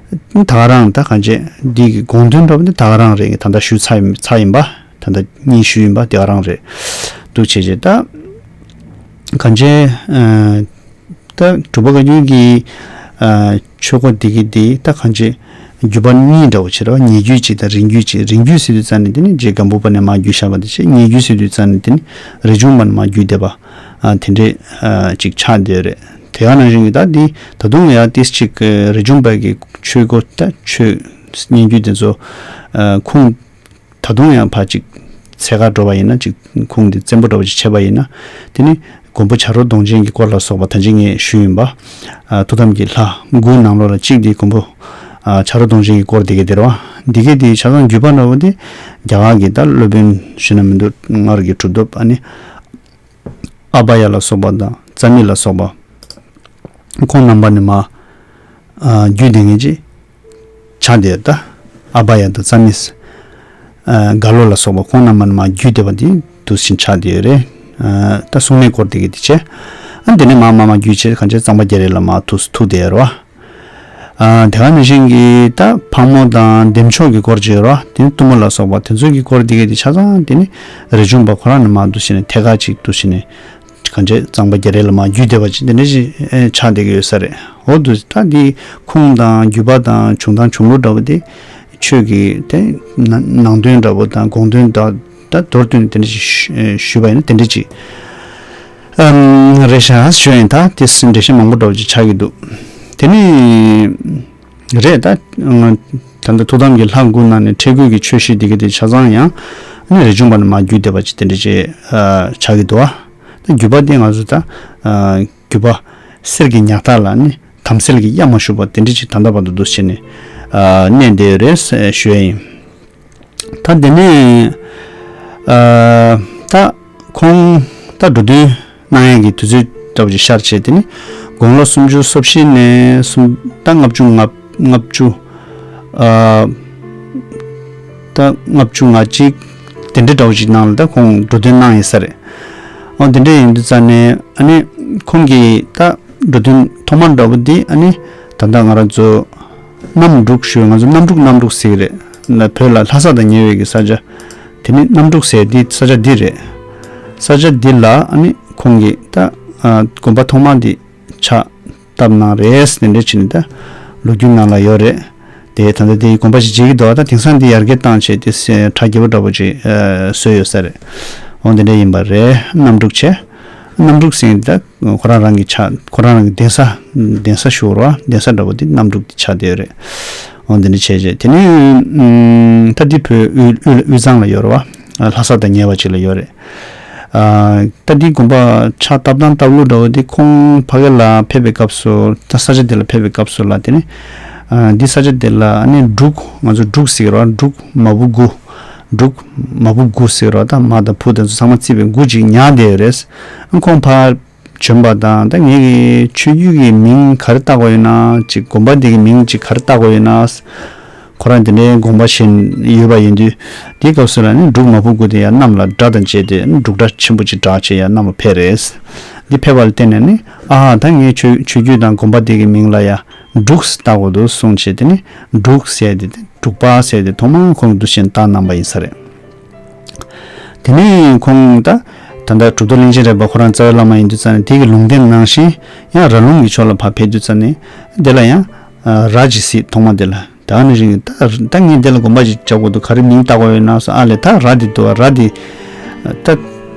ད་ག་རང་ད་གང་བྱེད་འདི་གི་དགོངས་དོན་འདྲ་པོ་དེ་ད་ག་རང་རེད། ད་ལྟ་ཞུས་ཚར་ཡིན་ཚར་ཡིན་པ། ད་ལྟ་གཉིས་ཞུས་ཡིན་པ་དེ་ག་རང་རེད་འདུག་བྱས་བྱས་ད་གང་བྱེད། ད་གྲུབ་པ་བཀའ་བརྒྱུད་ཀྱི་ཆོས་སྐོར་འདི་གི་འདི་ད་གང་བྱེད་བརྒྱུད་པ་གཉིས་འདྲ་བོ་བྱེད་རོགས། ཉེ་བརྒྱུད་ཅིག་དང་རིང་བརྒྱུད་ཅིག་རིང་བརྒྱུད་ཟེར་དུས་ཙང་ནས་དེ་ནི་རྗེ་སྒམ་པོ་པ་ནས་མར་བརྒྱུད་བཞག་པ་དེ་བྱས། ཉེ་བརྒྱུད་ཟེར་དུས་ཙང་ནས་དེ་ནི་རིགས་ཆུང་པ་ནས་མར་བརྒྱུད་བསྡད་པ་དེ་འདྲས་ཅིག་ཆགས་བསྡད་ཡོད་རེད། དེ་ག་ནང་བཞིན་གྱི་ད་འདི་ད་དུང་ཡང་ཏིས་ཅིག་རིགས་ཆུང་པ་གི་ཆོས་སྐོར་ད་ཆོས་སྙན་བརྒྱུད་དེ་ཚོ་ཁུངས། ད་དུང་ཡང་ཕར་ཅིག་ཚད་བཀག་འགྲོ་བ་ཡིན་ན། ཅིག་ཁུངས་འདི་བཙན་པོ་འདྲ་བོ་ཅིག་བྱས་པ་ཡིན་ན། དེ་ནི་མགོན་པོ་བྱ་རོག་གདོང་ཅན་གྱི་སྐོར་ལ་སོགས་པ་ད་ཅི་ངས་ཞུས་ཡིན་པ། ཐུགས་དམ་གྱི་ལྷ་དགུའི་ནང་ལོགས་ལ་གཅིག་འདི་མགོན་པོ་བྱ་རོག་གདོང་ཅན་གྱི་སྐོར་འདི་གའི་དེ་རེད་བ། འདི་གའི་དེ་ཆ་ཚང་བརྒྱུད་པ་འདྲ་བོ་དེ་རྒྱ་གར་གྱི་ད་སློབ་དཔོན་ཞུས་ན་མི་འདུག་སྔར་གྱི་གྲུབ་ཐོབ་ཨ་ནི། ཨ་བྷ་ཡ་ལ་སོགས་པ་དང་ཙ་མི་ལ་སོགས་པ་ཁོང་རྣམ་པ་ནས་མར་བརྒྱུད་དེ་ངེས་ཅིག་ཆགས་བསྡད་ད། ཨ་བྷ་ཡ་དང་ཙ་མི། ཨ་རྒྭ་ལོ་ལ་སོགས་པ་ཁོང་རྣམ་པ་ནི་མར་བརྒྱུད་བསྡད་པ་འདི་འདུག་སེ་ཆགས་བསྡད་ཡོད་རེད། ཨ་ད་སྲུང་མའི་སྐོར་དེ་གི་དེ་བྱས། ཨ་དེ་ནས་མར་མར་མར་བརྒྱུད་བྱས་གང་བྱས་གཙང་པ་རྒྱ་རས་ལ་མར་ཐུག་ཐུག་བསྡད་ཡོད་རེད་བ། ཨ་དེ་ག་ནང་བཞིན་གྱི་ད་ཕག་མོ་དང་འདེམས་ཆོག་གི་སྐོར་བརྗོད་རོགས། དེ་ནི་གཏུམ་མོ་ལ་སོགས་པ་དེ་ཚོ་གི་སྐོར་དེ་གའི་དེ་ཆ་ཚང་དེ་ནི་རས་ཆུང་པ་ཁོ་རང་ནས་མར་འདུག་སེ་ནས་ཐད་ཀར་ཅིག་འདུག་སེ་ནས་གང་བྱས་གཙང་པ་རྒྱ་རས་ལ་མར་བརྒྱུད་བསྡད་པ་ཅིག་དེ་འདྲ་ཞིག་ཨེ་ཆགས་བསྡད་ཀྱི་ཡོད་ས་རེད། འོ་འདུག་ད་དེ་ཁུངས་དང་བརྒྱུད་པ་དང་བྱུང་སྟངས་བྱུང་ལུགས་འདྲ་པོ་དེ་ཆོས་ཀྱི་དེ་ན་ནང་དོན་འདྲ་པོ་དང་དགོངས་དོན་དང་། ད་མདོར་བསྡུས་ནས་དེ་འདྲ་ཞིག་ཞུས་པ་ཡིན་ན་དེ་འདྲ་ཅིག་ཨམ་རེད་ཤག་ཞུ་ཡིན། ད་དེ་འགྲེལ་བཤད་མང་པོ་འདྲ་བོ་ཅིག་ཆགས་ཀྱི་འདུག་དེ་ནི་རེད་ད། ད་ལྟ་ཐུགས་དམ་གྱི་ལྷ་དགུ་ནང་ནས་ཁྲེ་རྒོད་ཀྱི་ཆོས་བཤད་འདི་ག་དེ་ཆ་ཚང་ཡང་ནི་རས་ཆུང་པ་ནས་མར་བརྒྱུད་བསྡད་པ་ཅིག་དེ་འདྲ་ཅིག་ཆགས་ཀྱི་འདུག་ཨ། ད་བརྒྱུད་པ་དེ་ང་ཚོ་ད་བརྒྱུད་པ་གསེར་གྱི་ཉག་ཐག་ལ་ནི་དམ་སེལ་གྱི་གཡའ་མ་ཞུགས་པ་དེ་འདྲ་ཅིག་ད་ལྟ་བར་དུ་འདུག་བྱས་ནས་གནས་བསྡད་ཡོད་རེད་ཞུ་ཡ་ཡིན། ད་དེ་ནས་ཨ་ད་ཁོང་ད་འགྲོ་དོན་གནང་ཡས་ཀྱི་དུས་ཚོད་ལྟ་བུ་ཅིག་ཤར་བྱས། དེ་ནི་དགུང་ལོ་སུམ་ཅུ་སོ་བཞི་ནས་སུམ་ད་ལྔ་བཅུ་ང་ལྔ་བཅུ་ཨ་ད་ལྔ་བཅུ་ང་གཅིག་དེ་འདྲ་འདྲ་བོ་ཅིག་ནང་ལ་ད་ཁོང་འགྲོ་དོན་གནང་ཡིན་ས་རེད། འོ་དེ་འདྲ་ཡིན་དུས་ཙང་ནས་ཨ་ནི་ཁོང་གིས་ད་འགྲོ་དོན་ཐོག་མ་འདྲ་བོ་འདི་ཨ་ནི་ད་ལྟ་ང་རང་ཚོ་གནམ་འབྲུག་ཞུ་ང་ཚོ་གནམ་འབྲུག་གནམ་འབྲུག་ཟེར་གི་རེད། ན་བོད་ལ་ལྷ་ས་དང་ཉེ་བའི་གི་ས་ཆ་དེ་ནི་གནམ་འབྲུག་ཟེར་འདི་ས་ཆ་འདི་རེད། ས་ཆ་འདི་ལ་ཨ་ནི་ཁོང་གིས་ད་ཨ་དགོན་པ་ཐོག་མ་འདི་ཕྱག་བཏབ་གནང་རེད། དེ་འདྲ་བྱས་ནས་ད་ལོ་རྒྱུས་ནང་ལ་ཡོད་རེད། དེ་ད་ལྟ་དེའི་དགོན་པ་ཞིག་མཇལ་གྱི་འདུག་ད་དེང་སང་འདི་ཡར་རྒྱས་བཏང་བྱས་དེ་སེ་གྲ་རྒྱས་པོ་འདྲ་པོ་ཅིག་ཨ་བཟོས་ཡོད་ས་རེད། འོ་འདི་འདྲ་ཡིན་པ་རེད། གནམ་འབྲུག་བྱས། གནམ་འབྲུག་ཟེར་ད་ཁོ་རང་རང་གི་ཆ་ཁོ་རང་རང་གི་གདན་ས་གདན་ས་ཞུ་བ་གདན་ས་འདྲ་པོ་དེ་གནམ་འབྲུག་དེ་ཆགས་བསྡད་ཡོད་རེད། འོ་འདི་འདྲ་བྱས་བྱས་དེ་ནས་ཨུམ་ད་འདི་བོད་དབུས་དབུས་དབུས་གཙང་ལ་ཡོད་རེད་བ། ལྷ་ས་དང་ཉེ་བ་ཅིག་ལ་ཡོད་རེད། ཨ་ད་འདི་དགོན་པ་ཕྱག་བཏབ་སྟངས་བཏབ་ལུགས་འདྲ་བོ་འདི་ཁོང་ཕ་གི་ལ་ཕེབས་པའི་སྐབས་སུ་ད་ས་ཆ་འདི་ལ་ཕེབས་པའི་སྐབས་སུ་ལ་དེ་ནི་ཨ་འདི་ས་ཆ་འདི་ལ་ཨ་ནི་འབྲུག་ང་ཚོ་འབྲུག་ཟེར་གི་རེད་བ། འབྲུག་མ་བུ་དགུ། འབྲུག་མ་བུ་དགུ་ཟེར་གི་རེད་བ། ད་མ་དང་བུ་དེ་ཚོ་ཚང་མ་བརྩིས་པའི་དགུ་ཅིག་ཉར་བསྡད་ཡོད་རེད། ཨ་ཁོང་ཕར་བྱོན་པ་དང་ད་ངེད་ཀྱི་ཆོས་བརྒྱུད་ཀྱི་མིང་ག་རེ་བཏགས་དགོས་ཡོད་ན་ཅིག་དགོན་པ་འདི་གི་མིང་ཅིག་ག་རེ་བཏགས་དགོས་ཡོད་ན། ཁོ་རང་དེ་འདྲའི་དགོངས་པ་བཞེས་ཡོད་པ་ཡིན་དུས་དེའི་སྐབས་སུ་ལ་ནི་འབྲུག་མ་བུ་དགུ་དེ་ཡང་གནམ་ལ་སྒྲ་དང་བཅས་ཏེ་འབྲུག་སྒྲ་ཆེན་པོ་ཅིག་བསྒྲགས་བྱས་ཡང་གནམ་ལ་ཕེབས་རེད། འདི་ཕེབས་པ་ལ་བརྟེན་ནས་ནི་ཨ་ཧ་ད་ངའི་ཆོས་ཆོས་བརྒྱུད་དང་དགོན་པ་དེ་གི་མིང་ལ་ཡང་འབྲུག་བཏགས་དགོས་འདུག་གསུངས་བྱས་དེ་ནི་འབྲུག་ཟེར་དེ་དེ་འབྲུག་པ་ཟེར་དེ་ཐོག་མར་ཁོང་འདུ་ཤེས་བཏང་གནང་པ་ཡིན་ས་རེད། དེ་ནས་ཁོང་ད་ད་ལྟ་གྲུབ་ཐོབ་གླིང་ཆེན་རས་པ་ཁོ་རང་རྩ་བའི་བླ་མ་ཡིན་དུས་ཙང་ནས་དེ་གི་ལུང་བསྟན་ནང་བཞིན་ཡང་ར་ལུང་གི་ཕྱོགས་ལ་ཕར་ཕེབས་དུས་ཙང་ནས་དེ་ལ་ཡང་ར་ཅིག་གཟིགས། ཐོག་མ་དེ་ལ་ད་ནི་རིང་ད་ད་ངས་དེ་ལ་དགོན་པ་ཅིག་བཅག་དགོས་འདུག་ག་རེ་མིང་བཏགས་དགོས་ཡོད་ན་སོ། ཨ་ལས་ད་ར་དེ་འདུག་བ། ར་དེ་ད་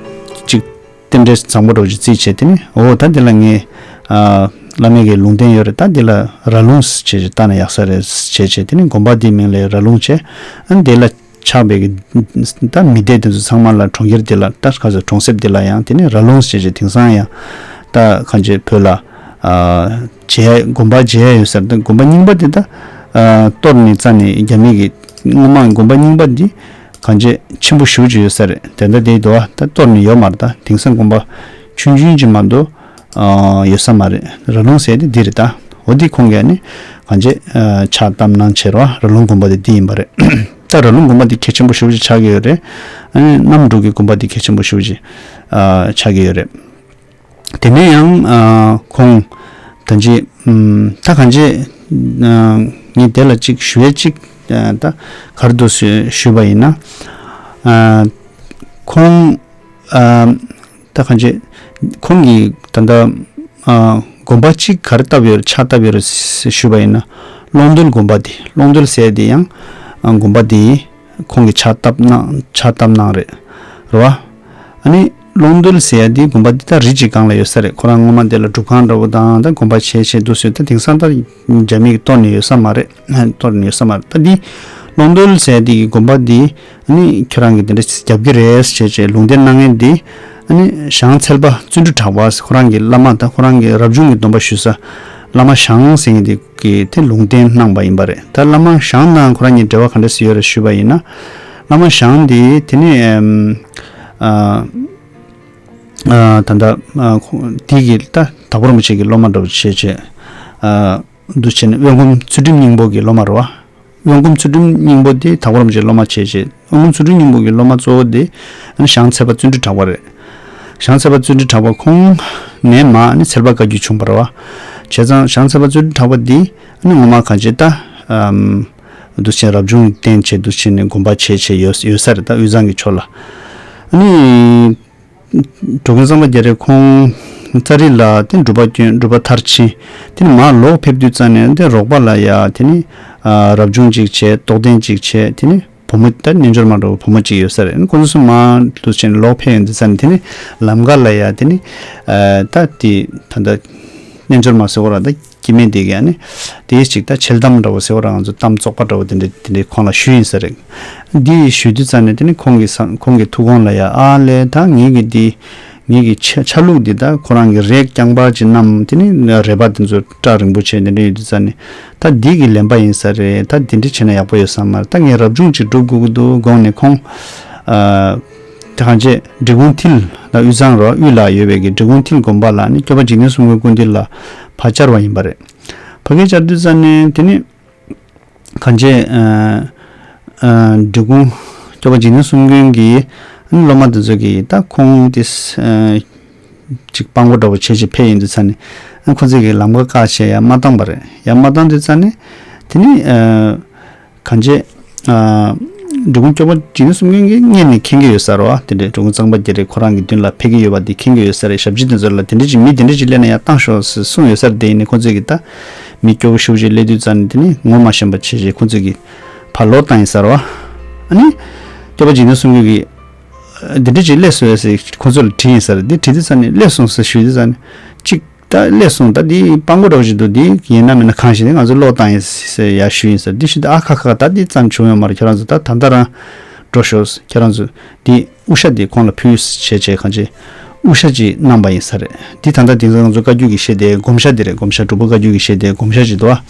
ཅིག་རྟེན་འབྲེལ་བཟང་པོ་འདྲ་བོ་ཅིག་བརྩིས་བྱས་དེ་ནས་འོ་ད་དེ་ལ་ངས་ཨ་བླ་མའི་གི་ལུང་བསྟན་ཡོད་རེད། ད་དེ་ལ་ར་ལུང་ཟེར་བྱས་བྱས་བཏགས་ན་ཡག་ས་རེད་བྱས་བྱས་དེ་ནས་དགོན་པ་དེའི་མིང་ལ་ར་ལུང་བྱས། ཨ་ནི་དེ་ལ་ཆགས་པའི་གི་ད་མི་སྡེ་དེ་ཚོ་ཚང་མ་ལ་གྲོང་ཁྱེར་དེ་ལ་ད་ག་ཚོད་གྲོང་གསེབ་དེ་ལ་ཡང་དེ་ནས་ར་ལུང་ཟེར་བྱས་དེང་སང་ཡང་ད་གང་ཅི་བོད་ལ་ཨ་མཇལ་དགོན་པ་མཇལ་ཡོད་ས་རེད། ད་དགོན་པ་རྙིང་པ་དེ་ད་ཨ་གཏོར་ནས་རྩ་ནས་རྒྱ་མི་གི་སྔོན་མ་དགོན་པ་རྙིང་པ་འདི་གང་ཅི་ཆེན་པོ་ཞེ་པོ་ཅིག་ཡོད་ས་རེད། དེ་འདྲ་དེ་འདུག་བ། ད་གཏོར་ནས་ཡོད་མ་རེད། ད་དེང་སང་དགོན་པ་ཆུང་ཆུང་ཅིག་མ་གཏོགས་ཨ་ཡོད་ས་མ་རེད། ར་ལུང་ཟེར་དེ་འདི་རེད། ད་འོ་འདི་ཁོང་གིས་ནི་གང་ཅི་ཨ་ཕྱག་བཏབ་གནང་བྱས་ར་བ། ར་ལུང་དགོན་པ་དེ་འདི་ཡིན་པ་རེད། ད་ར་ལུང་དགོན་པ་འདི་གལ་ཆེན་པོ་ཞེ་པོ་ཅིག་ཆགས་ཀྱི་ཡོད་རེད། ཨ་ནི་གནམ་འབྲུག་གི་དགོན་པ་འདི་གལ་ཆེན་པོ་ཞེ་པོ་ཅིག་ཨ་ཆགས་ཀྱི་ཡོད་རེད། དེ་ནས་ཡང་ཨ་ཁོང་ད་ཅི་ཨམ་ད་གང་ཅི་ཨ་ངས་དེ་ལ་ཅིག་ཞུ་ཡས་ཅིག་ཨ་ད་ག་རེ་འདུག་ཞུ་ཞུས་པ་ཡིན་ན། ཨ་ཁོང་ཨ་ད་གང་ཅི་ཁོང་གིས་ད་ལྟ་ཨ་དགོན་པ་གཅིག་ག་རེ་བཏབ་ཡོད་རེད། ཕྱག་བཏབ་ཡོད་རེད་ཞུས་པ་ཡིན་ན། ཀློང་རྡོལ་དགོན་པ་དེ། ཀློང་རྡོལ་ཟེར་དེ་ཡང་ཨ་དགོན་པ་དེ་ཁོང་གིས་ཕྱག་བཏབ་གནང་ཕྱག་བཏབ་གནང་རེད། རེད་བ། ཨ་ནི་ཀློང་རྡོལ་ཟེར་ཡ་དེ་དགོན་པ་འདི་ད་རི་གཅིག་སྒང་ལ་ཡོད་ས་རེད། ཁོ་རང་སྔོན་མ་དེ་ལ་སྒྲུབ་ཁང་འདྲ་བོ་དང་ད་དགོན་པ་བྱས་བྱས་འདུག་སེ། ད་དེང་སང་ད་རྒྱ་མི་གིས་གཏོར་ནས་ཡོད་ས་མ་རེད། གཏོར་ནས་ཡོད་ས་མ་རེད། ད་འདི་ཀློང་རྡོལ་ཟེར་ཡ་དེ་གི་དགོན་པ་འདི་ཨ་ནི་ཁྱོད་རང་གིས་དེ་འདྲ་རྒྱབ་ཀྱི་རེད་ཟེར་བྱས་བྱས་ལུང་བསྟན་གནང་མཁན་འདི་ཨ་ནི་ཞང་ཚལ་པ་བརྩོན་འགྲུས་གྲགས་པ་ཟེར། ཁོ་རང་གི་བླ་མ་ད་ཁོ་རང་གི་རབ་བྱུང་གི་སྡོམ་པ་ཞུ་ས་བླ་མ་ཞང་ཟེར་མཁན་དེ་གིས་དེ་ལུང་བསྟན་གནང་པ་ཡིན་པ་རེད། ད་བླ་མ་ཞང་དང་ཁོ་རང་གཉིས་འབྲེལ་བ་ག་འདྲ་ཞིག་ཡོད་རེད་ཞུས་པ་ཡིན་ན། བླ་མ་ཞང་འདི་དེ་ནི་ཨམ་ཨ་ཨ་ད་ལྟ་ཨ་ཁོ་འདི་གི་ད་དྭགས་པོ་རིན་པོ་ཆེ་གི་སློབ་མ་འདྲ་བོ་བྱས་བྱས་ཨ་འདུག་བྱས་ནས་དབོན་སྒོམ་ཚུལ་ཁྲིམས་སྙིང་པོ་གི་སློབ་མ་རེད་བ། དབོན་སྒོམ་ཚུལ་ཁྲིམས་སྙིང་པོ་དེ་དྭགས་པོ་རིན་པོ་ཆེའི་སློབ་མ་བྱས་བྱས་ དབུ་མཛད་ཚུལ་ཁྲིམས་སྙིང་པོ་གི་སློབ་མ་གཙོ་བོ་དེ་ཨ་ནི་ཞང་ཚལ་པ་བརྩོན་འགྲུས་གྲགས་པ་རེད། ཞང་ཚལ་པ་བརྩོན་འགྲུས་གྲགས་པ་ཁོང་ནས་མར་ཨ་ནི་ཚལ་པ་བཀའ་བརྒྱུད་བྱུང་བ་རེད་བ། བྱས་ཙང་ཞང་ཚལ་པ་བརྩོན་འགྲུས་གྲགས་པ་འདི་ཨ་ནི་ངོ་མ་གང་བྱེད་ད། ཨམ། འདུ་ཆེན་རབ་བྱུང་བསྟེན་བྱས་འདུ་ཆེན་ནས་དགོན་པ་བྱས་བྱས་ཡོད་ཡོད་ས་རེད། ད་དབུས་གཙང་གི་ཕྱོགས་ལ། ཨ་ནི། འགྲོ་མགོན་གཙང་པ་རྒྱ་རས་ཁོང་ཙཱ་རི་ལ་དེ་སྒྲུབ་པ་བསྐྱོན། སྒྲུབ་པ་མཐར་ཕྱིན། དེ་ནས་མར་ལོག་ཕེབས་དུས་ཙང་ནས་དེ་རོགས་པ་ལ་ཡ་དེ་ནི་ཨ་རབ་བྱུང་གཅིག་བྱས། རྟོགས་ལྡན་གཅིག་བྱས། དེ་ནི་བུ་མོ་ད་རྣལ་འབྱོར་མ་འདྲ་བོ་བུ་མོ་གཅིག་ཡོད་ས་རེད། ཁོ་ཚོ་ཚོ་མར་དུ་ཕྱིན་ལོག་ཕེབས་ཡོང་དུས་ཙང་ནས་དེ་ནི་ལམ་ཁ་ལ་ཡ་དེ་ནི་ཨ་ད་དེ་ད་ད་རྣལ་འབྱོར་མ་ཟེར་བ་ར་ད། སྐྱེ་དམན་དེ་གས་ནི་དེའི་གཅིག་ད་འཆལ་གཏམ་འདྲ་བོ་ཟེར་བ་རང་ཚོ་གཏམ་བཙོག་པ་འདྲ་བོ་དེ་འདྲ་དེ་འདྲ་ཁོང་ལ་ཞུས་ཡིན་ས་རེད། འདི་ཞུས་དུས་ཙང་ནས་དེ་ནི་ཁོང་གི་ས་ཁོང་གི་ཐུགས་དགོངས་ལ་ཡ་ཨ་ལས་ད་ངེད་ཀྱི་འདི་ངེད་ཀྱི་ཆ་ཆ་ལུགས་འདི་ད་ཁོ་རང་གི་རས་རྐྱང་པ་ཅིག་བསྣམས། དེ་ནི་རས་པ་དེ་ཚོ་སྐྲ་རིང་པོ་བྱས་དེ་འདྲ་ཡོད་དུས་ཙང་ནས་ད་འདི་གི་ལེན་པ་ཡིན་ས་རེད། ད་འདི་འདྲ་བྱས་ན་ཡག་པོ་ཡོད་ས་མ་རེད། ད་ངས་རབ་བྱུང་ཅིག་སྒྲུབ་དགོས་ཀྱི་འདུག་དགོངས་ནས་ཁོང་ཨ། དེ་གང་བྱས་འབྲི་གུང་མཐིལ་ལ་དབུས་གཙང་རོ་དབུས་ལ་ཡོད་པའི་གི་འབྲི་གུང་མཐིལ་དགོན་པ་ལ་ནི་སྐྱོབ་པ་འཇིག་རྟེན་གསུམ་མགོན་སྐུ་མདུན་ལ་ཕར་བཅར་བ་ཡིན་པ་རེད། ཕ་གིར་བཅར་དུས་ཙང་ནས་དེ་ནི་གང་བྱས་ཨ་ཨ་འབྲི་གུང་སྐྱོབ་པ་འཇིག་རྟེན་གསུམ་མགོན་གྱི་སློབ་མ་དེ་ཚོ་གིས་ད་ཁོང་དེ་ཨ་ཅིག་སྤྲང་པོ་འདྲ་བོ་བྱས་བྱས་ཕེབས་ཡོང་དུས་ཙང་ནས་ཨ་ཁོ་ཚོ་གིས་ལམ་ཁ་བཀག་བྱས་ཡར་མ་བཏང་པ་རེད། ཡར་མ་བཏང་དུས་ཙང་ནས་དེ་ནི་ཨ། གང་བྱས། ཨ། འབྲི་གུང་སྐྱོབ་པ་འཇིག་རྟེན་གསུམ་མགོན་གྱིས་སྔོན་ནས་མཁྱེན་གྱི་ཡོད་ས་རེད་བ། དེ་འདྲའི་འབྲི་གུང་གཙང་པ་རྒྱ་རས་ཁོ་རང་གི་མདུན་ལ་ཕེབས་ཀྱི་ཡོད་པ་དེ་མཁྱེན་གྱི་ཡོད་ས་རེད། ཞབས་ཕྱི་དེ་ཚོ་ལ་དེ་འདྲ་ཅིག་མི་དེ་འདྲ་ཅིག་སླེབས་ན་ཡར་བཏང་ཤོག་ཟེར་གསུངས་ཡོད་ས་རེད། དེ་ཡིན་ནའི་ཁོ་ཚོས་ཀྱིས་ད་མི་སྐྱོ་པོ་ཤུགས་ཆེ་སླེབས་དུས་ཙང་ནས་དེ་ནི་ངོ་མ་ཤེས་པ་བྱས་བྱས་ཁོ་ཚོས་ཀྱིས་ཕར་ལོག་བཏང་ཡིན་ས་རེད་བ། ཨ་ནི། སྐྱོབ་པ་འཇིག་རྟེན་གསུམ་མགོན་གྱིས། འདི་འདྲ་ཅིག་སླེབས་སོང་ཟེར་ཁོ་ཚོ་ལ་དྲིས་ཡིན་ས་རེད། འདི་དྲིས་དུས་ཙང་ནས་སླེབས་སོང་ཟེར་ཞུས་དུས་ཙང་ནས་གཅིག་ད་སླེབས་སོང་། ད་འདི་སྤྲང་པོ་འདྲ་བོ་ཞིག་འདུག་འདི་ཡིན་ན་མིན་ན་གང་ཞིག་ནི་ང་ཚོ་ལོག་བཏང་ཡིན་ཟེར་ཡར་ཞུས་ཡིན་ཟེར། འདི་ཞུས་ད་ཨ་ཁ་ཁ་ད་འདི་ཙམ་བྱུང་ཡོད་མ་རེད། ཁྱོད་རང་ཚོ་ད་ད་ལྟ་རང་འགྲོ་ཤོག་ཁྱོད་རང་ཚོ་འདི་དབུ་ཞྭ་འདི་ཁོང་ལ་ཕུལ་བྱས་བྱས་གང་ཅི་དབུ་ཞྭ་ཅིག་གནང་པ་ཡིན་ས་རེད། འདི་ད་ལྟ་དེང་སང་ང་ཚོ་བཀའ་བརྒྱུད་ཀྱི་ཞལ་དེ་སྒོམ་ཞྭ་འདི་རེད། སྒོམ་ཞྭ་འབྲུག་པ་བཀའ་བརྒྱུད་ཀྱི་ཞལ་དེ་སྒོམ་ཞྭ་ཅིག་འདུག་ཨ།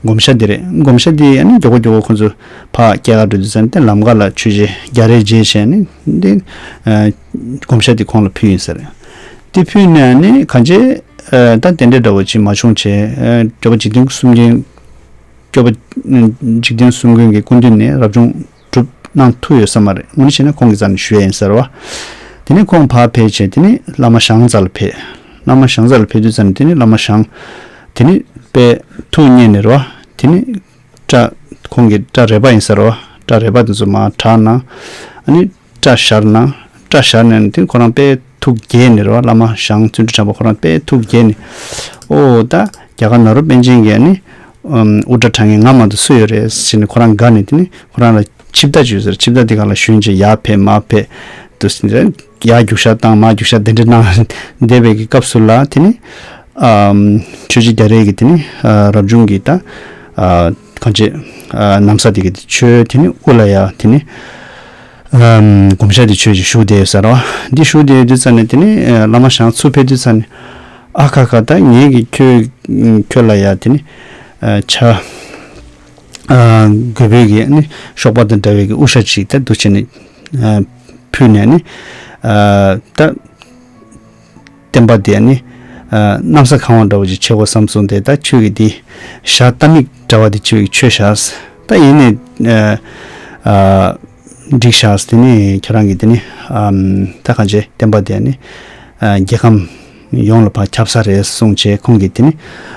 སྒོམ་ཞྭ་འདི་རེད། སྒོམ་ཞྭ་འདི་ཨ་ནི་མགྱོགས་པོ་མགྱོགས་པོ་ཁོང་ཚོ་ཕར་སྐྱེལ་ག་འགྲོ་དུས་ཙང་ནས་ལམ་ཁ་ལ་ཆོས་རྗེ་རྒྱ་རས་མཇལ་བྱས་ནས་འདི་སྒོམ་ཞྭ་འདི་ཁོང་ལ་ཕུལ་ཡིན་ས་རེད། འདི་ཕུལ་ནས་ཨ་ནི་གང་ཅི། ཨ། ད་དེ་འདྲའི་འདྲ་བོ་ཅིག་མ་བྱུང་བྱས། ཨ། སྐྱོབ་པ་འཇིག་རྟེན་གསུམ་མགོན། སྐྱོབ་པ་འཇིག་རྟེན་གསུམ་མགོན་གྱི་སྐུ་མདུན་ནས་རབ་བྱུང་སྒྲུབ་གནང་ཐུབ་ཡོད་ས་མ་རེད། དངོས་གནས་བྱས་ན་ཁོང་གི་རྩ་ནས་ཞུ་ཡ་ཡིན་ཟེར་བ། དེ་ནས་ཁོང་ཕར་ཕེབས་བྱས་དེ་ནས་བླ་མ་ཞང་རྩ་ལ་ཕེབས། བླ་མ་ཞང་རྩ་ལ་ཕེབས་དུས་ཙམ་ནས་དེ་ནས་བླ་མ་ཞང་། དེ་ནས་དཔེ་ཐུགས་མཉེས་ནས་རེད་བ། དེ་ནས་སྐྲ། ཁོང་གི་སྐྲ་རས་པ་ཡིན་ཟེར་བ། སྐྲ་རས་པ་དེ་ཚོ་མར་དྲག་གནང་། ཨ་ནི། སྐྲ་བཞར་གནང་། སྐྲ་བཞར་ནས་དེ་ཁོ་རང་དཔེ་ཐུགས་དགྱེས་ནས་རེད་བ། བླ་མ་ཞང་བརྩོན་འགྲུས་བྱམས་པ་ཁོ་རང་དཔེ་ཐུགས་དགྱེས་ནས། ཨོ་ད་རྒྱ་གར་ནཱ་རོ་པཎ་ཆེན་གྱིས་ནི་ཨམ་དབུ་སྐྲ་དྲངས་མཁན་ང་མ་གཏོགས་སུ་ཡོད་རེད་ཟེར་ནས་ཁོ་རང་དགའ་ནས། དེ་ནི་ཁོ་རང་ལ་ཆིབས་རྟ་ཅིག་ཡོད་ཟེར། ཆིབས་རྟ་དེ་སྒང་ལ་ཞོན་བྱས་ཡར་ཕེབས་མར་ཕེབས་དུ་ཡར་རྒྱུག་ཤར་བཏང་མར་རྒྱུག་ཤར་དེ་འདྲ་གནང་བསྡད་པའི་གི་སྐབས་སུ་ལ་དེ་ནི་ཨམ་ཆོས་རྗེ་རྒྱ་རས་ཀྱིས་དེ་ནི་ཨ་རབ་བྱུང་གི་ད་ཨ་གང་བྱེད་ཨ་ན་བཟའ་དེ་གི་དེ་མཆོད། དེ་ནི་དབུ་ལ་ཡ་དེ་ནི། ཨམ། སྒོམ་ཞྭ་དེ་མཆོད་ཅིག་བཞུགས་བསྡད་ཡོད་ས་རེད་བ། འདི་བཞུགས་བསྡད་ཡོད་དུས་ཙམ་ནས་དེ་ནི་ཨ་བླ་མ་ཞང་ཚུར་ཕེབས་དུས་ཙམ་ནས། ཨ་ཁ་ཁ་ད་ངེད་ཀྱིས་ཁྱོད་ཁྱོད་ལ་ཡ་དེ་ནི་ཨ་ཆ་ཨ་རྒོད་པོའི་གི་ནི་གཤོག་པ་དང་འདྲ་བའི་གི་དབུ་ཞྭ་ཅིག་ད་འདུག་བྱས་ནས་ཨ་ཕུལ་ནས་ནི་ཨ་ད། བསྟན་པ་དེ་ནི་ཨ་གནམ་ས་གང་བ་འདྲ་བོ་ཅིག་བྱེད་དགོས་བསམ་སོང་སྟེ། ད་ཁྱོད་ཀྱིས་འདི་ཞྭ་རྟ་མིག་འདྲ་བ་དེ་ཁྱོད་ཀྱིས་མཆོད་བཞག། ད་ཡིན་ནས་ཨ་ཨ་འགྲིག་བཞག། དེ་ནི་ཁྱོད་རང་གིས་དེ་ནི་ཨམ་ད་གང་བྱེད། བསྟན་པ་དེ་ནི་ཨ་རྒྱལ་ཁམས་ཡོངས་ལ་ཕར་ཁྱབ་ས་རེད་གསུངས་བྱས་ཁོང་གིས་དེ་ནི་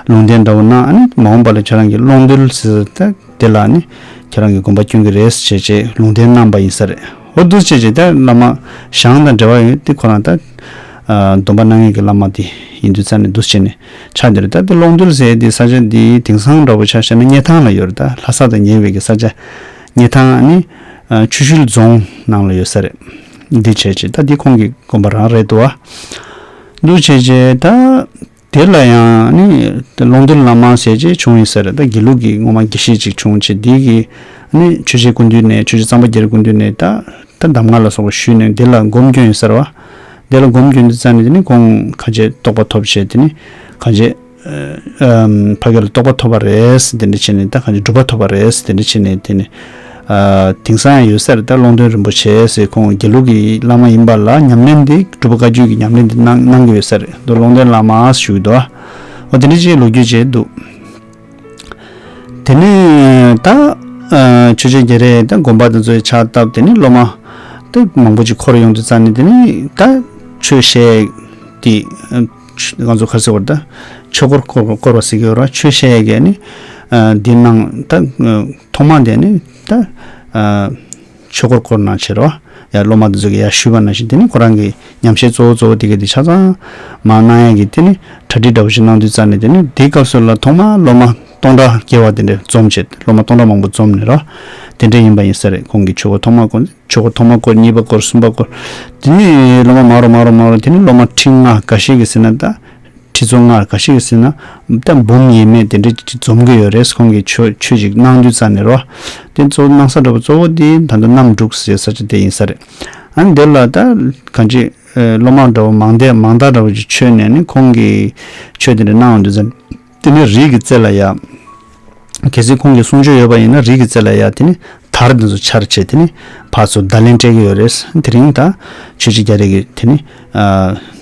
ལུང་བསྟན་འདྲ་བོ་གནང་། ཨ་ནི་མ་འོངས་པ་ལ་ཁྱོད་རང་གི་ཀློང་རྡོལ་ཟེར་ད། དེ་ལ་ནི་ཁྱེད་རང་གི་དགོན་པ་སྐྱོན་གྱི་རེད་ཟེར་བྱས་ལུང་བསྟན་གནང་པ་ཡིན་ས་རེད། འོ་འདུག་བྱས་བྱས་ད་བླ་མ་ཞང་དང་འབྲེལ་བ་ཡོད་དེ་ཁོ་རང་ད་ཨ་སྡོམ་པ་གནང་མཁན་གྱི་བླ་མ་དེ་ཡིན་དུས་ཙང་ནས་འདུག་བྱས་ནས་ཆགས་འདི་རེད། ད་དེ་ཀློང་རྡོལ་ཟེར་དེ་ས་ཆ་འདི་དེང་སང་འདྲ་བོ་ཆ་བཞག་ན་སྙེ་ཐང་ལ་ཡོད་རེད། ད་ལྷ་ས་དང་ཉེ་བའི་གི་ས་ཆ་སྙེ་ཐང་ནི་ཨ་ཆུ་ཤུལ་རྫོང་ནང་ལ་ཡོད་ས་རེད། འདི་བྱས་བྱས་ད་འདི་ཁོང་གི་དགོན་པ་རང་རེད་འདུག་ཨ། འདུག་བྱས་བྱས་ད། དེ་ལ་ཡང་ནི་ཀློང་རྡོལ་བླ་མ་ཟེར་ཅིག་བྱུང་ཡིན་ས་རེད། ད་དགེ་ལུགས་ཀྱི་སྔོན་མ་དགེ་བཤེས་ཅིག་བྱུང་བྱས་དེ་གིས་ནི་ཆོས་རྗེ་སྐུ་མདུན་ནས་ཆོས་རྗེ་གཙང་པ་རྒྱ་རས་སྐུ་མདུན་ནས་ད་ད་གདམས་ངག་ལ་སོགས་པ་ཞུས་ནས་དེ་ལ་སྒོམ་སྐྱོན་ཡིན་ས་རེད་བ། དེ་ལ་སྒོམ་སྐྱོན་དུས་ཙང་ནས་དེ་ནི་ཁོང་ཁ་ཆེ་རྟོགས་པ་ཐོབ་བྱས་དེ་ནི་ཁ་ཆེ་ཨམ་ཕ་གི་ལ་རྟོགས་པ་ཐོབ་པ་རེད་ཟེར་དེ་འདྲ་བྱས་ནས་ད་ཁ་ཆེ་གྲུབ་པ་ཐོབ་པ་རེད་ཟེར་དེ་འདྲ་བྱས་ནས་དེ་ནི། ཨ་དེང་སང་ཡང་ཡོད་ས་རེད། ད་ཀློང་རྡོལ་རིན་པོ་ཆེ་ཟེར་ཁོང་དགེ་ལུགས་ཀྱི་བླ་མ་ཡིན་པ་ལ་ཉམས་ལེན་འདི་སྒྲུབ་པ་བཀའ་བརྒྱུད་ཀྱི་ཉམས་ལེན་འདི་གནང་གནང་གི་ཡོད་ས་རེད། མདོ་ཀློང་རྡོལ་བླ་མ་ཞུ་གི་འདུག། འོ་དེ་འདྲ་ཅིག་ལོ་རྒྱུས་བྱས་འདུག། དེ་ནས་ད་ ཆོས་རྗེ་རྒྱ་རས་ད་དགོན་པ་དེ་ཚོའི་ཕྱག་བཏབ། དེ་ནི་སློབ་མ་ད་མང་པོ་ཅིག་འཁོར་ཡོང་དུས་ཙ་ནི་དེ་ནི་ད་ཆོས་བཤད་དེ་ང་ཚོ་ག་རེ་ཟེར་བ་རེད། ད་ཆོས་འཁོར་བསྐོར་བསྐོར་བ་ཟེར་གྱི་ཡོད་རེད། ཆོས་བཤད་ཡས་ཀྱི་ནི་འདི་ནང་ད་ཐོག་མ་དེ་ནི་ད་ཆོས་འཁོར་བསྐོར་གནང་བྱས་རེད་བ། ཡ་སློབ་མ་དེ་ཚོ་གིས་ཡ་ཞུས་པ་ནང་བཞིན་དེ་ནི་ཁོ་རང་གི་ཉམས་བཞེས་གཙོ་བོ་གཙོ་བོ་དེ་ག་དེ་ཆ་ཚང་མར་གནང་ཡ་གི་དེ་ནི་གྲ་སྒྲིག་འདྲ་བོ་ཞིག་གནང་དུས་ཙ་ནས། དེ་ནི་དེའི་སྐབས་སུ་ལ་ཐོག་མར་སློབ་མ་སྟོང་ཕྲག་བརྒལ་བ་དེ་འདྲ་འཛོམས་བྱས། སློབ་མ་སྟོང་ཕྲག་མང་པོ་འཛོམས་ནས་ར་དེ་འདྲ་ཡིན་པ་ཡིན་ས་རེད། ཁོང་གིས་ཆོས་འཁོར་ཐོག་མ་བསྐོར། ཆོས་འཁོར་ཐོག་མ་བསྐོར། གཉིས་པ་བསྐོར། གསུམ་པ་བསྐོར། དེ་ནི་སློབ་མ་མང་རུ་མང་རུ་མང་རུ། དེ་ནི་སློབ་མ་ཁྲི་ལྔ་འགའ་ཤས་ཀྱིས་ཟེར་ན་ད། ཁྲི་ཚོ་ལྔ་འགའ་ཤས་ཀྱིས་ཟེར་ན་ད་འབུམ་ཡས་མས་དེ་འདྲ་ཅིག་འཛོམས་ཀྱི་ཡོད་རེད། ཁོང་གིས་ཆོས་ཆོས་ཅིག་གནང་དུས་ཙ་ནས་རོ། དེ་གཙོ་བོ་གནང་ས་འདྲ་པོ་གཙོ་བོ་དེ་ད་ལྟ་གནམ་འབྲུག་ཟེར་ས་ཆ་དེ་ཡིན་ས་རེད། ཨ་ནི་དེ་ལ་ད་གང་ཅི་སློབ་མ་འདྲ་པོ་མང་དེ་མང་དག་འདྲ་པོ་ཅིག་ཆོས་ནས་ནི་ཁོང་གིས་ཆོས་དེ་འདྲ་གནང་ཡོང་དུས་ཙ་ནས། དེ་ནས་རིའི་གི་རྩེ་ལ་ཡ། གལ་སྲིད་ཁོང་གིས་གསུང་ཆོས་ཡོད་པ་ཡིན་ན་རིའི་གི་རྩེ་ལ་ཡ་དེ་ནི་དར་འདི་ཚོ་འཕྱར་བྱས་དེ་ནི་ཕར་ཚུར་བརྡ་ལན་སྤྲད་ཀྱི་ཡོད་རེད། དེ་རིང་ད་ཆོས་རྗེ་རྒྱ་རས་ཀྱིས་དེ་ནི་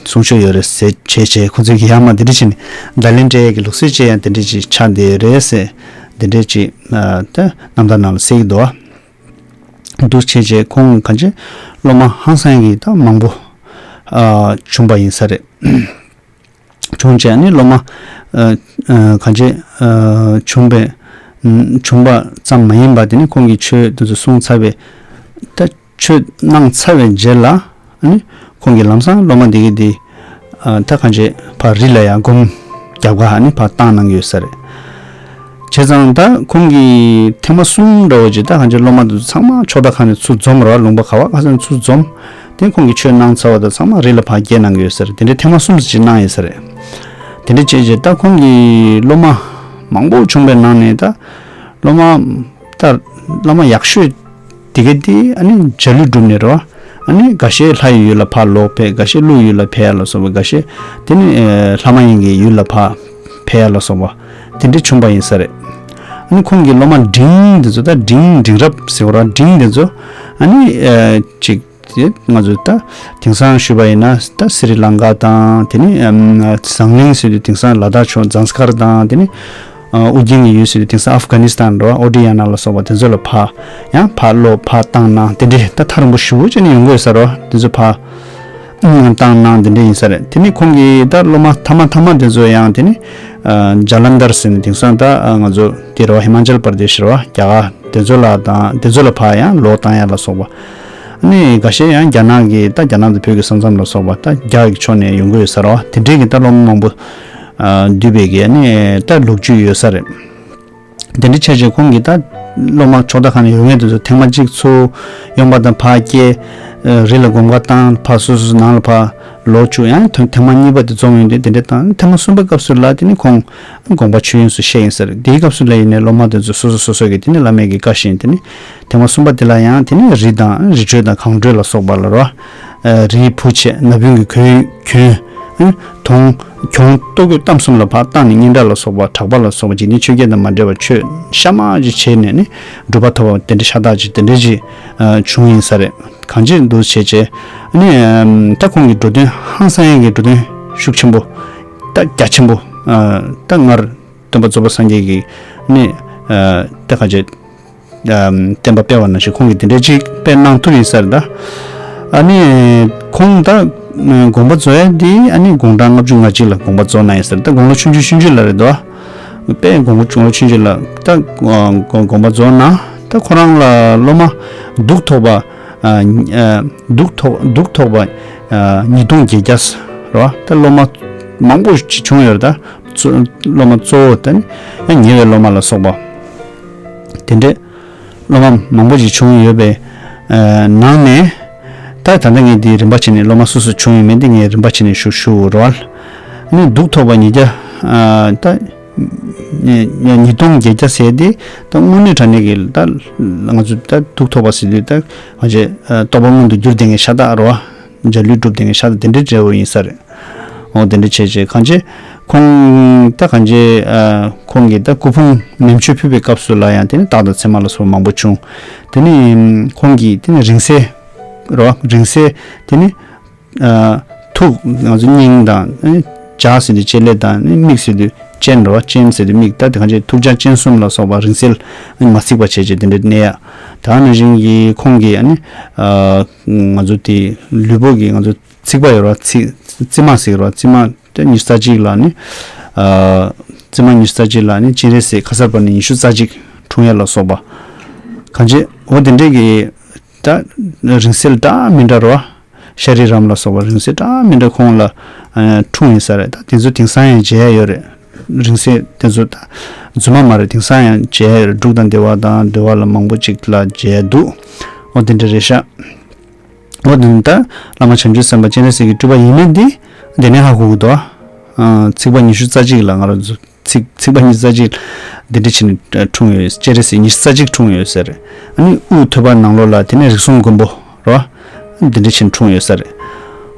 གསུང་ཆོས་ཡོད་རེད་ཟེར་བྱས་བྱས་ཁོ་ཚོས་ཀྱིས་ཡར་མར་དེ་འདྲ་བྱས་ནས་བརྡ་ལན་སྤྲད་ཡས་ཀྱི་ལུགས་སྲོལ་ཅིག་ཡང་དེ་འདྲ་ཅིག་ཆགས་བསྡད་ཡོད་རེད་ཟེར། དེ་འདྲ་ཅིག་ད་རྣམ་ཐར་ནང་ལ་གསལ་གྱི་འདུག་ཨ། འདུག་བྱས་བྱས་ཁོང་གང་ཅི་སློབ་མ་ཧང་སང་གི་ད་མང་པོ་བྱུང་པ་ཡིན་ས་རེད། བྱུང་བྱས་ནི་སློབ་མ་ཨ་ཨ་གང་ཅི་ཨ་བྱུང་བའི་ཨ་བྱུང་བ་ཙམ་མ་ཡིན་པར་དེ་ནི་ཁོང་གིས་ཆོས་དེ་ཚོ་གསུངས་ཚར་བའི་ད་ཆོས་གནང་ཚར་བའི་རྗེས་ལ་ཨ་ནི་ཁོང་གིས་ལམ་སང་སློབ་མ་དེ་གི་དེ་ཨ་ད་གང་ཅི་ཕར་རི་ལ་ཡང་སྒོམ་རྒྱབ་ག་ཨ་ནི་ཕར་བཏང་གནང་གི་ཡོད་ས་རེད། བྱས་ཙང་ད་ཁོང་གིས་ཐེངས་མ་གསུམ་འདྲ་བོ་ཅིག་ད་གང་ཅི་སློབ་མ་དེ་ཚོ་ཚང་མ་ཕྱོགས་མཐའ་ཁག་ནས་ཚུར་འཛོམས་རོགས། ལུང་པ་ག་བ་ག་ས་ནས་ཚུར་འཛོམས། དེ་ཁོང་གིས་ཆོས་གནང་ཚར་བ་དང་ཚང་མ་རི་ལ་ཕར་བསྐྱལ་གནང་གི་ཡོད་ས་རེད། དེ་འདྲའི་ཐེངས་མ་གསུམ་ཅིག་གནང་ཡོད་ས་རེད། དེ་འདྲ་བྱས་རྗེས་ད་ཁོང་གིས་སློབ་མ་མང་པོ་བྱུང་བའི་ནང་ནས་ད་སློབ་མ་ད་བླ་མ་ཡག་ཤོས་དེ་ག་དེ་ཨ་ནི་འཇའ་ལུས་གྲུབ་ནས་རོ། ཨ་ནི་འགའ་ཤས་ལྷ་ཡི་ཡུལ་ལ་ཕར་ལོག་ཕེབས། འགའ་ཤས་ཀླུ་ཡི་ཡུལ་ལ་ཕེབས་ཡ་ལ་སོགས་པ། འགའ་ཤས་དེ་ནི་ཨ་ལྷ་མ་ཡིན་གྱི་ཡུལ་ལ་ཕར་ཕེབས་ཡ་ལ་སོགས་པ་དེ་འདྲ་བྱུང་བ་ཡིན་ས་རེད། ཨ་ནི་ཁོང་གི་སློབ་མ་འབྲིང་དེ་ཚོ་ད་འབྲིང་འབྲིང་རབས་ཟེར་བ་ར་འབྲིང་དེ་ཚོ་ཨ་ནི་ཨ་ཅིག་དེ་ང་ཚོ་ད་དེང་སང་ཞུས་པ་ཡིན་ན་ད་སི་རི་ལང་ཀ་དང་། དེ་ནི་ཨམ་ཟང་ལིང་ཟེར་དུས་དེང་སང་ལ་དྭགས་ཕྱོགས་ཛང་སི་ཀར་དང་། དེ་ནི་ཨ་ཨོ་རྒྱན་གྱི་ཡུལ་ཟེར་དུས་དེང་སང་ཨབ་གྷ་ནི་སི་ཐན་རོ། ཨོ་ཌི་ཡ་ན་ལ་སོགས་པ་དེ་ཚོ་ལ་ཕར་ཡང་ཕར་སློབ་ཕར་བཏང་གནང་། དེ་འདྲའི་ད་ཐག་རིང་པོ་ཞེ་པོ་ཅིག་ནས་ཡོང་གི་ཡོད་ས་རོ། དེ་ཚོ་ཕར་བཏང་གནང་། དེ་འདྲ་ཡིན་ས་རེད། དེ་ནི་ཁོང་གིས་ད་སློབ་མ་མཐའ་མ་མཐའ་མ་དེ་ཚོ་ཡང་དེ་ནི་ཨ་ཇ་ལན་དར་ཟེར་ནས་དེང་སང་ད་ཨ་ང་ཚོ་དེ་རེད་བ། ཧི་མ་ཅལ་པར་དེ་ཤི་རེད་བ། རྒྱ་གར་དེ་ཚོ་ལ་དང་དེ་ཚོ་ལ་ཕར་ཡང་ལོག་བཏང་ཡ་ལ་སོགས་པ། ཨ་ནི་འགའ་ཤས་ཡང་རྒྱ་ནག་གི་ད་རྒྱ་ནག་དང་བོད་ཀྱི་ས་མཚམས་ལ་སོགས་པ་ད་རྒྱ་གི་ཕྱོགས་ནས་ཡོང་གི་ཡོད་ས་རེད་བ། དེ་འདྲའི་གི་ད་སློབ་མ་མང་པོ་ཨ་འདུས་པའི་གི་ཨ་ནི་ད་ལོ་རྒྱུས་ཡོད་ས་རེད། དེ་འདྲ་བྱས་རྗེས་ཁོང་གིས་ད་སློབ་མ་ཕྱོགས་མཐའ་ཁག་ནས་ཡོང་མཁན་དེ་ཚོ་ཐེངས་མ་གཅིག་ཚུར་ཡོང་པ་དང་ཕར་བསྐྱལ། ཨ་རི་ལ་སྒོམ་ཁ་བཏང་། ཕར་སོ་སོ་སོ་ནང་ལ་ཕར་ལོག་བཅུག། ཡང་ཐེངས་ཐེངས་མ་གཉིས་པ་དེ་འཛོམས་ཡོང་དུས་དེ་འདྲ་བཏང་། ཐེངས་མ་གསུམ་པའི་སྐབས་སུ་ལ་དེ་ནི་ཁོང་དགོངས་པ་ཆོས་དབྱིངས་སུ་གཤེགས་ཡིན་ཟེར། དེའི་སྐབས་སུ་ལ་ཡིན་ནའི་སློབ་མ་དེ་ཚོ་སོ་སོ་སོ་སོ་གིས་དེ་ནི་བླ་མའི་གི་བཀའ་བཞིན་དེ་ནི་ཐེངས་མ་གསུམ་པ་དེ་ལ་ཡང་དེ་ནི་རི་དང་རི་ཁྲོད་དང་གངས་ཁྲོད་ལ་སོགས་པ་ལ་རོ། ཨ་རིའི་བུ་བྱས། ན་བུན་གྱི་གོས་གྱོན། ཨ་དུང་གྱོང་ལྟོ་གོས་གཏམ་གསུམ་ལ་ཕར་བཏང་ནས་སྙན་གྲགས་ལ་སོགས་པ། གྲགས་པ་ལ་སོགས་པ། འཇིག་རྟེན་ཆོས་བརྒྱད་དང་མ་འདྲེས་པ་ཆོས་གཤའ་མ་ཅིག་བྱས་ནས་ནི་གྲུབ་པ་ཐོབ་པ་དེ་འདྲ་ཤ་སྟག་ཅིག་དེ་འདྲ་ཅིག་ཨ་བྱུང་ཡིན་ས་རེད། གང་ཅི་འདུག་བྱས་བྱས་ཨ་ནི་ཨམ་ད་ཁོང་གི་འགྲོ་དོན་ཧང་སང་ཡས་ཀྱི་འགྲོ་དོན་ཤུགས་ཆེན་པོ་ད་རྒྱ་ཆེན་པོ་ཨ་ད་སྔར་སྟོན་པ་རྫོགས་པ་སངས་རྒྱས་ཀྱིས་ནི་ཨ་ད་གང་ཅི་ཨམ་བསྟན་པ་སྤེལ་བ་ནང་བཞིན་ཁོང་གིས་དེ་འདྲ་ཅིག་སྤེལ་གནང་ཐུབ་ཡིན་ས་རེད་ད། ཨ་ནི་ཁོང་ད་དགོངས་པ་རྫོགས་ཡ་དེ་ཨ་ནི་དགུང་གྲངས་ལྔ་བཅུ་ང་གཅིག་ལ་དགོངས་པ་རྫོགས་གནང་ཡིན་ས་རེད་ད། དགུང་ལོ་ཆུང་ཆུང་ཆུང་ཆུང་ལ་རེད་དོ། དཔེ་དགུང་ལོ་ཆུང་ཆུང་ལ་ད་དགོངས་པ་རྫོགས་གནང་། ད་ཁོ་རང་ལ་སློབ་མ་གདུགས་ཐོགས་པ་ཨ་ཨ་གདུགས་ཐོགས་གདུགས་ཐོགས་པ་ཨ་ཉིས་སྟོང་བརྒྱད་བརྒྱ་རེད་བ། ད་སློབ་མ་མང་པོ་ཞིག་བྱུང་ཡོད་རེད་ད། གཙོ་སློབ་མ་གཙོ་བོ་ད་ནི་ཡང་ཉེ་བའི་སློབ་མ་ལ་སོགས་པ་དེ་འདྲས་སློབ་མ་མང་པོ་ཞིག་བྱུང་ཡོད་པའི་ཨ་ནང་ནས་ད་ད་ལྟ་ངས་འདི་རིམ་པ་བྱས་ནས་སློབ་མ་སུ་སུ་བྱུང་ཡོད་མེད་འདི་ངས་རིམ་པ་བྱས་ནས་ཞུ་ཞུ་རོགས། ཨ་ནི་གདུགས་ཐོགས་པ་ཉིས་བརྒྱ་ཨ་ད་ཉིས་སྟོང་བརྒྱད་བརྒྱ་ཟེར་དེ་ད་དངོས་གནས་དྲང་གནས་ཀྱི་ད་ང་ཚོ་ད་གདུགས་ཐོགས་པ་ཟེར་དུས་ད་ང་ཚོས་ཨ་རྟོགས་པ་མངོན་དུ་གྱུར་བསྡད་མཁན་ཤ་སྟག་རེད་བ། འཇའ་ལུས་གྲུབ་བསྡད་མཁན་ཤ་སྟག་དེ་འདྲའི་འབྲས་བུ་ཡིན་ས་རེད། འོ་དེ་འདྲ་བྱས་བྱས་གང་བྱས་ཁོང་ད་གང་བྱས་ཨ་ཁོང་གིས་ད་སྐུ་ཕུང་མེ་མཆོད་ཕུལ་བའི་སྐབས་སུ་ལ་ཡང་དེ་ནི་སྟག་དང་ཚེར་མ་ལ་སོགས་པ་མང་པོ་བྱུང་། དེ་ནི་ཁོང་གིས་དེ་ནི་རིང་བསྲེལ་རོ་རིང་བསྲེལ་དེ་ནི་ཨ་ཐུགས་ང་ཚོ་སྙིང་དང་ཨ་ལྕགས་ཟེར་དུས་ལྕེ་ལེ་དང་ཨ་མིག་ཟེར་དུས་ སྤྱན་རོ། སྤྱན་ཟེར་དུས་མིག་ད་དེ་གང་ཅི་ཐུགས་རྒྱན་སྤྱན་གསུམ་ལ་སོགས་པ་རིང་བསྲེལ་མ་ཚིག་པ་བྱས་བྱས་དེ་འདྲ་གནས་ཡ། ད་ནང་བཞིན་གྱི་ཁོང་གིས་ཨ་ནི་ང་ཚོ་དེ་ལུས་པོ་གི་ང་ཚོ་ཚིགས་པ་ཡོད་རོ། ཚིགས་རྩིབ་མ་ཟེར་རོ། རྩིབ་མ་ད་ཉི་ཤུ་རྩ་གཅིག་ལ་ནི། ཨ། རྩིབ་མ་ཉི་ཤུ་རྩ་གཅིག་ལ་ནི་སྤྱན་རས་གཟིགས་ཁ་སར་པ་ཎི་ཉི་ཤུ་རྩ་གཅིག་འཁྲུངས་ཡ་ལ་སོགས་པ། གང་ཅི་འོ་དེ་འདྲས་ཀྱི་ད་རིང་བསྲེལ་འདྲ་མི་འདྲ་རོ། ཤཱ་རིའི་རམ་ལ་སོགས་པ་རིང་བསྲེལ་འདྲ་མི་འདྲ་ཁོང་ལ་ཨ་འཁྲུངས་ཡོད་ས་རེད། ད་དེ་ཚོ་དེང་སང་ཡང་མཇལ་ཡ་ཡོད་རེད། རིང་བསྲེལ་དེ་ཚོ་ད་རྫུན་མ་མ་རེད། དེང་སང་ཡང་མཇལ་ཡ་ཡོད་རེད། འབྲུག་དང་འདི་བ་དང་འདི་བ་ལ་མང་པོ་ཅིག་ལ་མཇལ་ཡ་འདུག་འོ་དེ་འདྲ་རེད་ཤག་འོ་དེ་ནི་ད་བླ་མ་བྱང་ཆུབ་སེམས་དཔའ་སྤྱན་རས་གཟིགས་ཀྱི་སྤྲུལ་པ་ཡིན་མིན་འདི་འདི་ནས་ཧ་གོ་གི་འདུག་ཨ། ཚིགས་པ་ཉི་ཤུ་རྩ་གཅིག་ལ་ང་རང་ཚོ་ཚིག་ཚིགས་པ་ཉི་ཤུ་རྩ་གཅིག་འདི་འདྲ་བྱས་ནས་འཁྲུངས་ཡོད། སྤྱན་རས་གཟིགས་ཉི་ཤུ་རྩ་གཅིག་འཁྲུངས་ཡོད་ཟེར། ཨ་ནི་དབུ་ཐོད་པ་ནང་ལོགས་ལ་དེ་ནས་རིགས་གསུམ་མགོན་པོ་རོ། འདི་འདྲ་བྱས་ནས་འཁྲུངས་ཡོད་ས་རེད།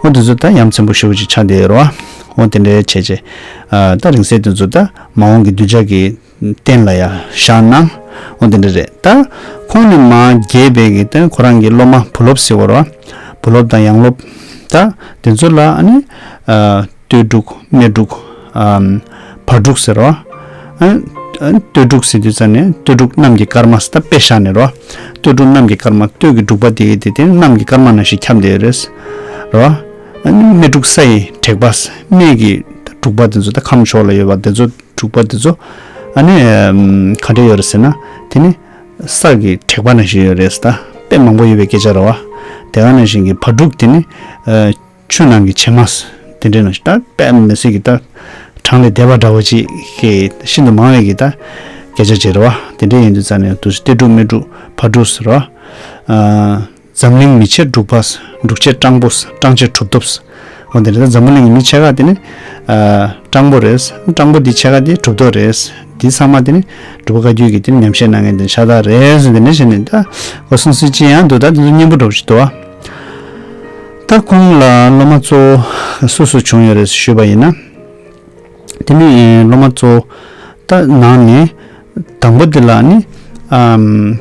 འོ་དེ་ཚོ་ད་ཡ་མཚན་པོ་ཞེ་པོ་ཅིག་ཆགས་བསྡད་ཡོད་རོ། འོ་དེ་འདྲ་བྱས་བྱས། ཨ། ད་རིང་བསྲེལ་དེ་ཚོ་ད་མ་འོངས་ཀྱི་གདུལ་བྱ་གི་རྟེན་ལ་ཡང་བཞག་ན། འོ་དེ་འདྲ་རེད། ད་ཁོང་ནས་མར་རྒྱས་པའི་གི་ད་ཁོ་རང་གི་སློབ་མ་བུ་སློབ་ཟེར་བ་རོ། བུ་སློབ་དང་ཡང་སློབ། ད་དེ་ཚོ་ལ་ཨ་ནི་ཨ་སྟོད་འབྲུག་སྨད་འབྲུག་ཨམ་བར་འབྲུག་ཟེར་རོ། ཨ་ཨ་སྟོད་འབྲུག་ཟེར་དུས་ཙ་ནས་སྟོད་འབྲུག་གནམ་གྱི་སྐར་མ་ཟེར། ད་དཔེ་བཞག་ནས་རོ། སྟོད་འབྲུག་གནམ་གྱི་སྐར་མ། སྟོད་ཀྱི་འབྲུག་པ་དེ་གི་དེ་དེ་གནམ་གྱི་སྐར་མ་ནང་བཞིན་ཁྱབ་བསྡད་ཡོད་རེད། རོ། ཨ་ནི་སྨད་འབྲུག་ས་ཡི་དྲེག་པ་ཟེར། སྨད་ཀྱི་འབྲུག་པ་དེ་ཚོ་ད་ཁམས་ཕྱོགས་ལ་ཡོད་པ་དེ་ཚོ། འབྲུག་པ་དེ་ཚོ་ཨ་ནི་ཨམ་ག་འདྲ་ཡོད་རེད་ཟེར་ན། དེ་ནི་ས་གི་དྲེག་པ་ནང་བཞིན་ཡོད་རེད་ཟེར། ད་དཔེ་མང་པོ་ཡོད་པའི་སྐད་ཆ་རེད་བ། དེ་ག་ནང་བཞིན་གྱི་བར་འབྲུག་དེ་ནི་ཨ་ཆུ་ནང་གི་བྱེ་མ་ཟེར། དེ་འདྲའི་ནང་བཞིན་ད་དཔེ་མི་སྲིད་ཀྱི་ད་གྲངས་ལས་འདས་པ་འདྲ་བོ་ཅིག་གི་ཤིན་ཏུ་མང་བའི་གི་ད་སྐད་ཆ་ཅིག་རེད་བ། དེ་འདྲ་ཡིན་དུས་ཙ་ནས་དུ་སྟོད་འབྲུག་སྨད་འབྲུག་བར་འབྲུག་ཟེར་བ། ཨ། འཛམ་གླིང་མི་ཕྱེད་འབྲུག་པ་ཟེར། འབྲུག་ཕྱེད་སྤྲང་པོ་ཟེར། སྤྲང་ཕྱེད་གྲུབ་ཐོབ་ཟེར། འོ་དེ་འདྲ། ད་འཛམ་བུ་གླིང་གི་མི་ཕྱེད་ཀ་དེ་ནི་ཨ་སྤྲང་པོ་རེད། སྤྲང་པོ་དེ་ཕྱེད་ཀ་དེ་གྲུབ་ཐོབ་རེད། དེ་ཚང་མ་དེ་ནི་འབྲུག་པ་བཀའ་བརྒྱུད་ཀྱི་དེ་ནི་ཉམས་བཞེས་གནང་མཁན་དེ་ཤ་སྟག་རེད་ཟེར། དེ་འདྲ་བྱས་ནས་ད་ཁོ་གསུང་སྲོལ་ཅིག་ཡང་འདུག་ད་དེ་ཚོ་སྙན་པོ་འདྲ་བོ་ཞིག་འདུག་བ། ད་ཁོང་ལ་སློབ་མ་གཙོ་བོ་སུ་སུ་བྱུང་ཡོད་རེད་ཞུས་པ་ཡིན་ན། དེ་ནི་སློབ་མ་གཙོ་བོ་ད་ནང་ནས་དང་པོ་དེ་ལ་ནི་ཨམ།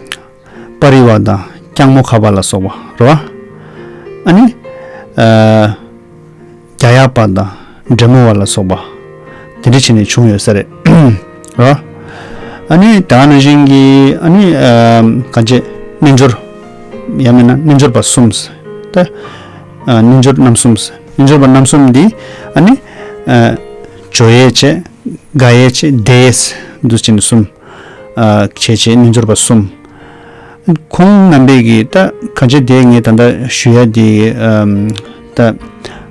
པར་རི་བ་དང་སྐྱང་མོ་ཁ་པ་ལ་སོགས་པ་རེད་བ། ཨ་ནི། ཨ། རྒྱ་ཡག་པ་དང་འདྲེ་མོ་བ་ལ་སོགས་པ། དེ་འདྲ་བྱས་ནས་བྱུང་ཡོད་ས་རེད། རེད་བ། ཨ་ནི་ད་ནང་བཞིན་གྱི་ཨ་ནི། ཨ། གང་བྱས་རྣལ་འབྱོར། ཡང་མིན་ན་རྣལ་འབྱོར་པ་གསུམ། ད། ཨ། རྣལ་འབྱོར་རྣམ་གསུམ། རྣལ་འབྱོར་པ་རྣམ་གསུམ་འདི་ཨ་ནི། ཨ། འཇོ་ཡས་བྱས། དགའ་ཡས་བྱས། བདེ་ཡས། འདུ་བྱས་ནས་གསུམ། ཨ། བྱས་བྱས་རྣལ་འབྱོར་པ་གསུམ། ཁོང་རྣམ་པས་ཀྱིས་ད་གང་བྱས་དེ་ངས་ད་ལྟ་ཞུ་ཡ་དེ་ཨམ་ད་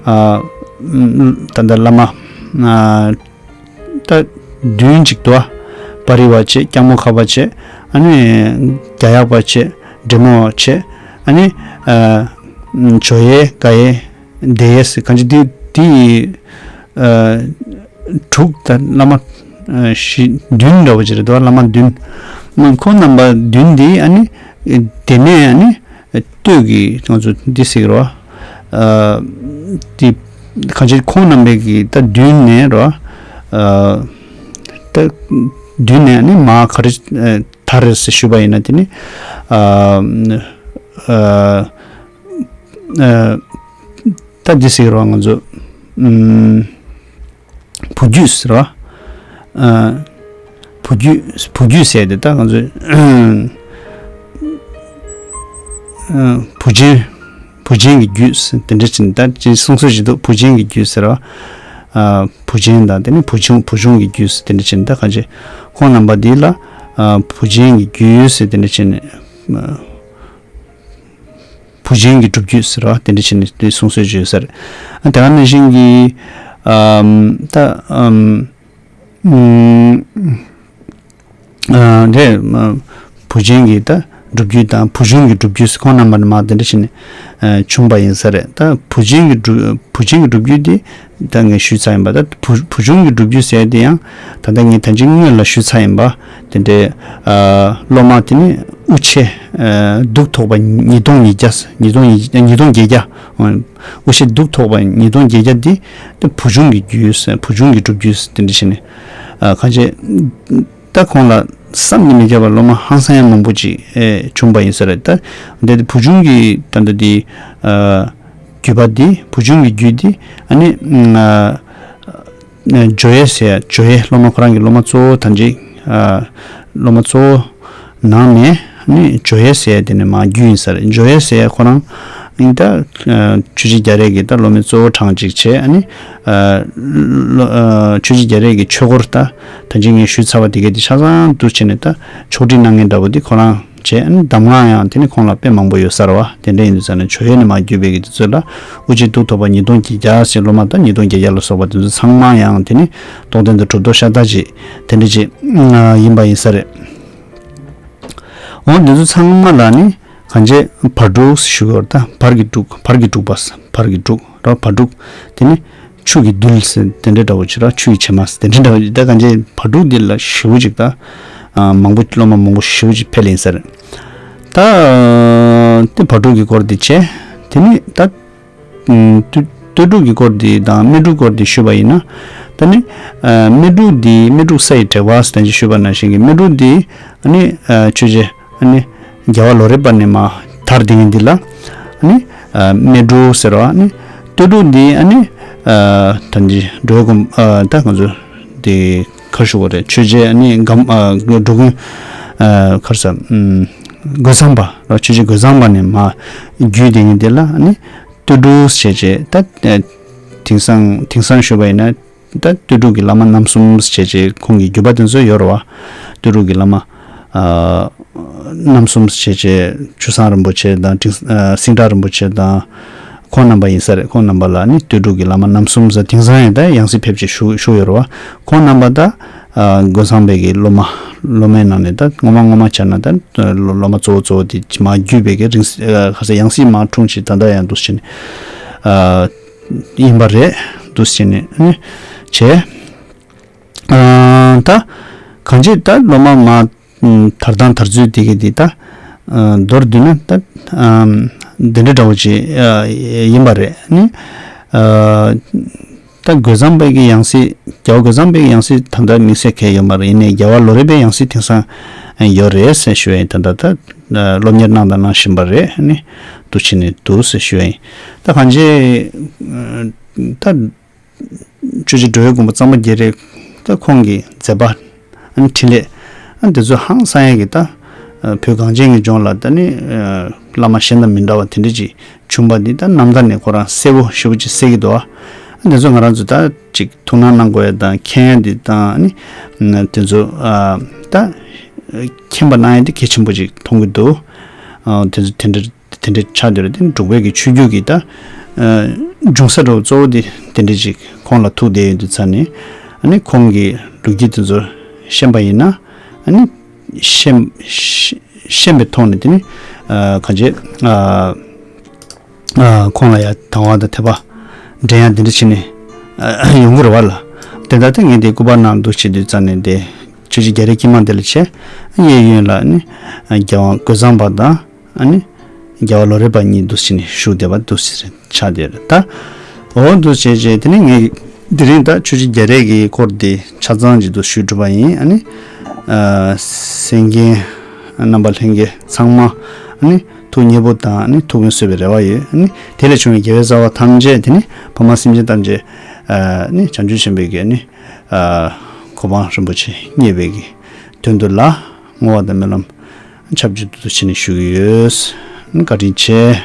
ཨ་ད་ལྟ་བླ་མ་ཨ་ད་བདུན་ཅིག་འདུག་ཨ། པར་རི་བ་བྱས། སྐྱང་མོ་ཁ་པ་བྱས། ཨ་ནི་རྒྱ་ཡག་པ་བྱས། འདྲེ་མོ་བ་བྱས། ཨ་ནི་ཨ་འཇོ་ཡས། དགའ་ཡས། བདེ་ཡས། གང་བྱས་དེ་དེ་ཨ། དྲུག་དང་བླ་མ་ཨ་བཞི་བདུན་འདྲ་བོ་ཅིག་རེད་འདུག་བླ་མ་བདུན། ཁོང་རྣམ་པ་བདུན་འདི་ཨ་ནི་དེ་ནས་ཨ་ནི་སྟོད་ཀྱི་ང་ཚོ་འདི་ཟེར་གི་རེད་བ། ཨ་འདི་གང་ཅི་ཁོང་རྣམ་པའི་གི་ད་བདུན་ནས་རེད་བ། ཨ་ད་བདུན་ནས་ཨ་ནི་མར་ག་རེ་ཨ་དར་རེད་ཟེར་ཞུས་པ་ཡིན་ན། དེ་ནི་ཨ་ཨ་ཨ་ད་འདི་ཟེར་གི་རེད་བ། ང་ཚོ་ཨམ། བུ་རྒྱུད་ཟེར་བ། ཨ། བུ་རྒྱུད། བུ་རྒྱུད་ཟེར་དེ་ད་ང་ཚོས། ཨ། བུ་ཆེན། བུ་ཆེན་གྱི་རྒྱུད་ཟེར་དེ་འདྲ་ཅིག་ད་ཅིག་གསུང་སྲོལ་ཞིག་འདུག་བུ་ཆེན་གྱི་རྒྱུད་ཟེར་བ། ཨ། བུ་ཆེན་དང་དེ་ནི་བུ་ཆུང་། བུ་ཆུང་གི་རྒྱུད་ཟེར་དེ་འདྲ་ཅིག་ད་གང་བྱས་ཁོང་རྣམ་པ་འདི་ལ། ཨ། བུ་ཆེན་གྱི་རྒྱུད་ཟེར་དེ་འདྲ་ཅིག་ཨ། བུ་ཆེན་གྱི་སྒྲུབ་བརྒྱུད་ཟེར་བ་དེ་འདྲ་བྱས་ནས་དེ་གསུང་སྲོལ་ཅིག་ཡོད་ས་རེད། ཨ་དེ་ག་ནང་བཞིན་གྱི་ཨམ་ད་ཨམ་ཨ་དེ་ཨ་བུ་ཆེན་གྱི་ད་སྒྲུབ་བརྒྱུད་དང་བུ་ཆུང་གི་སྒྲུབ་བརྒྱུད་ཟེར་ཁོང་རྣམ་པ་ནས་མར་དེ་འདྲ་བྱས་ནས་ཨ་བྱུང་བ་ཡིན་ས་རེད། ད་བུ་ཆེན་གྱི་སྒྲུབ་བུ་ཆེན་གྱི་སྒྲུབ་བརྒྱུད་དེ། ད་ངས་ཞུས་ཚར་ཡིན་པ། ད་བུ་བུ་ཆུང་གི་སྒྲུབ་བརྒྱུད་ཟེར་དེ་ཡང་ད་ལྟ་ངས་ད་ཅི་སྔོན་ལ་ཞུས་ཚར་ཡིན་པ། དེ་འདྲའི་ཨ་སློབ་མ་དེ་ནི་དབུ་ཆེ་ཨ་གདུགས་ཐོགས་པ་ཉིས་སྟོང་ཉིས་བརྒྱ། ཉིས་སྟོང་ཉིས་ཉིས་སྟོང་བརྒྱད་བརྒྱ། དབུ་ཆེ་གདུགས་ཐོགས་པ་ཉིས་སྟོང་བརྒྱད་བརྒྱ་འདི་ད་བུ་ཆུང་གི་རྒྱུད་ཟེར། བུ་ཆུང་གི་སྒྲུབ་བརྒྱུད་ཟེར་དེ་འདྲ་བྱས་ནས་ཨ་གང་བྱས། ད་ཁོང་ལ་བསམ་གྱིས་མི་ཁྱབ་པ་སློབ་མ་ཧང་སང་ཡང་མང་པོ་ཅིག་ཨེ་བྱུང་བ་ཡིན་ས་རེད། ད་འདི་བུ་ཆུང་གི་ད་ལྟ་འདི་ཨ་བརྒྱུད་པ་འདི། བུ་ཆུང་གི་རྒྱུད་འདི་ཨ་ནི་ཨ་ ཇོ་ཡེ་ཟེར་ཡ། ཇོ་ཡེ་སློབ་མ་ཁོ་རང་གི་སློབ་མ་གཙོ་བོ་ད་ཅིག་ཨ་སློབ་མ་གཙོ་བོ་ནང་ནས་ནི་ཇོ་ཡེ་ཟེར་ཡ་དེ་ནི་མར་བརྒྱུད་ཡིན་ས་རེད། ཇོ་ཡེ་ཟེར་ཡ་ཁོ་རང་ཨིན་ད་ཨ་ཆོས་རྗེ་རྒྱ་རས་ཀྱི་ད་སློབ་མའི་གཙོ་བོ་གྲངས་ཅིག་བྱས། ཨ་ནི་ཨ་ལོ་ཨ་ཆོས་རྗེ་རྒྱ་རས་ཀྱི་ཆོས་སྐོར་ད་ད་ཅིག་ངས་ཞུས་ཚར་བ་དེ་གས་དེ་ཆ་ཚང་འདུ་བྱས་ནས་ད་ཕྱོགས་སྒྲིག་གནང་མཁན་འདྲ་བོ་དེ་ཁོ་རང་བྱས། ཨ་ནི་གདམས་ངག་ཡང་དེ་ནི་ཁོང་ལ་དཔེ་མང་པོ་ཡོད་ས་རེད་བ། དེ་འདྲ་ཡིན་དུས་ཙང་ནས་ཇོ་ཡེ་ནས་མར་བརྒྱུད་པའི་གི་དེ་ཚོ་ལ་དབུ་འབྱེད་གདུགས་ཐོགས་པ་ཉིས་སྟོང་བརྒྱད་བརྒྱ་ཟེར་སློབ་མ་དང་ཉིས་སྟོང་བརྒྱད་བརྒྱ་ལ་སོགས་པ་དེ་ཚོ་ཚང་མ་ཡང་དེ་ནི་རྟོགས་ལྡན་དང་གྲུབ་ཐོབ་ཤ་སྟག་ཅིག་དེ་འདྲ་ཅིག་ཡིན་པ་ཡིན་ས་རེད། འོ་འདི་ཚོ་ཚང་མ་ལ་ནི་གང་བྱས་བར་དྲུག་ཞུ་གི་ཡོད་རེད། ད་བར་གྱི་དྲུག་བར་གྱི་དྲུག་པ་བར་གྱི་དྲུག་ར་བར་དྲུག་དེ་ནི་ཆུ་གི་རྡུལ་ཟེར་དེ་འདྲ་འདྲ་བོ་ཅིག་ར། ཆུ་ཡི་བྱེ་མ་ཟེར་དེ་འདྲ་འདྲ་བོ་ཅིག་ད་གང་བྱས་བར་དྲུག་འདི་ལ་ཞེ་པོ་ཅིག་ད་མང་པོ་སློབ་མ་མང་པོ་ཞེ་པོ་ཅིག་ཕེབས་ལེ་ཡིན་ས་རེད། ད་དེ་བར་དྲུག་གི་སྐོར་འདི་བྱས། དེ་ནི་ད་སྟོད་སྟོད་འབྲུག་གི་སྐོར་འདི་དང་སྨད་འབྲུག་སྐོར་འདི་ཞུས་པ་ཡིན་ན། ད་ནི་སྨད་འབྲུག་འདི་སྨད་འབྲུག་ས་ཡི་དྲེག་པ་ཟེར་དེ་ཞུས་པ་ནང་བཞིན་གྱི་སྨད་འབྲུག་འདི་ཨ་ནི་ཆོས་རྗེ་ཨ་ནི་རྒྱལ་བ་ལོ་རས་པ་ནས་མར་དར་དེ་ངན་འདི་ལ་ཨ་ནི་སྨད་འབྲུག་ཟེར་བ། ཨ་ནི་སྟོད་འབྲུག་འདི་ཨ་ནི་ད་འདི་འགྲོ་བའི་མགོན་ད་ང་ཚོ་འདི་ག་ཞུ་དགོས་རེད། ཆོས་རྗེ་ཨ་ནི་སྒམ་འགྲོ་མགོན་ག་རེ་ཟ་རྒོད་ཚང་པ་ར། ཆོས་རྗེ་རྒོད་ཚང་པ་ནས་མར་བརྒྱུད་དེ་ངན་འདི་ལ་ཨ་ནི་སྟོད་འབྲུག་ཟེར་བྱས་ད་དེང་སང་དེང་སང་ཞུས་པ་ཡིན་ན། ད་སྟོད་འབྲུག་གི་བླ་མ་རྣམ་གསུམ་ཟེར་བྱས་ཁོང་གི་བརྒྱུད་པ་དེ་ཚོ་ཡོད་རེད་བ། སྟོད་འབྲུག་གི་བླ་མ་ཨ་རྣམ་གསུམ་ཟེར་བྱས་ཆུ་བཟང་རིན་པོ་ཆེ་དང་ཀྲིང་ཨ་སིང་བྲག་རིན་པོ་ཆེ་དང་ཁོང་རྣམ་པ་ཡིན་ས་རེད། ཁོང་རྣམ་པ་ལ་ནི་སྟོད་འབྲུག་གི་བླ་མ་རྣམ་གསུམ་ཟེར་དེང་སང་ཡང་ད་ཡང་སྲིད་ཕེབས་ཀྱི་བཞུགས་བཞུགས་ཡོད་རེད་བ། ཁོང་རྣམ་པ་ད་ཨ་རྒོད་ཚང་པའི་གི་སློབ་མ་སློབ་མའི་ནང་ནས་ད་ངོ་མ་ངོ་མ་བྱས་ན་ད་སློབ་མ་གཙོ་བོ་གཙོ་བོ་དེ་མར་བརྒྱུད་པའི་གི་རིང་ཨ་ཁ་ས་ཡང་སྲིད་མར་འཁྲུངས་ཤིང་ད་ལྟ་ཡང་འདུག་ཟེར་ནས་ཨ། ཡིན་པ་རེད་འདུག་ཟེར་ནས་ནི་བྱས། ཨ་ད་གང་ཅི་ད་སློབ་མ་མ་དར་སྟངས་དར་ཚུལ་དེ་གི་དེ་ད་མདོར་བསྡུས་ན་ད་འདི་འདྲ་འདྲ་བོ་ཅིག་ཡིན་པ་རེད་ནི། ད་རྒོད་ཚང་པའི་གི་ཡང་སྲིད་རྒྱལ་བ་རྒོད་ཚང་པའི་གི་ཡང་སྲིད་ད་ལྟ་དམིགས་བསལ་གང་ཡང་ཡོད་མ་རེད། ཡིན་ནའི་རྒྱལ་བ་ལོ་རས་པའི་ཡང་སྲིད་དེང་སང་ཡོད་རེད་ཟེར་ཞུ་ཡ་ཡིན། ད་ད་ད་སློབ་གཉེར་གནང་དང་གནང་བཞིན་པ་རེད་ནི། འདུག་བྱས་ནས་འདུག་ཟེར་ཞུ་ཡ་ཡིན། ད་གང་ཅི་ད། ཆོས་རྗེ་འགྲོ་བའི་མགོན་པོ་གཙང་པ་རྒྱ་རས་ད་ཁོང་གི་མཛད་པ་ཨ་ནི་འཕྲིན་ལས་ཨ་ནི་དེ་ཚོ་ཧང་སང་ཡ་གི་ད་བོད་གངས་ཅན་གྱི་ལྗོངས་ལ་ད་ནི་བླ་མ་གཞན་དང་མི་འདྲ་བ་དེ་འདྲ་ཅིག་བྱུང་པ་འདི་ད་རྣམ་ཐར་ནས་ཁོ་རང་གསལ་པོ་ཞེ་པོ་ཅིག་གསལ་གྱི་འདུག་ཨ་ནི་དེ་ཚོ་ང་རང་ཚོ་ད་ཅིག་ཐུགས་སྣང་གནང་དགོས་ཡ་དང་མཁྱེན་ཡ་འདི་དང་ཨ་ནི་དེ་ཚོ་ད་མཁྱེན་པ་གནང་ཡ་འདི་གལ་ཆེན་པོ་ཅིག་མཐོང་གི་འདུག་དེ་ཚོ་དེ་འདྲ། དེ་འདྲ་ཆགས་བསྡད་རེད། དེ་འབྲུག་པའི་གི་ཆོས་བརྒྱུད་ཀྱི་ད་འབྱུང་ས་འདྲ་བོ་གཙོ་བོ་དེ་དེ་འདྲ་ཅིག་ཁོང་ལ་ཐུག་བསྡད་ཡོད་དུས་ཙང་ནས་ཨ་ནི་ཁོང་གི་ལོ་རྒྱུས་དེ་ཚོ་ཤེས་པ་ཡིན་ན་ཨ་ནི་ཤེས་ཤེས་པའི་ཐོག་ནས་དེ་ནི་གང་ཅི་ཁོང་ལ་ཡ་དང་བ་དང་དད་པ་འདྲེན་ཡ་དེ་འདྲ་བྱས་ནས་ཡོང་གི་རེད་བ་ལ། དེ་ལྟར་དེ་ངས་དེ་སྐུ་པར་ནང་འདུག་བྱེད་དུས་ཙང་ནས་དེ་ཆོས་རྗེ་རྒྱ་རས་ཀྱི་མ་དེ་ལ་བྱས་གཡས་གཡོན་ལ་ནི་རྒྱལ་དབང་རྒོད་ཚང་པ་དང་། ཨ་ནི་རྒྱལ་བ་ལོ་རས་པ་གཉིས་འདུག་སེ་ནི་བཞུགས་བསྡད་པ་འདུག་སེ་ཆགས་བསྡད་རེད་ད། འོ་འདུག་བྱས་བྱས་དེ་ནི་ངས་དེ་རིང་ད་ཆོས་རྗེ་རྒྱ་རས་ཀྱི་སྐོར་འདི་ཆ་ཚང་ཅིག་ཏུ་ཞུས་གྲུབ་པ་ཡིན། ཨ་ནི་གསན་མཁན་རྣམ་པ་ལྷན་རྒྱས་ཚང་མ་ཨ་ནི་ཐུགས་མཉེས་པོ་དང་ཨ་ནི་ཐུགས་ཕན་གསོས་པའི་རེ་བ་ཡོད། ཨ་ནི་དེ་ལས་བྱུང་བའི་དགེ་བའི་རྩ་བ་ཐམས་ཅད་དེ་ནི་ཕ་མ་སེམས་ཅན་ཐམས་ཅད་ཨ་ནི་བྱང་ཆུབ་ཆེན་པོའི་གི་ཨ་ནི་གོ་འཕང་རིན་པོ་ཆེ་བརྙེས་པའི་གི་དོན་དུ་ལ་བསྔོ་བ་དང་སྨོན་ལམ་ཆབས་ཅིག་ཏུ་བྱས་ནས་ཞུ་གི་ཡོད། བཀའ་དྲིན་ཆེ།